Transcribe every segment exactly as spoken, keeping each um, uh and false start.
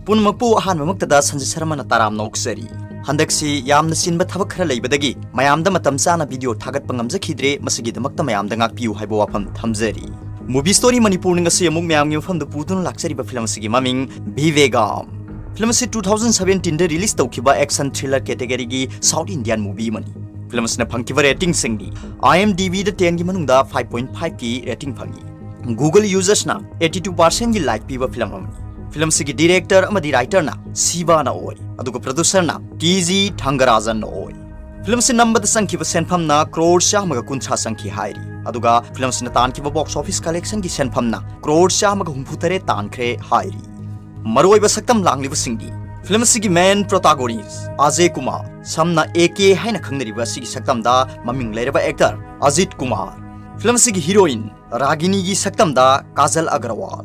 ꯄꯨꯝꯅꯃꯛꯄꯨ ꯑꯍꯥꯟꯕꯃꯛꯇꯗ ꯁꯟꯖꯤꯠ ꯁꯔꯃꯅ ꯇꯔꯥꯝꯅ ꯑꯣꯛꯆꯔꯤ꯫ ꯍꯟꯗꯛꯁꯤ ꯌꯥꯝꯅ ꯆꯤꯟꯕ ꯊꯕꯛ ꯈꯔ ꯂꯩꯕꯗꯒꯤ ꯃꯌꯥꯝꯗ ꯃꯇꯝ ꯆꯥꯅ ꯚꯤꯗꯤꯑꯣ ꯊꯥꯒꯠꯄ ꯉꯝꯖꯈꯤꯗ꯭ꯔꯦ, ꯃꯁꯤꯒꯤꯗꯃꯛꯇ ꯃꯌꯥꯝꯗ ꯉꯥꯛꯄꯤꯌꯨ ꯍꯥꯏꯕ ꯋꯥꯐꯝ ꯊꯝꯖꯔꯤ꯫ ꯃꯨꯚꯤ ꯁ꯭ꯇꯣꯔꯤ ꯃꯅꯤꯄꯨꯔꯅ ꯉꯁꯤ ꯑꯃꯨꯛ ꯃꯌꯥꯝꯒꯤ ꯃꯐꯝꯗ ꯄꯨꯗꯨꯅ ꯂꯥꯛꯆꯔꯤꯕ ꯐꯤꯂꯝ ꯑꯁꯤꯒꯤ ꯃꯃꯤꯡ ꯚꯤꯚꯦꯒꯥꯝ꯫ ꯐꯤꯂꯝ ꯑꯁꯤ two thousand seventeenꯗ ꯔꯤꯂꯤꯖ ꯇꯧꯈꯤꯕ ꯑꯦꯛꯁꯟ ꯊ꯭ꯔꯤꯂꯔ ꯀꯦꯇꯦꯒꯣꯔꯤꯒꯤ ꯁꯥꯎꯠ ꯏꯟꯗꯤꯌꯥꯟ ꯃꯨꯚꯤ ꯑꯃꯅꯤ꯫ ꯐꯤꯂꯝ ꯑꯁꯤꯅ ꯐꯪꯈꯤꯕ ꯔꯦꯇꯤꯡꯁꯤꯡꯗꯤ IMDbꯗ tenꯒꯤ ꯃꯅꯨꯡꯗ five point fiveꯀꯤ ꯔꯦꯇꯤꯡ ꯐꯪꯉꯤ꯫ Google usersꯅ eighty two percentꯒꯤ ꯂꯥꯏꯛ ꯄꯤꯕ ꯐꯤꯂꯝ ꯑꯃꯅꯤ꯫ ꯐꯤꯂꯝ ꯑꯁꯤꯒꯤ ꯗꯤꯔꯦꯛꯇꯔ ꯑꯃꯗꯤ ꯔꯥꯏꯇꯔꯅ ꯁꯤꯕꯥꯅ ꯑꯣꯏ, ꯑꯗꯨꯒ ꯄ꯭ꯔꯣꯗ꯭ꯌꯨꯁꯔꯅ ꯇꯤ ꯖꯤ ꯊꯥꯡꯒꯔꯥꯖꯟꯅ ꯑꯣꯏ꯫ ꯐꯤꯂꯝ ꯑꯁꯤ ꯅꯝꯕꯗ ꯆꯪꯈꯤꯕ ꯁꯦꯟꯐꯝꯅ ꯀ꯭ꯔꯣꯔ ꯆꯥꯝꯃꯒ ꯀꯨꯟꯊ꯭ꯔꯥ ꯆꯪꯈꯤ ꯍꯥꯏꯔꯤ, ꯑꯗꯨꯒ ꯐꯤꯂꯝ ꯑꯁꯤꯅ ꯇꯥꯟꯈꯤꯕ ꯕꯣꯛꯁ ꯑꯣꯐꯤꯁ ꯀꯂꯦꯛꯁꯟꯒꯤ ꯁꯦꯟꯐꯝꯅ ꯀ꯭ꯔꯣꯔ ꯆꯥꯝꯃꯒ ꯍꯨꯝꯐꯨ ꯇꯔꯦꯠ ꯇꯥꯟꯈ꯭ꯔꯦ ꯍꯥꯏꯔꯤ꯫ ꯃꯔꯨꯑꯣꯏꯕ ꯁꯛꯇꯝ ꯂꯥꯡꯂꯤꯕꯁꯤꯡꯗꯤ ꯐꯤꯂꯝ ꯑꯁꯤꯒꯤ ꯃꯦꯟ ꯄ꯭ꯔꯣꯇꯥꯒꯣꯅꯤꯁ ꯑꯖꯦ ꯀꯨꯃꯥꯔ, ꯁꯝꯅ ꯑꯦ ꯀꯦ ꯍꯥꯏꯅ ꯈꯪꯅꯔꯤꯕ ꯑꯁꯤꯒꯤ ꯁꯛꯇꯝꯗ ꯃꯃꯤꯡ ꯂꯩꯔꯕ ꯑꯦꯛꯇꯔ ꯑꯖꯤꯠ ꯀꯨꯃꯥꯔ, ꯐꯤꯂꯝ ꯑꯁꯤꯒꯤ ꯍꯤꯔꯣꯏꯟ ꯔꯥꯒꯤꯅꯤꯒꯤ ꯁꯛꯇꯝꯗ ꯀꯥꯖꯜ ꯑꯒꯔꯋꯥꯜ,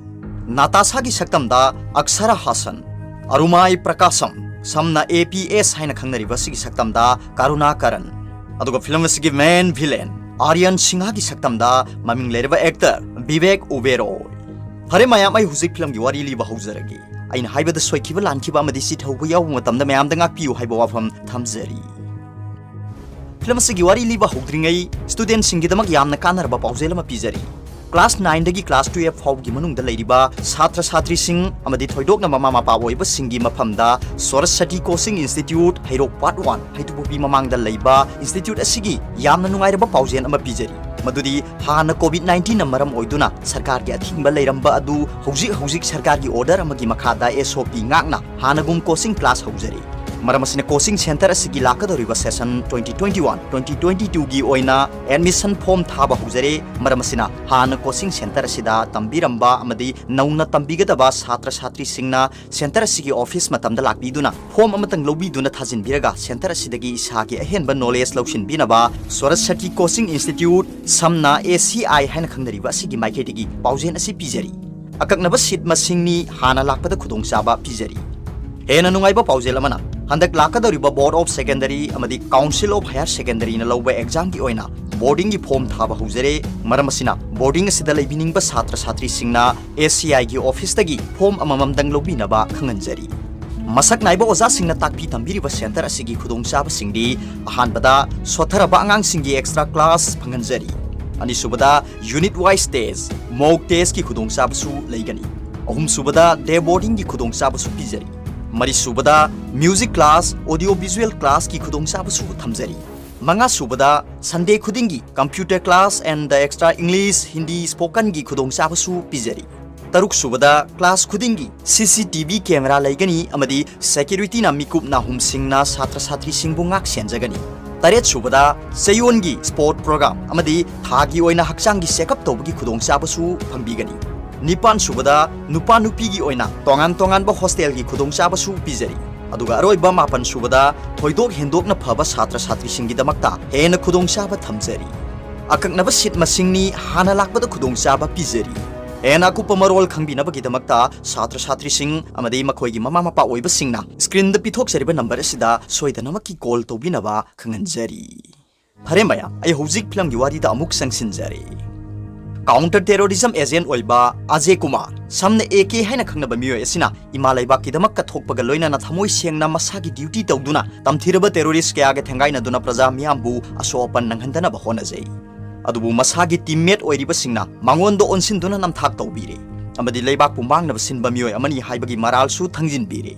ꯅꯥꯇꯥꯁꯥꯒꯤ ꯁꯛꯇꯝꯗ ꯑꯛꯁꯔꯥ ꯍꯥꯁꯟ, ꯑꯔꯨꯃꯥꯏ ꯄ꯭ꯔꯀꯥꯁꯝ, ꯁꯝꯅ ꯑꯦ ꯄꯤ ꯑꯦꯁ ꯍꯥꯏꯅ ꯈꯪꯅꯔꯤꯕ ꯑꯁꯤꯒꯤ ꯁꯛꯇꯝꯗ ꯀꯔꯨꯅꯥ ꯀꯔꯟ, ꯑꯗꯨꯒ ꯐꯤꯂꯝ ꯑꯁꯤꯒꯤ ꯃꯦꯟ ꯚꯤꯂꯦꯟ ꯑꯥꯔꯌꯟ ꯁꯤꯡꯍꯥꯒꯤ ꯁꯛꯇꯝꯗ ꯃꯃꯤꯡ ꯂꯩꯔꯕ ꯑꯦꯛꯇꯔ ꯕꯤꯕꯦꯛ ꯎꯕꯦꯔꯣꯏ꯫ ꯐꯔꯦ ꯃꯌꯥꯝ, ꯑꯩ ꯍꯧꯖꯤꯛ ꯐꯤꯂꯝꯒꯤ ꯋꯥꯔꯤ ꯂꯤꯕ ꯍꯧꯖꯔꯒꯦ꯫ ꯑꯩꯅ ꯍꯥꯏꯕꯗ ꯁꯣꯏꯈꯤꯕ ꯂꯥꯟꯈꯤꯕ ꯑꯃꯗꯤ ꯆꯤꯊꯍꯧꯕ ꯌꯥꯎꯕ ꯃꯇꯝꯗ ꯃꯌꯥꯝꯗ ꯉꯥꯛꯄꯤꯌꯨ ꯍꯥꯏꯕ ꯋꯥꯐꯝ ꯊꯝꯖꯔꯤ꯫ ꯐꯤꯂꯝ ꯑꯁꯤꯒꯤ ꯋꯥꯔꯤ ꯂꯤꯕ ꯍꯧꯗ꯭ꯔꯤꯉꯩ ꯁ꯭ꯇꯨꯗꯦꯟꯠꯁꯤꯡꯒꯤꯗꯃꯛ ꯌꯥꯝꯅ ꯀꯥꯟꯅꯔꯕ ꯄꯥꯎꯖꯦꯜ ꯑꯃ ꯄꯤꯖꯔꯤ꯫ ꯀ꯭ꯂꯥꯁ ꯅꯥꯏꯟꯗꯒꯤ ꯀ꯭ꯂꯥꯁ ꯇꯨꯌꯦꯜꯐ ꯐꯥꯎꯕꯒꯤ ꯃꯅꯨꯡꯗ ꯂꯩꯔꯤꯕ ꯁꯥꯇ꯭ꯔ ꯁꯥꯇ꯭ꯔꯤꯁꯤꯡ ꯑꯃꯗꯤ ꯊꯣꯏꯗꯣꯛꯅ ꯃꯃꯥ ꯃꯄꯥ ꯑꯣꯏꯕꯁꯤꯡꯒꯤ ꯃꯐꯝꯗ ꯁꯣꯔꯁꯇꯤ ꯀꯣꯆꯤꯡ ꯏꯟꯁꯇꯤꯇ꯭ꯌꯨꯠ ꯍꯩꯔꯣꯛ ꯄꯥꯔꯠ ꯋꯥꯟ ꯍꯩꯇꯨꯄꯣꯛꯄꯤ ꯃꯃꯥꯡꯗ ꯂꯩꯕ ꯏꯟꯁꯇꯤꯇ꯭ꯌꯨꯠ ꯑꯁꯤꯒꯤ ꯌꯥꯝꯅ ꯅꯨꯡꯉꯥꯏꯔꯕ ꯄꯥꯎꯖꯦꯜ ꯑꯃ ꯄꯤꯖꯔꯤ꯫ ꯃꯗꯨꯗꯤ ꯍꯥꯟꯅ ꯀꯣꯚꯤꯗ ꯅꯥꯏꯟꯇꯤꯟꯅ ꯃꯔꯝ ꯑꯣꯏꯗꯨꯅ ꯁꯔꯀꯥꯔꯒꯤ ꯑꯊꯤꯡꯕ ꯂꯩꯔꯝꯕ ꯑꯗꯨ ꯍꯧꯖꯤꯛ ꯍꯧꯖꯤꯛ ꯁꯔꯀꯥꯔꯒꯤ ꯑꯣꯔꯗꯔ ꯑꯃꯒꯤ ꯃꯈꯥꯗ ꯑꯦꯁ ꯑꯣ ꯄꯤ ꯉꯥꯛꯅ ꯍꯥꯟꯅꯒꯨꯝ ꯀꯣꯆꯤꯡ ꯀ꯭ꯂꯥꯁ ꯍꯧꯖꯔꯤ꯫ ꯃꯔꯝ ꯑꯁꯤꯅ ꯀꯣꯆꯤꯡ ꯁꯦꯟꯇꯔ ꯑꯁꯤꯒꯤ ꯂꯥꯛꯀꯗꯧꯔꯤꯕ session twenty twenty one twenty twenty twoꯒꯤ ꯑꯣꯏꯅ ꯑꯦꯗꯃꯤꯁꯟ ꯐꯣꯔꯝ ꯊꯥꯕ ꯍꯧꯖꯔꯦ꯫ ꯃꯔꯝ ꯑꯁꯤꯅ ꯍꯥꯟꯅ ꯀꯣꯆꯤꯡ ꯁꯦꯟꯇꯔ ꯑꯁꯤꯗ ꯇꯝꯕꯤꯔꯝꯕ ꯑꯃꯗꯤ ꯅꯧꯅ ꯇꯝꯕꯤꯒꯗꯕ ꯁꯥꯇ꯭ꯔ ꯁꯥꯇ꯭ꯔꯤꯁꯤꯡꯅ ꯁꯦꯟꯇꯔ ꯑꯁꯤꯒꯤ ꯑꯣꯐꯤꯁ ꯃꯇꯝꯗ ꯂꯥꯛꯄꯤꯗꯨꯅ ꯐꯣꯔꯝ ꯑꯃꯇꯪ ꯂꯧꯕꯤꯗꯨꯅ ꯊꯥꯖꯤꯟꯕꯤꯔꯒ ꯁꯦꯟꯇꯔ ꯑꯁꯤꯗꯒꯤ ꯏꯁꯥꯒꯤ ꯑꯍꯦꯟꯕ ꯅꯣꯂꯦꯖ ꯂꯧꯁꯤꯟꯕꯤꯅꯕ ꯁꯣꯔꯁꯇꯤ ꯀꯣꯆꯤꯡ ꯏꯟꯁꯇꯤꯇ꯭ꯌꯨꯠ, ꯁꯝꯅ ꯑꯦ ꯁꯤ ꯑꯥꯏ ꯍꯥꯏꯅ ꯈꯪꯅꯔꯤꯕ ꯑꯁꯤꯒꯤ ꯃꯥꯏꯀꯩꯗꯒꯤ ꯄꯥꯎꯖꯦꯜ ꯑꯁꯤ ꯄꯤꯖꯔꯤ꯫ ꯑꯀꯛꯅꯕ ꯁꯤꯠ ꯃꯁꯤꯡꯅꯤ ꯍꯥꯟꯅ ꯂꯥꯛꯄꯗ ꯈꯨꯗꯣꯡꯆꯥꯕ ꯄꯤꯖꯔꯤ꯫ ꯍꯦꯟꯅ ꯅꯨꯡꯉꯥꯏꯕ ꯄꯥꯎꯖꯦꯜ ꯑꯃꯅ, ꯍꯟꯗꯛ ꯂꯥꯛꯀꯗꯧꯔꯤꯕ Board of Secondary ꯑꯃꯗꯤ Council of Higher Secondaryꯅ ꯂꯧꯕ examꯒꯤ ꯑꯣꯏꯅ boardingꯒꯤ form ꯊꯥꯕ ꯍꯧꯖꯔꯦ꯫ ꯃꯔꯝ ꯑꯁꯤꯅ boarding ꯑꯁꯤꯗ ꯂꯩꯕꯤꯅꯤꯡꯕ ꯁꯥꯇ꯭ꯔ ꯁꯥꯇ꯭ꯔꯤꯁꯤꯡꯅ ACIꯒꯤ officeꯇꯒꯤ form ꯑꯃꯃꯝꯗꯪ ꯂꯧꯕꯤꯅꯕ ꯈꯪꯍꯟꯖꯔꯤ꯫ ꯃꯁꯛ ꯅꯥꯏꯕ ꯑꯣꯖꯥꯁꯤꯡꯅ ꯇꯥꯛꯄꯤ ꯇꯝꯕꯤꯔꯤꯕ centre ꯑꯁꯤꯒꯤ ꯈꯨꯗꯣꯡꯆꯥꯕꯁꯤꯡꯗꯤ ꯑꯍꯥꯟꯕꯗ ꯁꯣꯠꯊꯔꯕ ꯑꯉꯥꯡꯁꯤꯡꯒꯤ extra class ꯐꯪꯍꯟꯖꯔꯤ꯫ ꯑꯅꯤꯁꯨꯕꯗ unit wise test, mock testꯀꯤ ꯈꯨꯗꯣꯡꯆꯥꯕꯁꯨ ꯂꯩꯒꯅꯤ꯫ ꯑꯍꯨꯝꯁꯨꯕꯗ day boardingꯒꯤ ꯈꯨꯗꯣꯡꯆꯥꯕꯁꯨ ꯄꯤꯖꯔꯤ꯫ ꯃꯔꯤꯁꯨꯕꯗ music class, audio visual classꯀꯤ ꯈꯨꯗꯣꯡꯆꯥꯕꯁꯨ ꯊꯝꯖꯔꯤ꯫ ꯃꯉꯥꯁꯨꯕꯗ Sunday ꯈꯨꯗꯤꯡꯒꯤ computer class and the extra English, Hindi spokenꯒꯤ ꯈꯨꯗꯣꯡꯆꯥꯕꯁꯨ ꯄꯤꯖꯔꯤ꯫ ꯇꯔꯨꯛꯁꯨꯕꯗ class ꯈꯨꯗꯤꯡꯒꯤ CCTV camera ꯂꯩꯒꯅꯤ ꯑꯃꯗꯤ securityꯅ ꯃꯤꯀꯨꯞ ꯅꯥꯍꯨꯝꯁꯤꯡꯅ ꯁꯥꯇ꯭ꯔ ꯁꯥꯇ꯭ꯔꯤꯁꯤꯡꯕꯨ ꯉꯥꯛ ꯁꯦꯟꯖꯒꯅꯤ꯫ ꯇꯔꯦꯠꯁꯨꯕꯗ ꯆꯌꯣꯜꯒꯤ sport program ꯑꯃꯗꯤ ꯊꯥꯒꯤ ꯑꯣꯏꯅ ꯍꯛꯆꯥꯡꯒꯤ checkup ꯇꯧꯕꯒꯤ ꯈꯨꯗꯣꯡꯆꯥꯕꯁꯨ ꯐꯪꯕꯤꯒꯅꯤ꯫ ꯅꯤꯄꯥꯟꯁꯨꯕꯗ ꯅꯨꯄꯥ ꯅꯨꯄꯤꯒꯤ ꯑꯣꯏꯅ ꯇꯣꯉꯥꯟ ꯇꯣꯉꯥꯟꯕ hostelꯒꯤ ꯈꯨꯗꯣꯡꯆꯥꯕꯁꯨ ꯄꯤꯖꯔꯤ꯫ ꯑꯗꯨꯒ ꯑꯔꯣꯏꯕ ꯃꯥꯄꯟꯁꯨꯕꯗ ꯊꯣꯏꯗꯣꯛ ꯍꯦꯟꯗꯣꯛꯅ ꯐꯕ ꯁꯥꯇ꯭ꯔ ꯁꯥꯇ꯭ꯔꯤꯁꯤꯡꯒꯤꯗꯃꯛꯇ ꯍꯦꯟꯅ ꯈꯨꯗꯣꯡꯆꯥꯕ ꯊꯝꯖꯔꯤ꯫ ꯑꯀꯛꯅꯕ seat ꯃꯁꯤꯡꯅꯤ ꯍꯥꯟꯅ ꯂꯥꯛꯄꯗ ꯈꯨꯗꯣꯡꯆꯥꯕ ꯄꯤꯖꯔꯤ꯫ ꯍꯦꯟꯅ ꯑꯀꯨꯞꯄ ꯃꯔꯣꯜ ꯈꯪꯕꯤꯅꯕꯒꯤꯗꯃꯛꯇ ꯁꯥꯇ꯭ꯔ ꯁꯥꯇ꯭ꯔꯤꯁꯤꯡ ꯑꯃꯗꯤ ꯃꯈꯣꯏꯒꯤ ꯃꯃꯥ ꯃꯄꯥ ꯑꯣꯏꯕꯁꯤꯡꯅ screenꯗ ꯄꯤꯊꯣꯛꯆꯔꯤꯕ number ꯑꯁꯤꯗ ꯁꯣꯏꯗꯅꯃꯛꯀꯤ call ꯇꯧꯕꯤꯅꯕ ꯈꯪꯍꯟꯖꯔꯤ꯫ ꯐꯔꯦ ꯃꯌꯥꯝ, ꯑꯩ ꯍꯧꯖꯤꯛ ꯐꯤꯂꯝꯒꯤ ꯋꯥꯔꯤꯗ ꯑꯃꯨꯛ ꯆꯪꯁꯤꯟꯖꯔꯦ꯫ Counter terrorism agent ꯑꯣꯏꯕ ꯑꯖꯦ ꯀꯨꯃꯥꯔ, ꯁꯝꯅ AK ꯍꯥꯏꯅ ꯈꯪꯅꯕ ꯃꯤꯑꯣꯏ ꯑꯁꯤꯅ ꯏꯃꯥ ꯂꯩꯕꯥꯛꯀꯤꯗꯃꯛ ꯀꯠꯊꯣꯛꯄꯒ ꯂꯣꯏꯅꯅ ꯊꯃꯣꯏ ꯁꯦꯡꯅ ꯃꯁꯥꯒꯤ duty ꯇꯧꯗꯨꯅ ꯇꯝꯊꯤꯔꯕ terrorist ꯀꯌꯥꯒ ꯊꯦꯡꯒꯥꯏꯅꯗꯨꯅ ꯄ꯭ꯔꯖꯥ ꯃꯤꯌꯥꯝꯕꯨ ꯑꯁꯣꯛ ꯑꯄꯟ ꯅꯪꯍꯟꯗꯅꯕ ꯍꯣꯠꯅꯖꯩ꯫ ꯑꯗꯨꯕꯨ ꯃꯁꯥꯒꯤ teammate ꯑꯣꯏꯔꯤꯕꯁꯤꯡꯅ ꯃꯉꯣꯟꯗ ꯑꯣꯟꯁꯤꯟꯗꯨꯅ ꯅꯝꯊꯥꯛ ꯇꯧꯕꯤꯔꯦ ꯑꯃꯗꯤ ꯂꯩꯕꯥꯛꯄꯨ ꯃꯥꯡꯅꯕ ꯁꯤꯟꯕ ꯃꯤꯑꯣꯏ ꯑꯃꯅꯤ ꯍꯥꯏꯕꯒꯤ ꯃꯔꯥꯜꯁꯨ ꯊꯥꯡꯖꯤꯟꯕꯤꯔꯦ꯫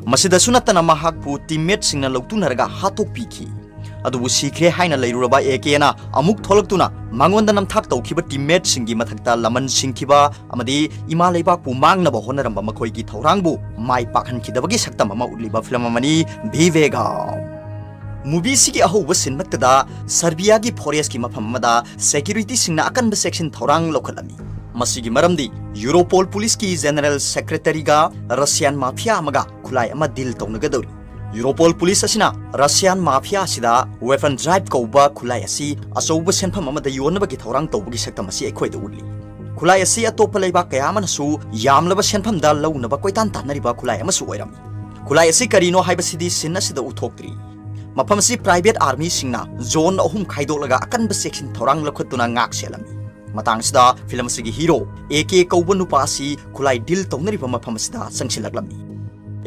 ꯃꯁꯤꯗꯁꯨ ꯅꯠꯇꯅ ꯃꯍꯥꯛꯄꯨ teammateꯁꯤꯡꯅ ꯂꯧꯇꯨꯅꯔꯒ ꯍꯥꯠꯇꯣꯛꯄꯤꯈꯤ꯫ ꯑꯗꯨꯕꯨ ꯁꯤꯈ꯭ꯔꯦ ꯍꯥꯏꯅ ꯂꯩꯔꯨꯔꯕ AKꯅ ꯑꯃꯨꯛ ꯊꯣꯛꯂꯛꯇꯨꯅ ꯃꯉꯣꯟꯗ ꯅꯝꯊꯥꯛ ꯇꯧꯈꯤꯕ teammateꯁꯤꯡꯒꯤ ꯃꯊꯛꯇ ꯂꯃꯟ ꯁꯤꯡꯈꯤꯕ ꯑꯃꯗꯤ ꯏꯃꯥ ꯂꯩꯕꯥꯛꯄꯨ ꯃꯥꯡꯅꯕ ꯍꯣꯠꯅꯔꯝꯕ ꯃꯈꯣꯏꯒꯤ ꯊꯧꯔꯥꯡꯕꯨ ꯃꯥꯏ ꯄꯥꯛꯍꯟꯈꯤꯗꯕꯒꯤ ꯁꯛꯇꯝ ꯑꯃ ꯎꯠꯂꯤꯕ ꯐꯤꯂꯝ ꯑꯃꯅꯤ ꯚꯤꯚꯦꯒꯝ꯫ Movieꯁꯤꯒꯤ ꯑꯍꯧꯕ sceneꯃꯛꯇꯗ ꯁꯔꯕꯤꯌꯥꯒꯤ forestꯀꯤ ꯃꯐꯝ ꯑꯃꯗ securityꯁꯤꯡꯅ ꯑꯀꯟꯕ ꯆꯦꯛꯁꯤꯟ ꯊꯧꯔꯥꯡ ꯂꯧꯈꯠꯂꯝꯃꯤ꯫ ꯃꯁꯤꯒꯤ ꯃꯔꯝꯗꯤ Europol policeꯀꯤ general secretaryꯒ Russian mafia ꯑꯃꯒ ꯈꯨꯠꯂꯥꯏ ꯑꯃ deal ꯇꯧꯅꯒꯗꯧꯔꯤ꯫ Europol police ꯑꯁꯤꯅ Russian mafia ꯑꯁꯤꯗ Waffen Drive ꯀꯧꯕ ꯈꯨꯠꯂꯥꯏ ꯑꯁꯤ ꯑꯆꯧꯕ ꯁꯦꯟꯐꯝ ꯑꯃꯗ ꯌꯣꯟꯅꯕꯒꯤ ꯊꯧꯔꯥꯡ ꯇꯧꯕꯒꯤ ꯁꯛꯇꯝ ꯑꯁꯤ ꯑꯩꯈꯣꯏꯗ ꯎꯠꯂꯤ꯫ ꯈꯨꯠꯂꯥꯏ ꯑꯁꯤ ꯑꯇꯣꯞꯄ ꯂꯩꯕꯥꯛ ꯀꯌꯥ ꯑꯃꯅꯁꯨ ꯌꯥꯝꯂꯕ ꯁꯦꯟꯐꯝꯗ ꯂꯧꯅꯕ ꯀꯣꯏꯇꯥꯟ ꯇꯥꯟꯅꯔꯤꯕ ꯈꯨꯠꯂꯥꯏ ꯑꯃꯁꯨ ꯑꯣꯏꯔꯝꯃꯤ꯫ ꯈꯨꯠꯂꯥꯏ ꯑꯁꯤ ꯀꯔꯤꯅꯣ ꯍꯥꯏꯕꯁꯤꯗꯤ scene ꯑꯁꯤꯗ ꯎꯠꯊꯣꯛꯇ꯭ꯔꯤ꯫ ꯃꯐꯝ ꯑꯁꯤ private armyꯁꯤꯡꯅ zone ꯑꯍꯨꯝ ꯈꯥꯏꯗꯣꯛꯂꯒ ꯑꯀꯟꯕ ꯆꯦꯛꯁꯤꯟ ꯊꯧꯔꯥꯡ ꯂꯧꯈꯠꯇꯨꯅ ꯉꯥꯛ ꯁꯦꯜꯂꯝꯃꯤ꯫ ꯃꯇꯥꯡ ꯑꯁꯤꯗ film ꯑꯁꯤꯒꯤ hero A K ꯀꯧꯕ ꯅꯨꯄꯥ ꯑꯁꯤ ꯈꯨꯠꯂꯥꯏ deal ꯇꯧꯅꯔꯤꯕ ꯃꯐꯝ ꯑꯁꯤꯗ ꯆꯪꯁꯤꯜꯂꯛꯂꯝꯃꯤ꯫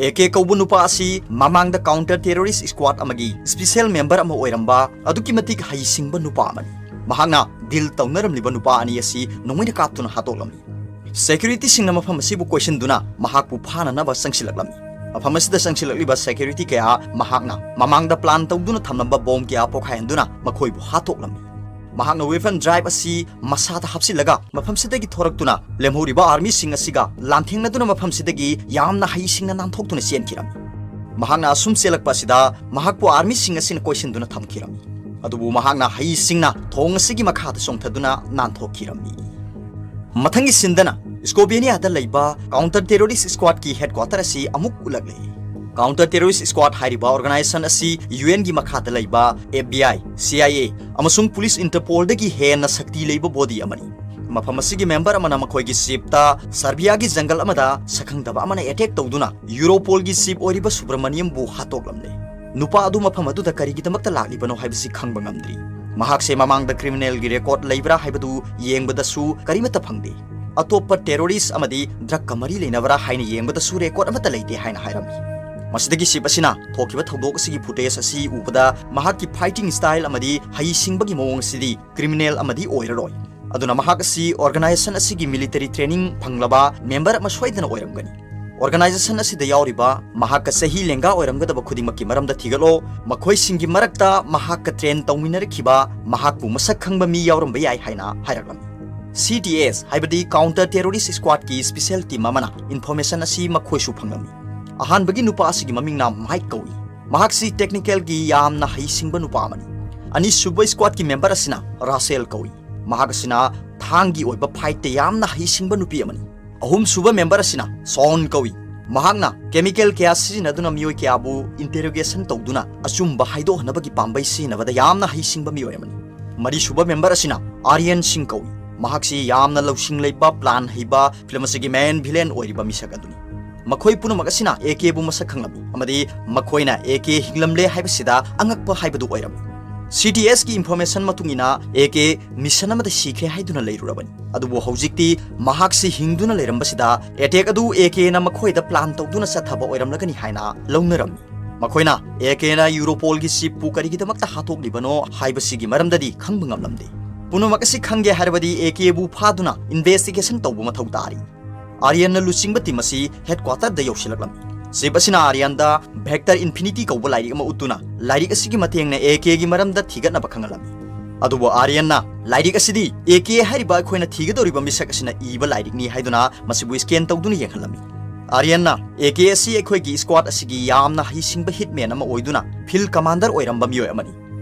A K ꯀꯧꯕ ꯅꯨꯄꯥ ꯑꯁꯤ ꯃꯃꯥꯡꯗ counter terrorist squad ꯑꯃꯒꯤ special member ꯑꯃ ꯑꯣꯏꯔꯝꯕ, ꯑꯗꯨꯛꯀꯤ ꯃꯇꯤꯛ ꯍꯩꯁꯤꯡꯕ ꯅꯨꯄꯥ ꯑꯃꯅꯤ꯫ ꯃꯍꯥꯛꯅ deal ꯇꯧꯅꯔꯝꯂꯤꯕ ꯅꯨꯄꯥ ꯑꯅꯤ ꯑꯁꯤ ꯅꯣꯡꯃꯩꯅ ꯀꯥꯞꯇꯨꯅ ꯍꯥꯠꯇꯣꯛꯂꯝꯃꯤ꯫ Securityꯁꯤꯡꯅ ꯃꯐꯝ ꯑꯁꯤꯕꯨ ꯀꯣꯏꯁꯤꯟꯗꯨꯅ ꯃꯍꯥꯛꯄꯨ ꯐꯥꯅꯅꯕ ꯆꯪꯁꯤꯜꯂꯛꯂꯝꯃꯤ꯫ ꯃꯐꯝ ꯑꯁꯤꯗ ꯆꯪꯁꯤꯜꯂꯛꯂꯤꯕ security ꯀꯌꯥ ꯃꯍꯥꯛꯅ ꯃꯃꯥꯡꯗ plan ꯇꯧꯗꯨꯅ ꯊꯝꯂꯝꯕ bomb ꯀꯌꯥ ꯄꯣꯈꯥꯏꯍꯟꯗꯨꯅ ꯃꯈꯣꯏꯕꯨ ꯍꯥꯠꯇꯣꯛꯂꯝꯃꯤ꯫ ꯃꯍꯥꯛꯅ weapon drive ꯑꯁꯤ ꯃꯁꯥꯗ ꯍꯥꯞꯆꯤꯜꯂꯒ ꯃꯐꯝꯁꯤꯗꯒꯤ ꯊꯣꯔꯛꯇꯨꯅ ꯂꯦꯝꯍꯧꯔꯤꯕ armyꯁꯤꯡ ꯑꯁꯤꯒ ꯂꯥꯟꯊꯦꯡꯅꯗꯨꯅ ꯃꯐꯝꯁꯤꯗꯒꯤ ꯌꯥꯝꯅ ꯍꯩꯁꯤꯡꯅ ꯅꯥꯟꯊꯣꯛꯇꯨꯅ ꯆꯦꯟꯈꯤꯔꯝꯃꯤ꯫ ꯃꯍꯥꯛꯅ ꯑꯁꯨꯝ ꯆꯦꯜꯂꯛꯄ ꯑꯁꯤꯗ ꯃꯍꯥꯛꯄꯨ armyꯁꯤꯡ ꯑꯁꯤꯅ ꯀꯣꯏꯁꯤꯟꯗꯨꯅ ꯊꯝꯈꯤꯔꯝꯃꯤ꯫ ꯑꯗꯨꯕꯨ ꯃꯍꯥꯛꯅ ꯍꯩꯁꯤꯡꯅ ꯊꯣꯡ ꯑꯁꯤꯒꯤ ꯃꯈꯥꯗ ꯆꯣꯡꯊꯗꯨꯅ ꯅꯥꯟꯊꯣꯛꯈꯤꯔꯝꯃꯤ꯫ ꯃꯊꯪꯒꯤ sceneꯗꯅ Sloveniaꯗ ꯂꯩꯕ counter terrorist squadꯀꯤ headquarter ꯑꯁꯤ ꯑꯃꯨꯛ ꯎꯠꯂꯛꯂꯦ꯫ Counter terrorist squad ꯍꯥꯏꯔꯤꯕ organization ꯑꯁꯤ UNꯒꯤ ꯃꯈꯥꯗ ꯂꯩꯕ FBI, CIA ꯑꯃꯁꯨꯡ police Interpolꯗꯒꯤ ꯍꯦꯟꯅ ꯁꯛꯇꯤ ꯂꯩꯕ body ꯑꯃꯅꯤ꯫ ꯃꯐꯝ ꯑꯁꯤꯒꯤ member ꯑꯃꯅ ꯃꯈꯣꯏꯒꯤ shipꯇ Serbiaꯒꯤ jungle ꯑꯃꯗ ꯁꯛꯈꯪꯗꯕ ꯑꯃꯅ attack ꯇꯧꯗꯨꯅ Europolꯒꯤ chief ꯑꯣꯏꯔꯤꯕ ꯁꯨꯕ꯭ꯔꯃꯅꯤꯌꯝꯕꯨ ꯍꯥꯠꯇꯣꯛꯂꯝꯂꯦ꯫ ꯅꯨꯄꯥ ꯑꯗꯨ ꯃꯐꯝ ꯑꯗꯨꯗ ꯀꯔꯤꯒꯤꯗꯃꯛꯇ ꯂꯥꯛꯂꯤꯕꯅꯣ ꯍꯥꯏꯕꯁꯤ ꯈꯪꯕ ꯉꯝꯗ꯭ꯔꯤ꯫ ꯃꯍꯥꯛꯁꯦ ꯃꯃꯥꯡꯗ criminalꯒꯤ record ꯂꯩꯕ꯭ꯔꯥ ꯍꯥꯏꯕꯗꯨ ꯌꯦꯡꯕꯗꯁꯨ ꯀꯔꯤꯃꯠꯇ ꯐꯪꯗꯦ꯫ ꯑꯇꯣꯞꯄ terrorist ꯑꯃꯗꯤ drugꯀ ꯃꯔꯤ ꯂꯩꯅꯕ꯭ꯔꯥ ꯍꯥꯏꯅ ꯌꯦꯡꯕꯗꯁꯨ record ꯑꯃꯠꯇ ꯂꯩꯇꯦ ꯍꯥꯏꯅ ꯍꯥꯏꯔꯝꯃꯤ꯫ ꯃꯁꯤꯗꯒꯤ chief ꯑꯁꯤꯅ ꯊꯣꯛꯈꯤꯕ ꯊꯧꯗꯣꯛ ꯑꯁꯤꯒꯤ footage ꯑꯁꯤ ꯎꯕꯗ ꯃꯍꯥꯛꯀꯤ fighting style ꯑꯃꯗꯤ ꯍꯩꯁꯤꯡꯕꯒꯤ ꯃꯑꯣꯡ ꯑꯁꯤꯗꯤ criminal ꯑꯃꯗꯤ ꯑꯣꯏꯔꯔꯣꯏ꯫ ꯑꯗꯨꯅ ꯃꯍꯥꯛ ꯑꯁꯤ organization ꯑꯁꯤꯒꯤ military training ꯐꯪꯂꯕ member ꯑꯃ ꯁꯣꯏꯗꯅ ꯑꯣꯏꯔꯝꯒꯅꯤ꯫ Organization ꯑꯁꯤꯗ ꯌꯥꯎꯔꯤꯕ ꯃꯍꯥꯛꯀ ꯆꯍꯤ ꯂꯦꯡꯒꯥ ꯑꯣꯏꯔꯝꯒꯗꯕ ꯈꯨꯗꯤꯡꯃꯛꯀꯤ ꯃꯔꯝꯗ ꯊꯤꯒꯠꯂꯣ, ꯃꯈꯣꯏꯁꯤꯡꯒꯤ ꯃꯔꯛꯇ ꯃꯍꯥꯛꯀ train ꯇꯧꯃꯤꯟꯅꯔꯛꯈꯤꯕ ꯃꯍꯥꯛꯄꯨ ꯃꯁꯛ ꯈꯪꯕ ꯃꯤ ꯌꯥꯎꯔꯝꯕ ꯌꯥꯏ ꯍꯥꯏꯅ ꯍꯥꯏꯔꯛꯂꯝꯃꯤ꯫ CTS ꯍꯥꯏꯕꯗꯤ counter terrorist squadꯀꯤ special team ꯑꯃꯅ information ꯑꯁꯤ ꯃꯈꯣꯏꯁꯨ ꯐꯪꯂꯝꯃꯤ꯫ ꯑꯍꯥꯟꯕꯒꯤ ꯅꯨꯄꯥ ꯑꯁꯤꯒꯤ ꯃꯃꯤꯡꯅ Mike ꯀꯧꯏ꯫ ꯃꯍꯥꯛꯁꯤ technicalꯒꯤ ꯌꯥꯝꯅ ꯍꯩꯁꯤꯡꯕ ꯅꯨꯄꯥ ꯑꯃꯅꯤ꯫ ꯑꯅꯤꯁꯨꯕ squadꯀꯤ member ꯑꯁꯤꯅ Russell ꯀꯧꯏ꯫ ꯃꯍꯥꯛ ꯑꯁꯤꯅ ꯊꯥꯡꯒꯤ ꯑꯣꯏꯕ fightꯇ ꯌꯥꯝꯅ ꯍꯩꯁꯤꯡꯕ ꯅꯨꯄꯤ ꯑꯃꯅꯤ꯫ ꯑꯍꯨꯝꯁꯨꯕ member ꯑꯁꯤꯅ Sean ꯀꯧꯏ꯫ ꯃꯍꯥꯛꯅ chemical ꯀꯌꯥ ꯁꯤꯖꯤꯟꯅꯗꯨꯅ ꯃꯤꯑꯣꯏ ꯀꯌꯥꯕꯨ interrogation ꯇꯧꯗꯨꯅ ꯑꯆꯨꯝꯕ ꯍꯥꯏꯗꯣꯛꯍꯟꯅꯕꯒꯤ ꯄꯥꯝꯕꯩ ꯁꯤꯖꯤꯟꯅꯕꯗ ꯌꯥꯝꯅ ꯍꯩꯁꯤꯡꯕ ꯃꯤꯑꯣꯏ ꯑꯃꯅꯤ꯫ ꯃꯔꯤꯁꯨꯕ member ꯑꯁꯤꯅ Aryan Singh ꯀꯧꯏ꯫ ꯃꯍꯥꯛꯁꯤ ꯌꯥꯝꯅ ꯂꯧꯁꯤꯡ ꯂꯩꯕ, plan ꯍꯩꯕ, film ꯑꯁꯤꯒꯤ main villain ꯑꯣꯏꯔꯤꯕ ꯃꯤꯁꯛ ꯑꯗꯨꯅꯤ꯫ ꯃꯈꯣꯏ ꯄꯨꯝꯅꯃꯛ ꯑꯁꯤꯅ ꯑꯦ ꯀꯦꯕꯨ ꯃꯁꯛ ꯈꯪꯂꯝꯃꯤ ꯑꯃꯗꯤ ꯃꯈꯣꯏꯅ ꯑꯦ ꯀꯦ ꯍꯤꯡꯂꯝꯂꯦ ꯍꯥꯏꯕꯁꯤꯗ ꯑꯉꯛꯄ ꯍꯥꯏꯕꯗꯨ ꯑꯣꯏꯔꯝꯃꯤ꯫ ꯁꯤ ꯇꯤ ꯑꯦꯁꯀꯤ information ꯃꯇꯨꯡ ꯏꯟꯅ, ꯑꯦ ꯀꯦ mission ꯑꯃꯗ ꯁꯤꯈ꯭ꯔꯦ ꯍꯥꯏꯗꯨꯅ ꯂꯩꯔꯨꯔꯕꯅꯤ꯫ ꯑꯗꯨꯕꯨ ꯍꯧꯖꯤꯛꯇꯤ ꯃꯍꯥꯛꯁꯤ ꯍꯤꯡꯗꯨꯅ ꯂꯩꯔꯝꯕꯁꯤꯗ, attack ꯑꯗꯨ ꯑꯦ ꯀꯦꯅ ꯃꯈꯣꯏꯗ plan ꯇꯧꯗꯨꯅ ꯆꯠꯊꯕ ꯑꯣꯏꯔꯝꯂꯒꯅꯤ ꯍꯥꯏꯅ ꯂꯧꯅꯔꯝꯃꯤ꯫ ꯃꯈꯣꯏꯅ ꯑꯦ ꯀꯦꯅ ꯌꯨꯔꯣꯄꯣꯜꯒꯤ chiefꯄꯨ ꯀꯔꯤꯒꯤꯗꯃꯛꯇ ꯍꯥꯠꯇꯣꯛꯂꯤꯕꯅꯣ ꯍꯥꯏꯕꯁꯤꯒꯤ ꯃꯔꯝꯗꯗꯤ ꯈꯪꯕ ꯉꯝꯂꯝꯗꯦ꯫ ꯄꯨꯝꯅꯃꯛ ꯑꯁꯤ ꯈꯪꯒꯦ ꯍꯥꯏꯔꯕꯗꯤ ꯑꯦ ꯀꯦꯕꯨ ꯐꯥꯗꯨꯅ investigation ꯇꯧꯕ ꯃꯊꯧ ꯇꯥꯔꯤ꯫ ꯑꯥꯔꯌꯟꯅ ꯂꯨꯆꯤꯡꯕ team ꯑꯁꯤ headquarterꯗ ꯌꯧꯁꯤꯜꯂꯛꯂꯝꯃꯤ꯫ Chief ꯑꯁꯤꯅ ꯑꯥꯔꯌꯟꯗ Vector Infinity ꯀꯧꯕ ꯂꯥꯏꯔꯤꯛ ꯑꯃ ꯎꯠꯇꯨꯅ, ꯂꯥꯏꯔꯤꯛ ꯑꯁꯤꯒꯤ ꯃꯇꯦꯡꯅ ꯑꯦ ꯀꯦꯒꯤ ꯃꯔꯝꯗ ꯊꯤꯒꯠꯅꯕ ꯈꯪꯍꯜꯂꯝꯃꯤ꯫ ꯑꯗꯨꯕꯨ ꯑꯥꯔꯌꯟꯅ ꯂꯥꯏꯔꯤꯛ ꯑꯁꯤꯗꯤ ꯑꯦ ꯀꯦ ꯍꯥꯏꯔꯤꯕ ꯑꯩꯈꯣꯏꯅ ꯊꯤꯒꯗꯧꯔꯤꯕ ꯃꯤꯁꯛ ꯑꯁꯤꯅ ꯏꯕ ꯂꯥꯏꯔꯤꯛꯅꯤ ꯍꯥꯏꯗꯨꯅ ꯃꯁꯤꯕꯨ scan ꯇꯧꯗꯨꯅ ꯌꯦꯡꯍꯜꯂꯝꯃꯤ꯫ ꯑꯥꯔꯌꯟꯅ ꯑꯦ ꯀꯦ ꯑꯁꯤ ꯑꯩꯈꯣꯏꯒꯤ squad ꯑꯁꯤꯒꯤ ꯌꯥꯝꯅ ꯍꯩꯁꯤꯡꯕ hitman ꯑꯃ ꯑꯣꯏꯗꯨꯅ field commander ꯑꯣꯏꯔꯝꯕ ꯃꯤꯑꯣꯏ ꯑꯃꯅꯤ꯫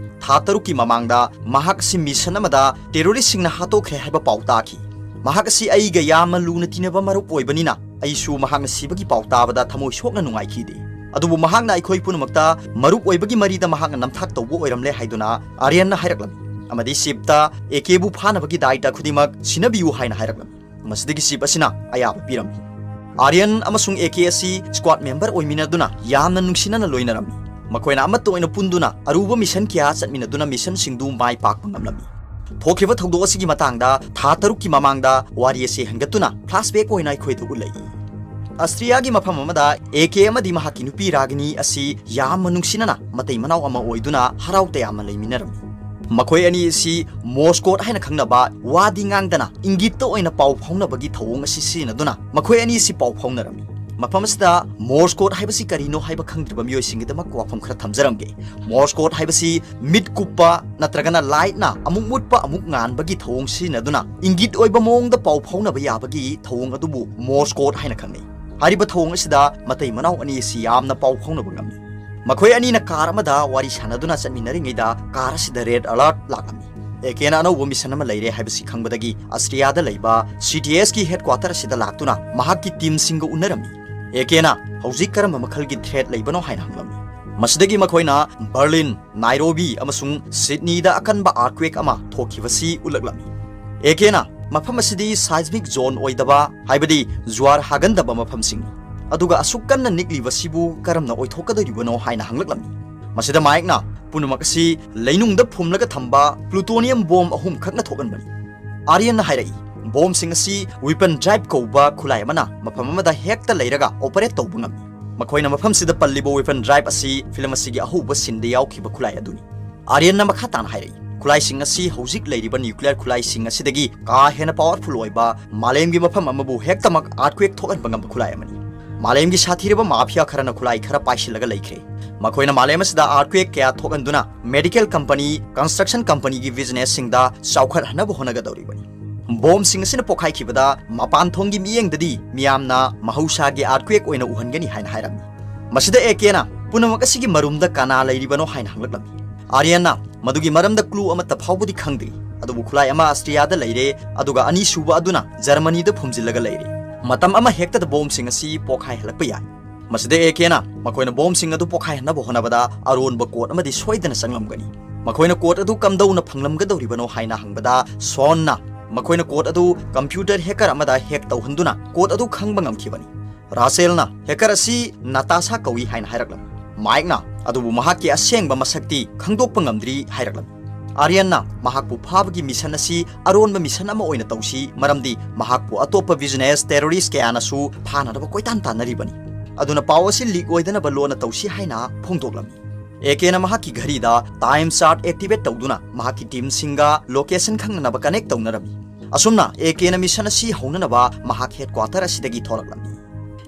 ꯊꯥ ꯇꯔꯨꯛꯀꯤ ꯃꯃꯥꯡꯗ ꯃꯍꯥꯛ ꯑꯁꯤ mission ꯑꯃꯗ terroristꯁꯤꯡꯅ ꯍꯥꯠꯇꯣꯛꯈ꯭ꯔꯦ ꯍꯥꯏꯕ ꯄꯥꯎ ꯇꯥꯈꯤ꯫ ꯃꯍꯥꯛ ꯑꯁꯤ ꯑꯩꯒ ꯌꯥꯝꯅ ꯂꯨꯅ ꯇꯤꯟꯅꯕ ꯃꯔꯨꯞ ꯑꯣꯏꯕꯅꯤꯅ, ꯑꯩꯁꯨ ꯃꯍꯥꯛꯅ ꯁꯤꯕꯒꯤ ꯄꯥꯎ ꯇꯥꯕꯗ ꯊꯃꯣꯏ ꯁꯣꯛꯅ ꯅꯨꯡꯉꯥꯏꯈꯤꯗꯦ꯫ ꯑꯗꯨꯕꯨ ꯃꯍꯥꯛꯅ ꯑꯩꯈꯣꯏ ꯄꯨꯝꯅꯃꯛꯇ ꯃꯔꯨꯞ ꯑꯣꯏꯕꯒꯤ ꯃꯔꯤꯗ ꯃꯍꯥꯛꯅ ꯅꯝꯊꯥꯛ ꯇꯧꯕ ꯑꯣꯏꯔꯝꯂꯦ ꯍꯥꯏꯗꯨꯅ ꯑꯥꯔꯌꯟꯅ ꯍꯥꯏꯔꯛꯂꯝꯃꯤ꯫ ꯑꯃꯗꯤ Chiefꯇ ꯑꯦ ꯀꯦꯕꯨ ꯐꯥꯅꯕꯒꯤ ꯗꯥꯏꯇ ꯈꯨꯗꯤꯡꯃꯛ ꯁꯤꯟꯅꯕꯤꯌꯨ ꯍꯥꯏꯅ ꯍꯥꯏꯔꯛꯂꯝꯃꯤ꯫ ꯃꯁꯤꯗꯒꯤ Chief ꯑꯁꯤꯅ ꯑꯌꯥꯕ ꯄꯤꯔꯝꯃꯤ꯫ ꯑꯥꯔꯌꯟ ꯑꯃꯁꯨꯡ ꯑꯦ ꯀꯦ ꯑꯁꯤ squad member ꯑꯣꯏꯃꯤꯟꯅꯗꯨꯅ ꯌꯥꯝꯅ ꯅꯨꯡꯁꯤꯅꯅ ꯂꯣꯏꯅꯔꯝꯃꯤ꯫ ꯃꯈꯣꯏꯅ ꯑꯃꯠꯇ ꯑꯣꯏꯅ ꯄꯨꯟꯗꯨꯅ ꯑꯔꯨꯕ mission ꯀꯌꯥ ꯆꯠꯃꯤꯟꯅꯗꯨꯅ missionꯁꯤꯡꯗꯨ ꯃꯥꯏ ꯄꯥꯛꯄ ꯉꯝꯂꯝꯃꯤ꯫ ꯊꯣꯛꯈꯤꯕ ꯊꯧꯗꯣꯛ ꯑꯁꯤꯒꯤ ꯃꯇꯥꯡꯗ ꯊꯥ ꯇꯔꯨꯛꯀꯤ ꯃꯃꯥꯡꯗ ꯋꯥꯔꯤ ꯑꯁꯤ ꯍꯦꯟꯒꯠꯇꯨꯅ flashback ꯑꯣꯏꯅ ꯑꯩꯈꯣꯏꯗ ꯎꯠꯂꯛꯏ꯫ ꯑꯁꯇ꯭ꯔꯤꯌꯥꯒꯤ ꯃꯐꯝ ꯑꯃꯗ ꯑꯦ ꯀꯦ ꯑꯃꯗꯤ ꯃꯍꯥꯛꯀꯤ ꯅꯨꯄꯤ ꯔꯥꯒꯤꯅꯤ ꯑꯁꯤ ꯌꯥꯝꯅ ꯅꯨꯡꯁꯤꯅꯅ ꯃꯇꯩ ꯃꯅꯥꯎ ꯑꯃ ꯑꯣꯏꯗꯨꯅ ꯍꯔꯥꯎ ꯇꯌꯥꯝꯅ ꯂꯩꯃꯤꯟꯅꯔꯝꯃꯤ꯫ ꯃꯈꯣꯏ ꯑꯅꯤ ꯑꯁꯤ Morse code ꯍꯥꯏꯅ ꯈꯪꯅꯕ ꯋꯥꯗꯤ ꯉꯥꯡꯗꯅ ꯏꯪꯒꯤꯠꯇ ꯑꯣꯏꯅ ꯄꯥꯎ ꯐꯥꯎꯅꯕꯒꯤ ꯊꯧꯑꯣꯡ ꯑꯁꯤ ꯁꯤꯖꯤꯟꯅꯗꯨꯅ ꯃꯈꯣꯏ ꯑꯅꯤ ꯑꯁꯤ ꯄꯥꯎ ꯐꯥꯎꯅꯔꯝꯃꯤ꯫ ꯃꯐꯝ ꯑꯁꯤꯗ Morse code ꯍꯥꯏꯕꯁꯤ ꯀꯔꯤꯅꯣ ꯍꯥꯏꯕ ꯈꯪꯗ꯭ꯔꯤꯕ ꯃꯤꯑꯣꯏꯁꯤꯡꯒꯤꯗꯃꯛ ꯋꯥꯐꯝ ꯈꯔ ꯊꯝꯖꯔꯝꯒꯦ꯫ Morse code ꯍꯥꯏꯕꯁꯤ ꯃꯤꯠ ꯀꯨꯞꯄ ꯅꯠꯇ꯭ꯔꯒꯅ lightꯅ ꯑꯃꯨꯛ ꯃꯨꯠꯄ ꯑꯃꯨꯛ ꯉꯥꯟꯕꯒꯤ ꯊꯧꯑꯣꯡ ꯁꯤꯖꯤꯟꯅꯗꯨꯅ ꯏꯪꯒꯤꯠ ꯑꯣꯏꯕ ꯃꯑꯣꯡꯗ ꯄꯥꯎ ꯐꯥꯎꯅꯕ ꯌꯥꯕꯒꯤ ꯊꯧꯑꯣꯡ ꯑꯗꯨꯕꯨ Morse code ꯍꯥꯏꯅ ꯈꯪꯅꯩ꯫ ꯍꯥꯏꯔꯤꯕ ꯊꯧꯑꯣꯡ ꯑꯁꯤꯗ ꯃꯇꯩ ꯃꯅꯥꯎ ꯑꯅꯤ ꯑꯁꯤ ꯌꯥꯝꯅ ꯄꯥꯎ ꯐꯥꯎꯅꯕ ꯉꯝꯃꯤ꯫ ꯃꯈꯣꯏ ꯑꯅꯤꯅ car ꯑꯃꯗ ꯋꯥꯔꯤ ꯁꯥꯟꯅꯗꯨꯅ ꯆꯠꯃꯤꯟꯅꯔꯤꯉꯩꯗ car ꯑꯁꯤꯗ red alert ꯂꯥꯛꯂꯝꯃꯤ꯫ ꯑꯦ ꯀꯦꯅ ꯑꯅꯧꯕ mission ꯑꯃ ꯂꯩꯔꯦ ꯍꯥꯏꯕꯁꯤ ꯈꯪꯕꯗꯒꯤ ꯑꯁꯇ꯭ꯔꯤꯌꯥꯗ ꯂꯩꯕ ꯁꯤ ꯇꯤ ꯑꯦꯁꯀꯤ headquarter ꯑꯁꯤꯗ ꯂꯥꯛꯇꯨꯅ ꯃꯍꯥꯛꯀꯤ teamꯁꯤꯡꯒ ꯎꯅꯔꯝꯃꯤ꯫ ꯑꯦ ꯀꯦꯅ ꯍꯧꯖꯤꯛ ꯀꯔꯝꯕ ꯃꯈꯜꯒꯤ threat ꯂꯩꯕꯅꯣ ꯍꯥꯏꯅ ꯍꯪꯂꯝꯃꯤ꯫ ꯃꯁꯤꯗꯒꯤ ꯃꯈꯣꯏꯅ Berlin, Nairobi ꯑꯃꯁꯨꯡ Sydneyꯗ ꯑꯀꯟꯕ earthquake ꯑꯃ ꯊꯣꯛꯈꯤꯕꯁꯤ ꯎꯠꯂꯛꯂꯝꯃꯤ꯫ ꯑꯦ ꯀꯦꯅ ꯃꯐꯝ ꯑꯁꯤꯗꯤ seismic zone ꯑꯣꯏꯗꯕ, ꯍꯥꯏꯕꯗꯤ ꯖꯨꯋꯥꯔ ꯍꯥꯒꯟꯗꯕ ꯃꯐꯝꯁꯤꯡꯅꯤ꯫ ꯑꯗꯨꯒ ꯑꯁꯨꯛ ꯀꯟꯅ ꯅꯤꯛꯂꯤꯕꯁꯤꯕꯨ ꯀꯔꯝꯅ ꯑꯣꯏꯊꯣꯛꯀꯗꯧꯔꯤꯕꯅꯣ ꯍꯥꯏꯅ ꯍꯪꯂꯛꯂꯝꯃꯤ꯫ ꯃꯁꯤꯗ ꯃꯥꯏꯛꯅ ꯄꯨꯝꯅꯃꯛ ꯑꯁꯤ ꯂꯩꯅꯨꯡꯗ ꯐꯨꯝꯂꯒ ꯊꯝꯕ plutonium bomb ꯑꯍꯨꯝ ꯈꯛꯅ ꯊꯣꯛꯍꯟꯕꯅꯤ꯫ ꯑꯥꯔꯌꯟꯅ ꯍꯥꯏꯔꯛꯏ, ꯕꯣꯝꯁꯤꯡ ꯑꯁꯤ weapon drive ꯀꯧꯕ ꯈꯨꯠꯂꯥꯏ ꯑꯃꯅ ꯃꯐꯝ ꯑꯃꯗ ꯍꯦꯛꯇ ꯂꯩꯔꯒ operate ꯇꯧꯕ ꯉꯝꯃꯤ꯫ ꯃꯈꯣꯏꯅ ꯃꯐꯝꯁꯤꯗ ꯄꯜꯂꯤꯕ weapon drive ꯑꯁꯤ ꯐꯤꯂꯝ ꯑꯁꯤꯒꯤ ꯑꯍꯧꯕ ꯁꯤꯟꯗ ꯌꯥꯎꯈꯤꯕ ꯈꯨꯠꯂꯥꯏ ꯑꯗꯨꯅꯤ꯫ ꯑꯥꯔꯌꯟꯅ ꯃꯈꯥ ꯇꯥꯅ ꯍꯥꯏꯔꯛꯏ, ꯈꯨꯠꯂꯥꯏꯁꯤꯡ ꯑꯁꯤ ꯍꯧꯖꯤꯛ ꯂꯩꯔꯤꯕ nuclear ꯈꯨꯠꯂꯥꯏꯁꯤꯡ ꯑꯁꯤꯗꯒꯤ ꯀꯥ ꯍꯦꯟꯅ powerful ꯑꯣꯏꯕ, ꯃꯥꯂꯦꯝꯒꯤ ꯃꯐꯝ ꯑꯃꯕꯨ ꯍꯦꯛꯇꯃꯛ earthquake ꯊꯣꯛꯍꯟꯕ ꯉꯝꯕ ꯈꯨꯠꯂꯥꯏ ꯑꯃꯅꯤ꯫ ꯃꯥꯂꯦꯝꯒꯤ ꯁꯥꯊꯤꯔꯕ mafia ꯈꯔꯅ ꯈꯨꯠꯂꯥꯏ ꯈꯔ ꯄꯥꯏꯁꯤꯜꯂꯒ ꯂꯩꯈ꯭ꯔꯦ꯫ ꯃꯈꯣꯏꯅ ꯃꯥꯂꯦꯝ ꯑꯁꯤꯗ earthquake ꯀꯌꯥ ꯊꯣꯛꯍꯟꯗꯨꯅ medical company, construction companyꯒꯤ businessꯁꯤꯡꯗ ꯆꯥꯎꯈꯠꯍꯟꯅꯕ ꯍꯣꯠꯅꯒꯗꯧꯔꯤꯕꯅꯤ꯫ ꯕꯣꯝꯁꯤꯡ ꯑꯁꯤꯅ ꯄꯣꯈꯥꯏꯈꯤꯕꯗ ꯃꯄꯥꯟ ꯊꯣꯡꯒꯤ ꯃꯤꯠꯌꯦꯡꯗꯗꯤ ꯃꯤꯌꯥꯝꯅ ꯃꯍꯧꯁꯥꯒꯤ earthquake ꯑꯣꯏꯅ ꯎꯍꯟꯒꯅꯤ ꯍꯥꯏꯅ ꯍꯥꯏꯔꯝꯃꯤ꯫ ꯃꯁꯤꯗ ꯑꯦ ꯀꯦꯅ ꯄꯨꯝꯅꯃꯛ ꯑꯁꯤꯒꯤ ꯃꯔꯨꯝꯗ ꯀꯅꯥ ꯂꯩꯔꯤꯕꯅꯣ ꯍꯥꯏꯅ ꯍꯪꯂꯛꯂꯝꯃꯤ꯫ ꯑꯥꯔꯌꯟꯅ ꯃꯗꯨꯒꯤ ꯃꯔꯝꯗ clue ꯑꯃꯠꯇ ꯐꯥꯎꯕꯗꯤ ꯈꯪꯗ꯭ꯔꯤ, ꯑꯗꯨꯕꯨ ꯈꯨꯠꯂꯥꯏ ꯑꯃ ꯑꯁꯇ꯭ꯔꯤꯌꯥꯗ ꯂꯩꯔꯦ, ꯑꯗꯨꯒ ꯑꯅꯤꯁꯨꯕ ꯑꯗꯨꯅ ꯖꯔꯃꯅꯤꯗ ꯐꯨꯝꯖꯤꯜꯂꯒ ꯂꯩꯔꯦ꯫ ꯃꯇꯝ ꯑꯃ ꯍꯦꯛꯇꯗ ꯕꯣꯝꯁꯤꯡ ꯑꯁꯤ ꯄꯣꯈꯥꯏꯍꯜꯂꯛꯄ ꯌꯥꯏ꯫ ꯃꯁꯤꯗ ꯑꯦ ꯀꯦꯅ ꯃꯈꯣꯏꯅ ꯕꯣꯝꯁꯤꯡ ꯑꯗꯨ ꯄꯣꯈꯥꯏꯍꯟꯅꯕ ꯍꯣꯠꯅꯕꯗ ꯑꯔꯣꯟꯕ code ꯑꯃꯗꯤ ꯁꯣꯏꯗꯅ ꯆꯪꯂꯝꯒꯅꯤ꯫ ꯃꯈꯣꯏꯅ code ꯑꯗꯨ ꯀꯝꯗꯧꯅ ꯐꯪꯂꯝꯒꯗꯧꯔꯤꯕꯅꯣ ꯍꯥꯏꯅ ꯍꯪꯕꯗ, ꯁꯣꯟꯅ ꯃꯈꯣꯏꯅ code ꯑꯗꯨ computer hacker ꯑꯃꯗ hack ꯇꯧꯍꯟꯗꯨꯅ code ꯑꯗꯨ ꯈꯪꯕ ꯉꯝꯈꯤꯕꯅꯤ꯫ ꯔꯥꯁꯦꯜꯅ hacker ꯑꯁꯤ ꯅꯥꯇꯥꯁꯥ ꯀꯧꯏ ꯍꯥꯏꯅ ꯍꯥꯏꯔꯛꯂꯝꯃꯤ꯫ ꯃꯥꯏꯛꯅ ꯑꯗꯨꯕꯨ ꯃꯍꯥꯛꯀꯤ ꯑꯁꯦꯡꯕ ꯃꯁꯛꯇꯤ ꯈꯪꯗꯣꯛꯄ ꯉꯝꯗ꯭ꯔꯤ ꯍꯥꯏꯔꯛꯂꯝꯃꯤ꯫ ꯑꯥꯔꯌꯟꯅ ꯃꯍꯥꯛꯄꯨ ꯐꯥꯕꯒꯤ mission ꯑꯁꯤ ꯑꯔꯣꯟꯕ mission ꯑꯃ ꯑꯣꯏꯅ ꯇꯧꯁꯤ, ꯃꯔꯝꯗꯤ ꯃꯍꯥꯛꯄꯨ ꯑꯇꯣꯞꯄ business terrorist ꯀꯌꯥꯅꯁꯨ ꯐꯥꯅꯅꯕ ꯀꯣꯏꯇꯥꯟ ꯇꯥꯟꯅꯔꯤꯕꯅꯤ꯫ ꯑꯗꯨꯅ ꯄꯥꯎ ꯑꯁꯤ leak ꯑꯣꯏꯗꯅꯕ ꯂꯣꯟꯅ ꯇꯧꯁꯤ ꯍꯥꯏꯅ ꯐꯣꯡꯗꯣꯛꯂꯝꯃꯤ꯫ ꯑꯦ ꯀꯦꯅ ꯃꯍꯥꯛꯀꯤ ꯘꯔꯤꯗ time shard activate ꯇꯧꯗꯨꯅ ꯃꯍꯥꯛꯀꯤ teamꯁꯤꯡꯒ location ꯈꯪꯅꯅꯕ connect ꯇꯧꯅꯔꯝꯃꯤ꯫ ꯑꯁꯨꯝꯅ ꯑꯦ ꯀꯦꯅ mission ꯑꯁꯤ ꯍꯧꯅꯅꯕ ꯃꯍꯥꯛ headquarter ꯑꯁꯤꯗꯒꯤ ꯊꯣꯛꯂꯛꯂꯝꯃꯤ꯫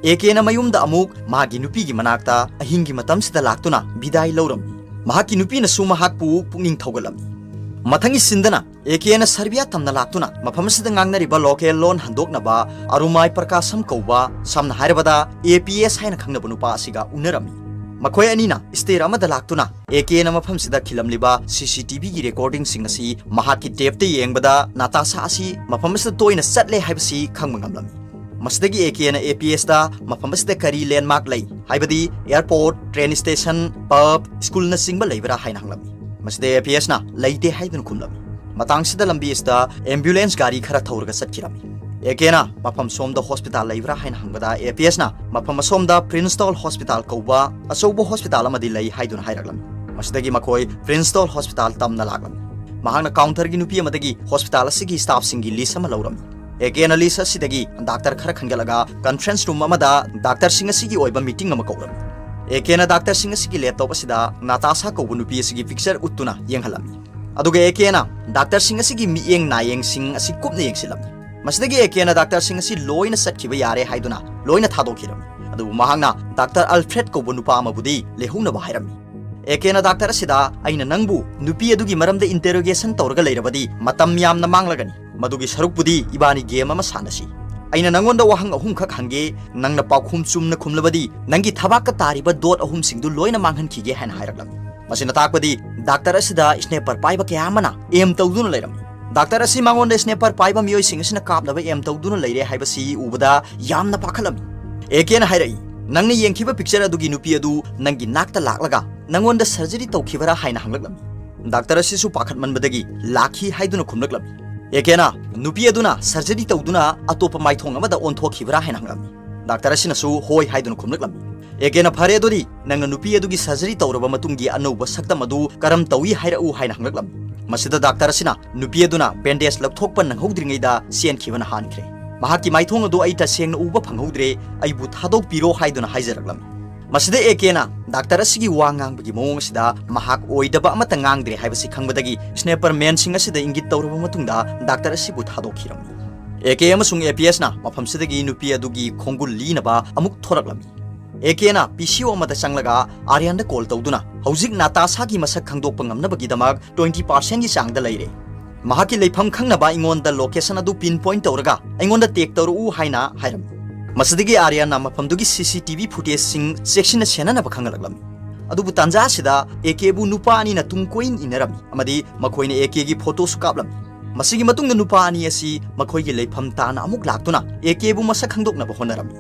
ꯑꯦ ꯀꯦꯅ ꯃꯌꯨꯝꯗ ꯑꯃꯨꯛ ꯃꯥꯒꯤ ꯅꯨꯄꯤꯒꯤ ꯃꯅꯥꯛꯇ ꯑꯍꯤꯡꯒꯤ ꯃꯇꯝꯁꯤꯗ ꯂꯥꯛꯇꯨꯅ ꯕꯤꯗꯥꯏ ꯂꯧꯔꯝꯃꯤ꯫ ꯃꯍꯥꯛꯀꯤ ꯅꯨꯄꯤꯅꯁꯨ ꯃꯍꯥꯛꯄꯨ ꯄꯨꯛꯅꯤꯡ ꯊꯧꯒꯠꯂꯝꯃꯤ꯫ ꯃꯊꯪꯒꯤ ꯁꯤꯟꯗꯅ ꯑꯦ ꯀꯦꯅ ꯁꯔꯕꯤꯌꯥ ꯇꯝꯅ ꯂꯥꯛꯇꯨꯅ ꯃꯐꯝ ꯑꯁꯤꯗ ꯉꯥꯡꯅꯔꯤꯕ local ꯂꯣꯟ ꯍꯟꯗꯣꯛꯅꯕ ꯑꯔꯨꯃꯥꯏ ꯄ꯭ꯔꯀꯥꯁꯝ ꯀꯧꯕ, ꯁꯝꯅ ꯍꯥꯏꯔꯕꯗ ꯑꯦ ꯄꯤ ꯑꯦꯁ ꯍꯥꯏꯅ ꯈꯪꯅꯕ ꯅꯨꯄꯥ ꯑꯁꯤꯒ ꯎꯅꯔꯝꯃꯤ꯫ ꯃꯈꯣꯏ ꯑꯅꯤꯅ stair ꯑꯃꯗ ꯂꯥꯛꯇꯨꯅ ꯑꯦ ꯀꯦꯅ ꯃꯐꯝꯁꯤꯗ ꯈꯤꯜꯂꯝꯂꯤꯕ C C T V ꯒꯤ recording ꯁꯤꯡ ꯑꯁꯤ ꯃꯍꯥꯛꯀꯤ tape ꯇ ꯌꯦꯡꯕꯗ ꯅꯥꯇꯥꯁꯥ ꯑꯁꯤ ꯃꯐꯝ ꯑꯁꯤꯗ ꯇꯣꯏꯅ ꯆꯠꯂꯦ ꯍꯥꯏꯕꯁꯤ ꯈꯪꯕ ꯉꯝꯂꯝꯃꯤ꯫ ꯃꯁꯤꯗꯒꯤ ꯑꯦ ꯀꯦꯅ ꯑꯦ ꯄꯤ ꯑꯦꯁꯇ ꯃꯐꯝ ꯑꯁꯤꯗ ꯀꯔꯤ landmark ꯂꯩ, ꯍꯥꯏꯕꯗꯤ airport, train station, pub, school ꯅꯆꯤꯡꯕ ꯂꯩꯕ꯭ꯔꯥ ꯍꯥꯏꯅ ꯍꯪꯂꯝꯃꯤ꯫ ꯃꯁꯤꯗ ꯑꯦ ꯄꯤ ꯑꯦꯁꯅ ꯂꯩꯇꯦ ꯍꯥꯏꯗꯨꯅ ꯈꯨꯝꯂꯝꯃꯤ꯫ ꯃꯇꯥꯡꯁꯤꯗ ꯂꯝꯕꯤ ꯑꯁꯤꯗ ambulance ꯒꯥꯔꯤ ꯈꯔ ꯊꯧꯔꯒ ꯆꯠꯈꯤꯔꯝꯃꯤ꯫ ꯑꯦ ꯀꯦꯅ ꯃꯐꯝ ꯁꯣꯝꯗ ꯍꯣꯁꯄꯤꯇꯥꯜ ꯂꯩꯕ꯭ꯔꯥ ꯍꯥꯏꯅ ꯍꯪꯕꯗ, ꯑꯦ ꯄꯤ ꯑꯦꯁꯅ ꯃꯐꯝ ꯑꯁꯣꯝꯗ ꯄ꯭ꯔꯤꯟꯁꯇꯣꯜ ꯍꯣꯁꯄꯤꯇꯥꯜ ꯀꯧꯕ ꯑꯆꯧꯕ ꯍꯣꯁꯄꯤꯇꯥꯜ ꯑꯃꯗꯤ ꯂꯩ ꯍꯥꯏꯗꯨꯅ ꯍꯥꯏꯔꯛꯂꯝꯃꯤ꯫ ꯃꯁꯤꯗꯒꯤ ꯃꯈꯣꯏ ꯄ꯭ꯔꯤꯟꯁꯇꯣꯜ ꯍꯣꯁꯄꯤꯇꯥꯜ ꯇꯝꯅ ꯂꯥꯛꯂꯝꯃꯤ꯫ ꯃꯍꯥꯛꯅ ꯀꯥꯎꯟꯇꯔꯒꯤ ꯅꯨꯄꯤ ꯑꯃꯗꯒꯤ ꯍꯣꯁꯄꯤꯇꯥꯜ ꯑꯁꯤꯒꯤ ꯁ꯭ꯇꯥꯐꯁꯤꯡꯒꯤ ꯂꯤꯁ ꯑꯃ ꯂꯧꯔꯝꯃꯤ꯫ ꯑꯦ ꯀꯦꯅ ꯂꯤꯁ ꯑꯁꯤꯗꯒꯤ ꯗꯥꯛꯇꯔ ꯈꯔ ꯈꯟꯒꯠꯂꯒ ꯀꯟꯐ꯭ꯔꯦꯟꯁ ꯔꯨꯝ ꯑꯃꯗ ꯗꯥꯛꯇꯔꯁꯤꯡ ꯑꯁꯤꯒꯤ ꯑꯣꯏꯕ ꯃꯤꯇꯤꯡ ꯑꯃ ꯀꯧꯔꯝꯃꯤ꯫ ꯑꯦ ꯀꯦꯅ ꯗꯥꯛꯇꯔꯁꯤꯡ ꯑꯁꯤꯒꯤ ꯂꯦꯞꯇꯣꯞ ꯑꯁꯤꯗ ꯅꯥꯇꯥꯁꯥ ꯀꯧꯕ ꯅꯨꯄꯤ ꯑꯁꯤꯒꯤ ꯄꯤꯛꯆꯔ ꯎꯠꯇꯨꯅ ꯌꯦꯡꯍꯜꯂꯝꯃꯤ꯫ ꯑꯗꯨꯒ ꯑꯦ ꯀꯦꯅ ꯗꯥꯛꯇꯔꯁꯤꯡ ꯑꯁꯤꯒꯤ ꯃꯤꯠꯌꯦꯡ ꯅꯥꯌꯦꯡꯁꯤꯡ ꯑꯁꯤ ꯀꯨꯞꯅ ꯌꯦꯡꯁꯤꯜꯂꯝꯃꯤ꯫ ꯃꯁꯤꯗꯒꯤ ꯑꯦ ꯀꯦꯅ ꯗꯥꯛꯇꯔꯁꯤꯡ ꯑꯁꯤ ꯂꯣꯏꯅ ꯆꯠꯈꯤꯕ ꯌꯥꯔꯦ ꯍꯥꯏꯗꯨꯅ ꯂꯣꯏꯅ ꯊꯥꯗꯣꯛꯈꯤꯔꯝꯃꯤ꯫ ꯑꯗꯨꯕꯨ ꯃꯍꯥꯛꯅ ꯗꯥꯛꯇꯔ ꯑꯜꯐ꯭ꯔꯦꯗ ꯀꯧꯕ ꯅꯨꯄꯥ ꯑꯃꯕꯨꯗꯤ ꯂꯩꯍꯧꯅꯕ ꯍꯥꯏꯔꯝꯃꯤ꯫ ꯑꯦ ꯀꯦꯅ ꯗꯥꯛꯇꯔ ꯑꯁꯤꯗ, "ꯑꯩꯅ ꯅꯪꯕꯨ ꯅꯨꯄꯤ ꯑꯗꯨꯒꯤ ꯃꯔꯝꯗ ꯏꯟꯇꯦꯔꯣꯒꯦꯁꯟ ꯇꯧꯔꯒ ꯂꯩꯔꯕꯗꯤ ꯃꯇꯝ ꯌꯥꯝꯅ ꯃꯥꯡꯂꯒꯅꯤ꯫ ꯃꯗꯨꯒꯤ ꯁꯔꯨꯛꯄꯨꯗꯤ ꯏꯕꯥꯅꯤ ꯒꯦꯝ ꯑꯃ ꯁꯥꯟꯅꯁꯤ꯫ ꯑꯩꯅ ꯅꯪꯉꯣꯟꯗ ꯋꯥꯍꯪ ꯑꯍꯨꯝꯈꯛ ꯍꯪꯒꯦ, ꯅꯪꯅ ꯄꯥꯎꯈꯨꯝ ꯆꯨꯝꯅ ꯈꯨꯝꯂꯕꯗꯤ ꯅꯪꯒꯤ ꯊꯕꯥꯛꯇ ꯇꯥꯔꯤꯕ ꯗꯣꯠ ꯑꯍꯨꯝꯁꯤꯡꯗꯨ ꯂꯣꯏꯅ ꯃꯥꯡꯍꯟꯈꯤꯒꯦ" ꯍꯥꯏꯅ ꯍꯥꯏꯔꯛꯂꯝꯃꯤ꯫ ꯃꯁꯤꯅ ꯇꯥꯛꯄꯗꯤ ꯗꯥꯛꯇꯔ ꯑꯁꯤꯗ ꯁ꯭ꯅꯦꯄꯔ ꯄꯥꯏꯕ ꯀꯌꯥ ꯑꯃꯅ ꯑꯦꯝ ꯇꯧꯗꯨꯅ ꯂꯩꯔꯝꯃꯤ꯫ ꯗꯥꯛꯇꯔ ꯑꯁꯤ ꯃꯉꯣꯟꯗ ꯁ꯭ꯅꯦꯄꯔ ꯄꯥꯏꯕ ꯃꯤꯑꯣꯏꯁꯤꯡ ꯑꯁꯤꯅ ꯀꯥꯞꯅꯕ ꯑꯦꯝ ꯇꯧꯗꯨꯅ ꯂꯩꯔꯦ ꯍꯥꯏꯕꯁꯤ ꯎꯕꯗ ꯌꯥꯝꯅ ꯄꯥꯈꯠꯂꯝꯃꯤ꯫ ꯑꯦ ꯀꯦꯅ ꯍꯥꯏꯔꯛꯏ, "ꯅꯪꯅ ꯌꯦꯡꯈꯤꯕ ꯄꯤꯛꯆꯔ ꯑꯗꯨꯒꯤ ꯅꯨꯄꯤ ꯑꯗꯨ ꯅꯪꯒꯤ ꯅꯥꯛꯇ ꯂꯥꯛꯂꯒ ꯅꯪꯉꯣꯟꯗ ꯁꯔꯖꯔꯤ ꯇꯧꯈꯤꯕꯔꯥ?" ꯍꯥꯏꯅ ꯍꯪꯂꯛꯂꯝꯃꯤ꯫ ꯗꯥꯛꯇꯔ ꯑꯁꯤꯁꯨ ꯄꯥꯈꯠꯃꯟꯕꯗꯒꯤ "ꯂꯥꯛꯈꯤ" ꯍꯥꯏꯗꯨꯅ ꯈꯨꯝꯂꯛꯂꯝꯃꯤ꯫ ꯑꯦ ꯀꯦꯅ ꯅꯨꯄꯤ ꯑꯗꯨꯅ ꯁꯔꯖꯔꯤ ꯇꯧꯗꯨꯅ ꯑꯇꯣꯞꯄ ꯃꯥꯏꯊꯣꯡ ꯑꯃꯗ ꯑꯣꯟꯊꯣꯛꯈꯤꯕꯔꯥ ꯍꯥꯏꯅ ꯍꯪꯂꯝꯃꯤ꯫ ꯗꯥꯛꯇꯔ ꯑꯁꯤꯅꯁꯨ "ꯍꯣꯏ" ꯍꯥꯏꯗꯨꯅ ꯈꯨꯝꯂꯛꯂꯝꯃꯤ꯫ ꯑꯦ ꯀꯦꯅ "ꯐꯔꯦ, ꯑꯗꯨꯗꯤ ꯅꯪꯅ ꯅꯨꯄꯤ ꯑꯗꯨꯒꯤ ꯁꯔꯖꯔꯤ ꯇꯧꯔꯕ ꯃꯇꯨꯡꯒꯤ ꯑꯅꯧꯕ ꯁꯛꯇꯝ ꯑꯗꯨ ꯀꯔꯝ ꯇꯧꯏ ꯍꯥꯏꯔꯛꯎ" ꯍꯥꯏꯅ ꯍꯪꯂꯛꯂꯝꯃꯤ꯫ ꯃꯁꯤꯗ ꯗꯥꯛꯇꯔ ꯑꯁꯤꯅ ꯅꯨꯄꯤ ꯑꯗꯨꯅ ꯕꯦꯟꯗꯦꯖ ꯂꯧꯊꯣꯛꯄ ꯅꯪꯍꯧꯗ꯭ꯔꯤꯉꯩꯗ ꯆꯦꯟꯈꯤꯕꯅ ꯍꯥꯟꯈ꯭ꯔꯦ꯫ "ꯃꯍꯥꯛꯀꯤ ꯃꯥꯏꯊꯣꯡ ꯑꯗꯨ ꯑꯩ ꯇꯁꯦꯡꯅ ꯎꯕ ꯐꯪꯍꯧꯗ꯭ꯔꯦ, ꯑꯩꯕꯨ ꯊꯥꯗꯣꯛꯄꯤꯔꯣ" ꯍꯥꯏꯗꯨꯅ ꯍꯥꯏꯖꯔꯛꯂꯝꯃꯤ꯫ ꯃꯁꯤꯗ ꯑꯦ ꯀꯦꯅ ꯗꯥꯛꯇꯔ ꯑꯁꯤꯒꯤ ꯋꯥ ꯉꯥꯡꯕꯒꯤ ꯃꯑꯣꯡ ꯑꯁꯤꯗ ꯃꯍꯥꯛ ꯑꯣꯏꯗꯕ ꯑꯃꯠꯇ ꯉꯥꯡꯗ꯭ꯔꯦ ꯍꯥꯏꯕꯁꯤ ꯈꯪꯕꯗꯒꯤ ꯁ꯭ꯅꯦꯄꯔ ꯃꯦꯟꯁꯤꯡ ꯑꯁꯤꯗ ꯏꯪꯒꯤꯠ ꯇꯧꯔꯕ ꯃꯇꯨꯡꯗ ꯗꯥꯛꯇꯔ ꯑꯁꯤꯕꯨ ꯊꯥꯗꯣꯛꯈꯤꯔꯝꯃꯤ꯫ ꯑꯦ ꯀꯦ ꯑꯃꯁꯨꯡ ꯑꯦ ꯄꯤ ꯑꯦꯁꯅ ꯃꯐꯝꯁꯤꯗꯒꯤ ꯅꯨꯄꯤ ꯑꯗꯨꯒꯤ ꯈꯣꯡꯒꯨꯜ ꯂꯤꯅꯕ ꯑꯃꯨꯛ ꯊꯣꯔꯛꯂꯝꯃꯤ꯫ ꯑꯦ ꯀꯦꯅ ꯄꯤ ꯁꯤ ꯑꯣ ꯑꯃꯗ ꯆꯪꯂꯒ ꯑꯥꯔꯌꯥꯟꯗ ꯀꯣꯜ ꯇꯧꯗꯨꯅ, "ꯍꯧꯖꯤꯛ ꯅꯥꯇꯥꯁꯥꯒꯤ ꯃꯁꯛ ꯈꯪꯗꯣꯛꯄ ꯉꯝꯅꯕꯒꯤꯗꯃꯛ ꯇ꯭ꯋꯦꯟꯇꯤ ꯄꯥꯔꯁꯦꯟꯒꯤ ꯆꯥꯡꯗ ꯂꯩꯔꯦ꯫ ꯃꯍꯥꯛꯀꯤ ꯂꯩꯐꯝ ꯈꯪꯅꯕ ꯑꯩꯉꯣꯟꯗ ꯂꯣꯀꯦꯁꯟ ꯑꯗꯨ ꯄꯤꯟ ꯄꯣꯏꯟꯠ ꯇꯧꯔꯒ ꯑꯩꯉꯣꯟꯗ ꯇꯦꯛ ꯇꯧꯔꯛꯎ" ꯍꯥꯏꯅ ꯍꯥꯏꯔꯝꯃꯤ꯫ ꯃꯁꯤꯗꯒꯤ ꯑꯥꯔꯌꯥꯟꯅ ꯃꯐꯝꯗꯨꯒꯤ ꯁꯤ ꯁꯤ ꯇꯤ ꯚꯤ ꯐꯨꯇꯦꯖꯁꯤꯡ ꯆꯦꯛꯁꯤꯟꯅ ꯁꯦꯟꯅꯅꯕ ꯈꯪꯍꯜꯂꯛꯂꯝꯃꯤ꯫ ꯑꯗꯨꯕꯨ ꯇꯥꯟꯖꯥ ꯑꯁꯤꯗ ꯑꯦ ꯀꯦꯕꯨ ꯅꯨꯄꯥ ꯑꯅꯤꯅ ꯇꯨꯡ ꯀꯣꯏꯅ ꯏꯟꯅꯔꯝꯃꯤ ꯑꯃꯗꯤ ꯃꯈꯣꯏꯅ ꯑꯦ ꯀꯦꯒꯤ ꯐꯣꯇꯣꯁꯨ ꯀꯥꯞꯂꯝꯃꯤ꯫ ꯃꯁꯤꯒꯤ ꯃꯇꯨꯡꯗ ꯅꯨꯄꯥ ꯑꯅꯤ ꯑꯁꯤ ꯃꯈꯣꯏꯒꯤ ꯂꯩꯐꯝ ꯇꯥꯅ ꯑꯃꯨꯛ ꯂꯥꯛꯇꯨꯅ ꯑꯦ ꯀꯦꯕꯨ ꯃꯁꯛ ꯈꯪꯗꯣꯛꯅꯕ ꯍꯣꯠꯅꯔꯝꯃꯤ꯫